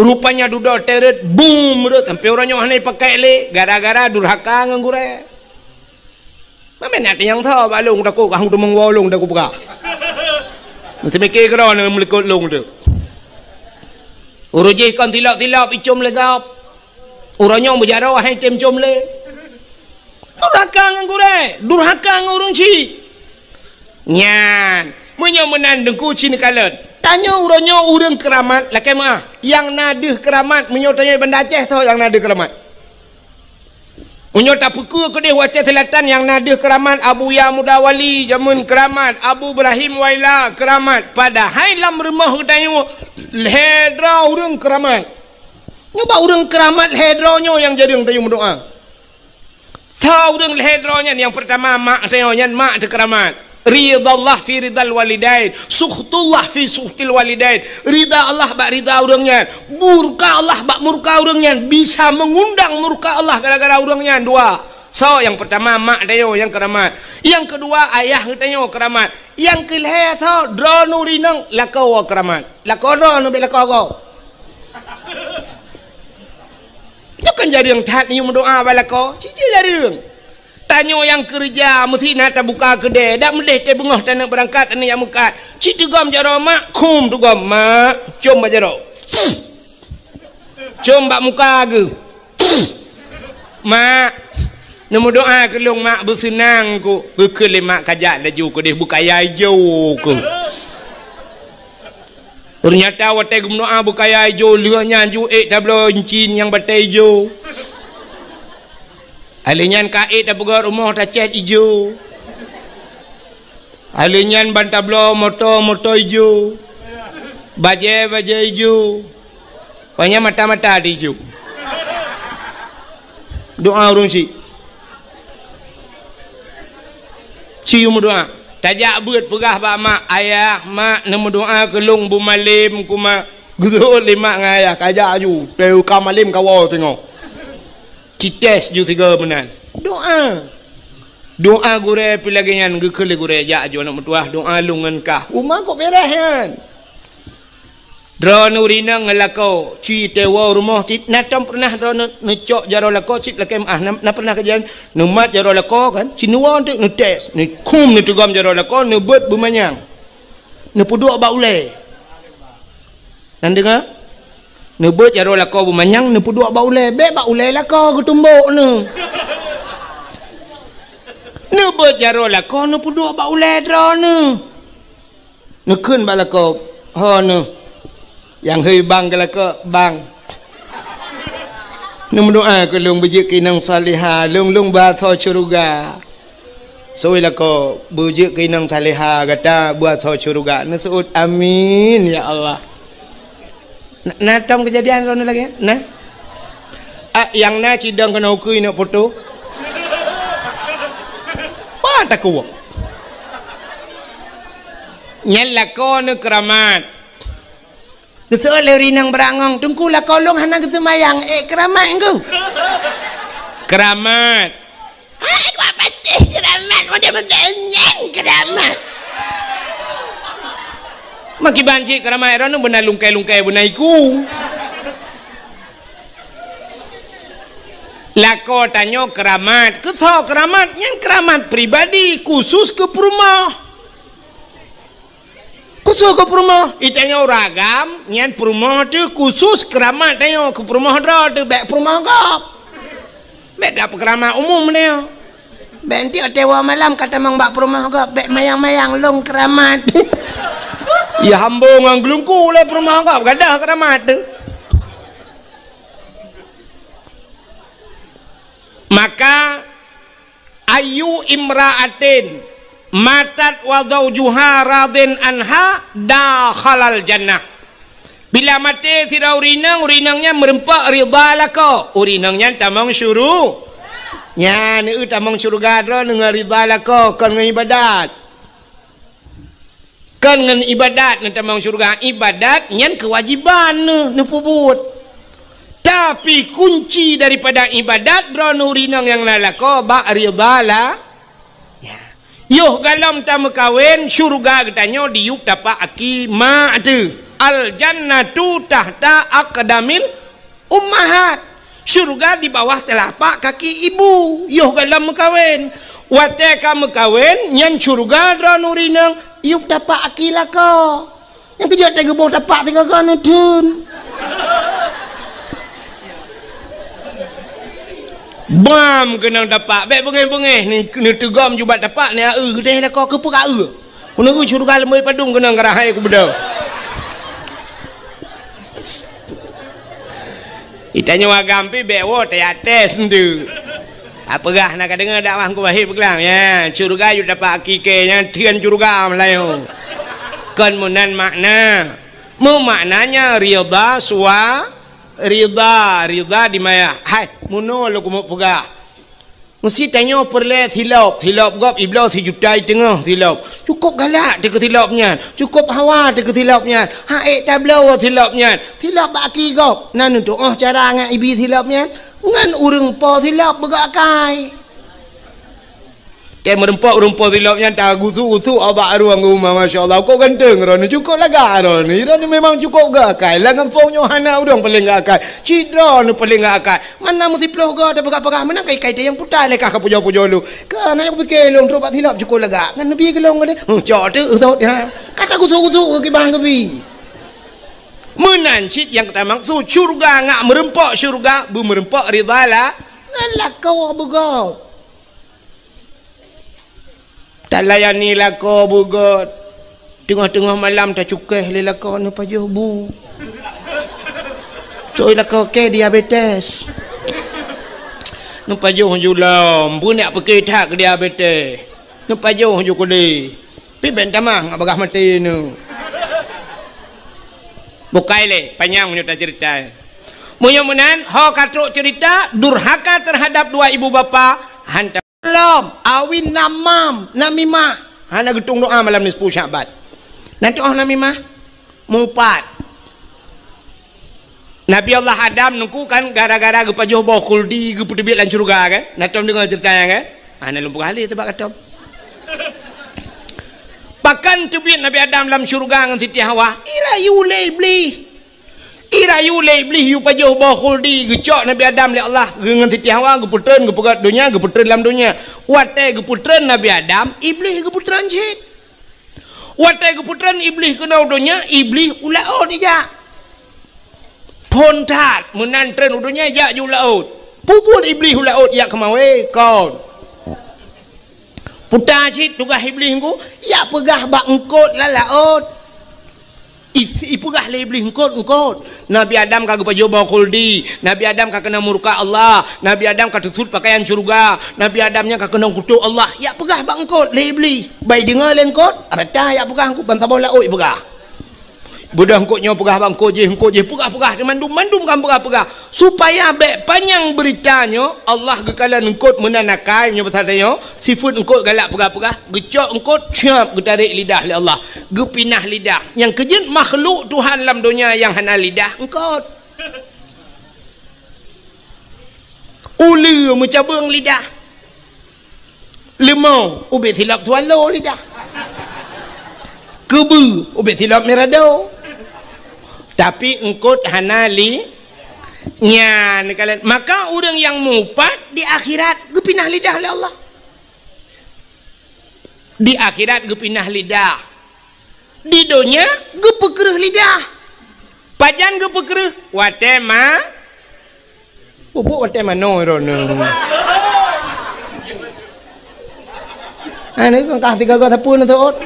Rupanya dudoe teuret, bum, rot sampoe uroe nyoe hana ipakek lé gara-gara durhaka ngon gurée. Mamén na teunyang soe bak lôn takot, kah teumong woe lôn takot peugah. Meuteumike keudroe neuh meulikot lôn teuh. Uroe jih kon tilop-tilop icom lé gob. Uroe nyoe meujaroe han item com lé. Durhaka ngon gurée, durhaka ngon ureuëng chik. Nyan, meunyoe meunan Teungku ci neukalon. Tanyoe uroe nyoe ureuëng keuramat lakée meuah. Nyang na deuh keuramat meunyoe tanyoe Banda Aceh soe nyang na deuh keuramat? Meunyoe tapeukeue keudeh u Aceh Selatan nyang na deuh keuramat Abuya Muda Wali jameun keuramat, Abu Ibrahim Waila keuramat. Padahai lam rumoh geutanyoe lhée droe ureuëng keuramat. Nyoe bak ureuëng keuramat lhée droe nyoe nyang jareueng tanyoe meudoá. Soe ureuëng lhée droe nyan? Nyang peurtama mak tanyoe, nyan mak teuh keuramat. Ridallah fi ridal walidain, sukhtullah fi sukhtil walidain. Rida Allah bak rida ureuëng nyan, murka Allah bak murka ureuëng nyan, bisa meungundang murka Allah gara-gara ureuëng nyan dua. Soe nyang peurtama mak tanyoe nyang keuramat. Nyang keudua ayah geutanyoe keuramat. Nyang keulhée soe? Droeneuh rinong lakoe keuramat. Lakoe droeneuh bék lakoe gob. Nyoe kan jareueng that neuyue meudoá bak lakoe, cit jeuet jareueng. Tanyoe nyang keureuja meusti na tabuka keudée, dak meudeh teuh beungoh taneuk beurangkat aneuk nyang meukat. Cit teugom jaroe mak, khum teugom mak, com bak jaroe. Com bak muka geuh. Mak, neumeudoá keu lôn mak, beuseunang ku. Geukheun lé mak kajak laju keudeh beukaya ijo ku. Teunyata watée geumeudoá beukaya ijo, lheueh nyan ju ék tabloe incin nyang batée ijo. Alèh nyan ka ék tapeugöt rumoh tacèt ijo. Alèh nyan ban tabloe moto, moto ijo. Bajèe, bajèe ijo. Panyang mata-mata di ijo. Doa ureueng chik. Ci meudoa. Tajak beuet peugah bak mak, "Ayah, mak, neumeudoa keu lôn beumalém keu mak." Geuseuôt lé mak ngon ayah, kajak aju. Teuka malém kawoe singoh. Cites ju sigoe meunan. Doa. Doa gurèe pih lagèe nyan, geukheun lé gurèe, "Jak aju aneuk meutuah, doa lôn ngon kah." Uma kok beres nyan. Droeneuh ureueng inong ngon lakoe, ci teuwoe rumoh cit, na tom peureunah droeneuh neucok jaroe lakoe cit lakèe meu'ah, na, na peureunah kejadian neumat jaroe lakoe kan, ci neuwoe teuk neutes, neukhum neuteugom jaroe lakoe, neubeuet beumanyang. Neupeuduek bak ulèe. Na deungö? Neubeuet jaroe lakoe beumanyang, neupeuduek bak ulèe. Bèk bak ulèe lakoe geutumbok neuh. Neubeuet jaroe lakoe, neupeuduek bak ulèe droeneuh. Neukheun bak lakoe, "Ho neuh." Nyang hôi bang keu lakoe, "Bang, neumeudoa keu lôn beujeuet keu inong salihah, lôn, lôn beuasoe syeuruga." Seuôt lakoe, "Beujeuet keu inong salihah gata beuasoe syeuruga." Neuseuôt, "Amin, ya Allah." Na, na tom keujadian droeneuh lagèe nyan? Na? Ah, nyang na cidong keunoe ukeue neuk foto. Bah takuwok. Nyan lakoe neuh keuramat. Geuseuôt lé ureueng inong beurangöng, "Teungku, lakoe lôn hana geuseumayang." Eh, keuramat, Teungku. Keuramat. Hai, kuat patéh keuramat, model-model nyan keuramat. Makiban cit keuramat droeneuh beuna lungkée-lungkée beuna iku. Lakoe tanyoe keuramat. Keu soe keuramat? Nyan keuramat pribadi, khusus keu peurumoh. Khusus keu peurumoh, i tanyoe ureueng agam, nyan peurumoh teuh khusus keuramat tanyoe, keu peurumoh droe teuh, bèk peurumoh gob. Bèk gak peukeuramat umum tanyoe. Bèk enteuk watèe woe malam ka tamong bak peurumoh gob, bèk mayang-mayang lôn keuramat. Ya hambo ngon geulungku lé peurumoh gob, gadôh keuramat teuh. Maka, "Ayyu imra'atin matat wa zaujuha radin anha dakhalal jannah." Bila maté sidroe ureueng inong, ureueng inong nyan meureumpok ridha lakoe, ureueng inong nyan tamong syuru-, nyan, eu, tamong syeuruga droeneuh ngon ridha lakoe, kon ngon ibadat. Kon ngon ibadat neutamong syeuruga. Ibadat nyan keuwajiban neuh, neupeubuet. Tapi kunci daripada ibadat droeneuh ureueng inong nyang na lakoe bak ridha la-, ya. Yoh galom tameukawen, syeuruga geutanyoe diyueb tapak aki mak teuh. Al jannatu tahta aqdamil ummahat. Syeuruga di bawah teulapak kaki ibu, yoh galom meukawen. Watèe ka meukawen, nyan syeuruga droeneuh ureueng inong, yueb tapak aki lakoe. Nyang keujeuet teuh geuboh tapak sigoe-goe neutheun. Bam keunong tapak, bèk beungéh-beungéh, ni, neuteugom ju bak tapak, ni, eu, geudeh lakoe, keupeue ka eu. Keuneuk syeuruga leumoi padum keunong keurah hai kubeudôh. Itanyoe agam pih bèk woe teuyaté seundeue. Tapeugah na ka deungoe dakwah Teungku Wahid peugah, ya, syeuruga yue dapat hakiki nyan theun syeuruga meulayeue. Kon meunan makna. Meumaknanya ridha sua-, ridha, ridha di maya. Hai, meunoe lôn keumeung peugah. Meusti tanyoe peureulèe silop, silop gob ibloe sijuta i teungoh silop. Cukôp galak teuh keu silop nyan, cukôp hawa teuh keu silop nyan, han ék tabloe silop nyan. Silop bak aki gob, na neutuoh cara ngon ibi silop nyan, ngon ureueng po silop beugok akai. Teumeureumpok ureueng po silop nyan tagusu-gusu bak rueng uma, masya Allah, kok ganteng droeneuh, cukôp lagak droeneuh, droeneuh memang cukôp gok akai. Lam gampông nyoe hana ureueng paleng gok akai, cit droeneuh paleng gok akai. Mana meusiplôh goe tapeugah-peugah, meunan kai-kai teuh nyang puta lé kah ka pujoe-pujoe lôn. Keu na nyang kupike lôn trok bak silop cukôp lagak. Ngon neubi keu lôn gadeh. Huh, cok teuh, eusôt, ya. Ka tagusu-gusu keu kibang keubi. Meunan cit nyang tamaksud syeuruga ngat meureumpok syeuruga, beumeureumpok ridha la-, ngon lakoe beugôt. Talayani lakoe beugôt. Teungoh-teungoh malam tacukéh lé lakoe neupajoh bu. Soi lakoe kèe diabetes. Neupajoh ju lom, beunyak peuke that keu dia bete. Neupajoh ju kudeh. Pi ben tamah ngat bagah maté neu. Bukai lé, panyang meunyoe taceurita. Meunyoe meunan, ho ka trok ceurita durhaka teuhadap dua ibu bapa, hantom lom, awi namam, namimah. Hana geutueng doa malam nisfu Sya'ban. Nanti oh namimah, mupat. Nabi Allah Adam nungku kan gara-gara geupajoh boh khuldi geupeuteubiet lam syeuruga kan? Na tom deungoe ceurita nyan kan? Hana lôn peugah lé teubat katom. Pakon teubiet Nabi Adam lam syeuruga ngon Siti Hawa? Irayu lé Iblih. Irayu lé Iblih yue pajoh boh khuldi geucok Nabi Adam lé Allah ngon Siti Hawa geupeutreun geupeugöt donya geupeutreun lam donya. Watée geupeutreun Nabi Adam, Iblih geupeutreun cit. Watée geupeutreun Iblih keunoe u donya, Iblih u laôt ijak. Phon that meunan treun u donya jak ju laôt. Peubuet Iblih u laôt jak keumawe kon. Puta cit tugaih Iblih ngku, jak peugah bak eungkôt lam laôt. I-, ipeugah lé Iblih eungkôt-eungkôt. Nabi Adam ka geupajoh boh khuldi, Nabi Adam ka keunong murka Allah, Nabi Adam ka teusut pakaian syeuruga, Nabi Adam nyan ka keunong kutok Allah. Jak peugah bak eungkôt lé Iblih. Bai deungoe lé eungkôt, rata jak peugah eungkôt ban saboh laôt peugah. Beudôh eungkôt nyoe peugah bak eungkôt jéh, eungkôt jéh peugah-peugah, mandum-mandum kan peugah-peugah. Supaya bék panyang beurita nyoe, Allah geukalon eungkôt meunan akai nyoe pasal tanyoe, sifeuet eungkôt galak peugah-peugah, geucok eungkôt, siap geutarek lidah lé Allah, geupinah lidah. Nyang keujeuet makhluk Tuhan lam donya nyang hana lidah, eungkôt. Uleue meucabeueng lidah. Leumô ubit silop swallow lidah. Keubeue ubit silop mirado. Tapi eungkôt hana li nyan kalon. Maka ureuëng nyang mupat di akhirat geupinah lidah lé Allah. Di akhirat geupinah lidah. Di donya geupeukreuh lidah. Pajan geupeukreuh? Watée ma-, pupuk watée manoe droeneuh. Hana kah tiga go sapeue neutot.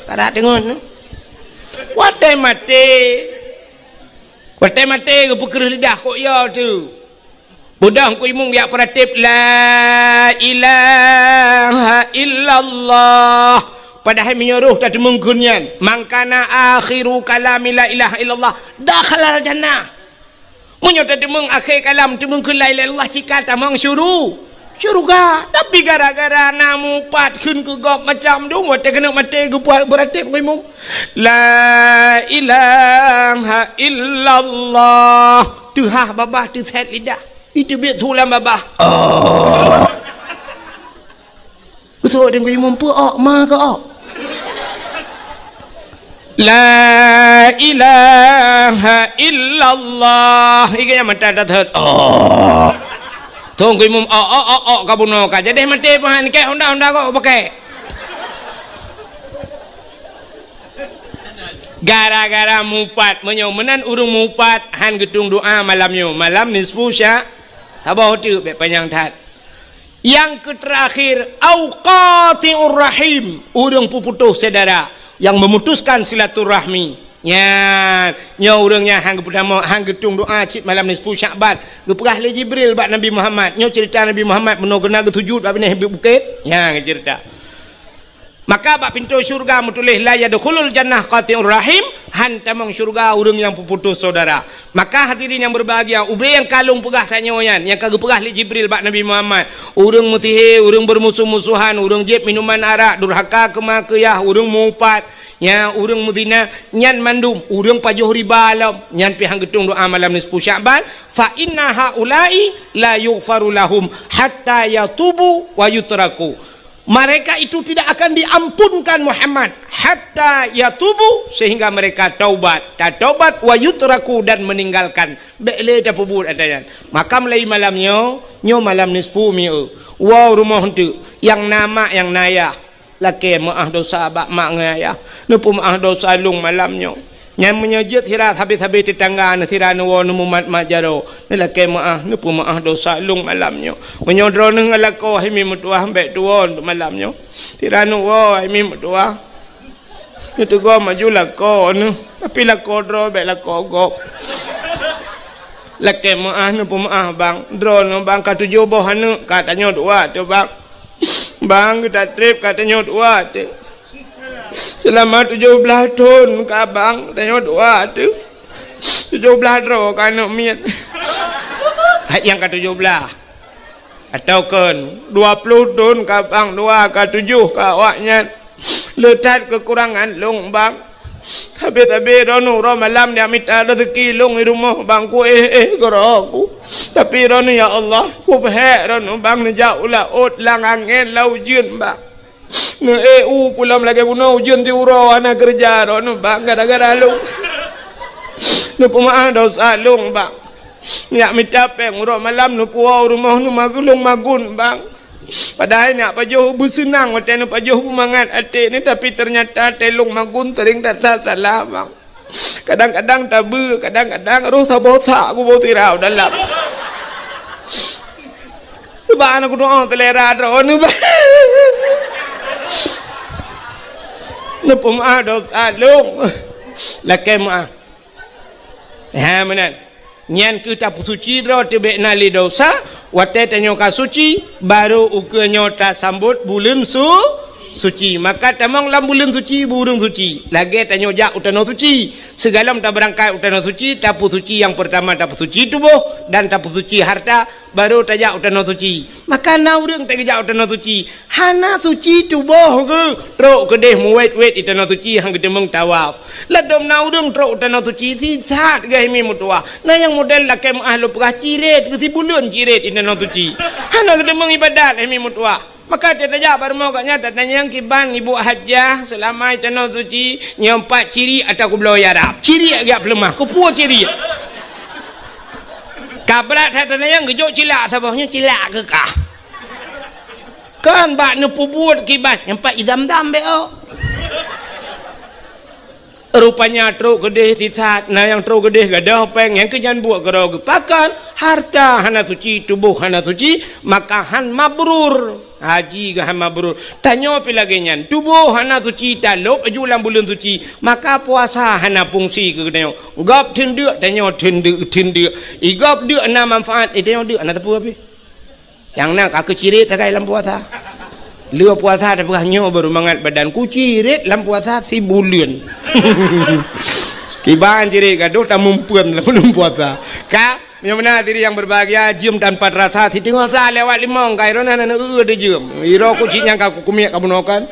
Padat deungon. Watée maté. Watée maté geupeukreuh lidah kok ya tu. Beudôh Teungku Imum jak peuratéb, "La ilaha illallah." Padahai meunyoe roh tateumeung kheun nyan, "Man kana akhiru kalami la ilaha illallah, dakhalal jannah." Meunyoe tateumeung akhé kalam teumeung kheun la ilaha illallah, cit ka tamong syuru-, syeuruga. Tapi gara-gara na mupat kheun keu gob macam dum, watée keuneuk maté geupeuratéb Teungku Imum, "La ilaha illallah." Teuhah babah teusét lidah. Iteubiet su lam babah. Oh. Beutôi Teungku Imum peue ok, ma keu ok. La ilaha illallah. Iga nyang mata dah thot. Oh. Teungku Imum ok, ok, ok, ok, ka bunoe ka. Jadi maté pahan kek honda-honda kok pakai. Gara-gara mupat, meunyoe meunan ureuëng mupat han geutueng doa malam nyoe, malam nisfu sya-, saboh teuk bék panyang that. Nyang keuterakhir, au qati'ur rahim, ureuëng peuputôh syedara, nyang memutuskan silaturahmi. Nyan, nyoe ureuëng nyang han geupeutama, han geutueng doa cit malam nisfu Sya'ban. Geupeugah lé Jibril bak Nabi Muhammad, nyoe ceurita Nabi Muhammad meunoe geuna geusujut bak binéh bukét. Nyan geuceurita. Maka bak pintoe syeuruga meutuléh, "La yadkhulul jannah qati'ur rahim," han tamong syeuruga ureuëng nyang peuputôh syedara. Maka hadirin nyang berbahagia, ubé nyang ka lôn peugah tanyoe nyan, nyang ka geupeugah lé Jibril bak Nabi Muhammad, ureuëng meusihé, ureuëng beurmusoh-musohan, ureuëng jieb minuman arak, durhaka keu ma keu yah, ureuëng mupat, nya ureuëng meuzina, nyan mandum, ureuëng pajoh riba lom, nyan pih han geutueng doa malam nisfu Sya'ban, "Fa inna haula'i la yughfaru lahum hatta yatubu wa yutraku." Mereka itu tidak akan diampunkan Muhammad hatta yatubu, sehingga mereka taubat, tataubat, wa yutraku, dan meninggalkan. Bék lé tapeubuet ata nyan. Maka mulai malam nyoe, nyoe malam nisfu mieu. Woe rumoh eunteuk, nyang na mak, nyang na yah. Lakée meuáh dosa bak mak ngon ayah. Neupeumeuáh dosa lôn malam nyoe. Nyan meunyoe jeuet sira sabe-sabe teutangga neuh sira neuwoe neumumat mat jaroe, neulakée meuáh, neupeumeuáh dosa lôn malam nyoe. Meunyoe droeneuh ngon lakoe hai mi meutuwah bék tuwoe malam nyoe. Sira neuwoe hai mi meutuwah, neuteugom aju lakoe neuh, tapi lakoe droe bék lakoe gob. Lakée meuáh neupeumeuáh, Bang. Droeneuh, Bang, ka tujoh boh aneuk ka tanyoe dua teuh, Bang. Bang, geuta treb ka tanyoe dua teuh. Seulama tujoh blaih thon ka, Bang, tanyoe dua teuh. Tujoh blaih droe ka aneuk miet. Hai nyang ka tujoh blaih. Atawa kon dua ploh thon ka, Bang, dua ka tujoh ka awaknyan. Le that keukurangan lôn, Bang. Sabe-sabe droeneuh uroe malam jak mita raseuki lôn di rumoh, Bang, kuéh-éh keudroe ku. Tapi droeneuh, ya Allah, kupeuhék droeneuh, Bang, neujak u laôt lam angén lam ujeuen, Bang. Neuék u pulam lagée bunoe ujeuen siuroe, hana keureuja droeneuh, Bang, gara-gara lôn. Neupeumeuáh desya lôn, Bang. Jak mita péng uroe malam neupuwoe u rumoh, neumagulong magun, Bang. Padahai neujak pajoh beuseunang watée neupajoh beumangat até nyoe, tapi teunyata watée lôn magun seuring that-that salah, Bang. Kadang-kadang tabeue, kadang-kadang roh saboh sak kuboh sirah u dalam. Subhanallah, kudoa seulera droeneuh, Bang. Neupeumeuáh desya lôn. Lakée meuáh. Ha, meunan. Nyan keuh tapeusuci droe teuh bék na lé desya, watée tanyoe ka suci, barô ukeue nyoe tasambot buleuen su-, suci. Maka tamong lam buleuen suci, ureuëng suci. Lagée tanyoe jak u tanoh suci. Sigohlom tabeurangkat u tanoh suci, tapeusuci nyang peurtama tapeusuci tuboh dan tapeusuci hareuta, barô tajak u tanoh suci. Maka na ureuëng teugeujak u tanoh suci, hana suci tuboh geuh, trok keudeh meuwét-wét di tanoh suci han geuteumeung tawaf. Ladôm na ureuëng trok u tanoh suci sisat geuh himi meutuwah. Na nyang model lakée meuáh lôn peugah cirét geuh sibuleuen cirét di tanoh suci. Hana geuteumeung iébadat himi meutuwah. Maka teutajak bak rumoh gobnyan tatanyong kiban ibu hajah seulama di tanoh suci nyoe pat cirét atawa kubloe ya rab. Cirét geujak peuleumah, keupeue cirét? Ka brat that tatanyong geujok cilak saboh nyoe cilak keu kah. Kan bak neupeubuet kiban nyang pat i zam-zam bék ôk. Rupanya trok keudeh sisat, na nyang trok keudeh gadôh péng nyang keujan buet keudroe geupakan, harta hana suci, tuboh hana suci, maka han mabrur. Haji geuh han mabrur. Tanyoe pih lagée nyan, tuboh hana suci, talôb aju lam buleuen suci, maka puasa hana fungsi keu tanyoe. Gob teundeuk, tanyoe teundeuk, teundeuk. I gob deuk na manfaat, i tanyoe deuk hana teupeu pih. Nyang na ka keucirét sagai lam puasa. Lheueh puasa tapeugah nyoe baru mangat badan kucirét lam puasa sibuleuen. Kiban cirét gadoh tamumpeuen lam buleuen puasa. Ka, meunyoe meunan hadirin yang berbahagia, jeuem tanpa terasa, siteungoh sa lewat limong, ka droeneuh na neu-eu teuh jeuem. Iroe kucing nyang ka kukumiek ka bunoe kan.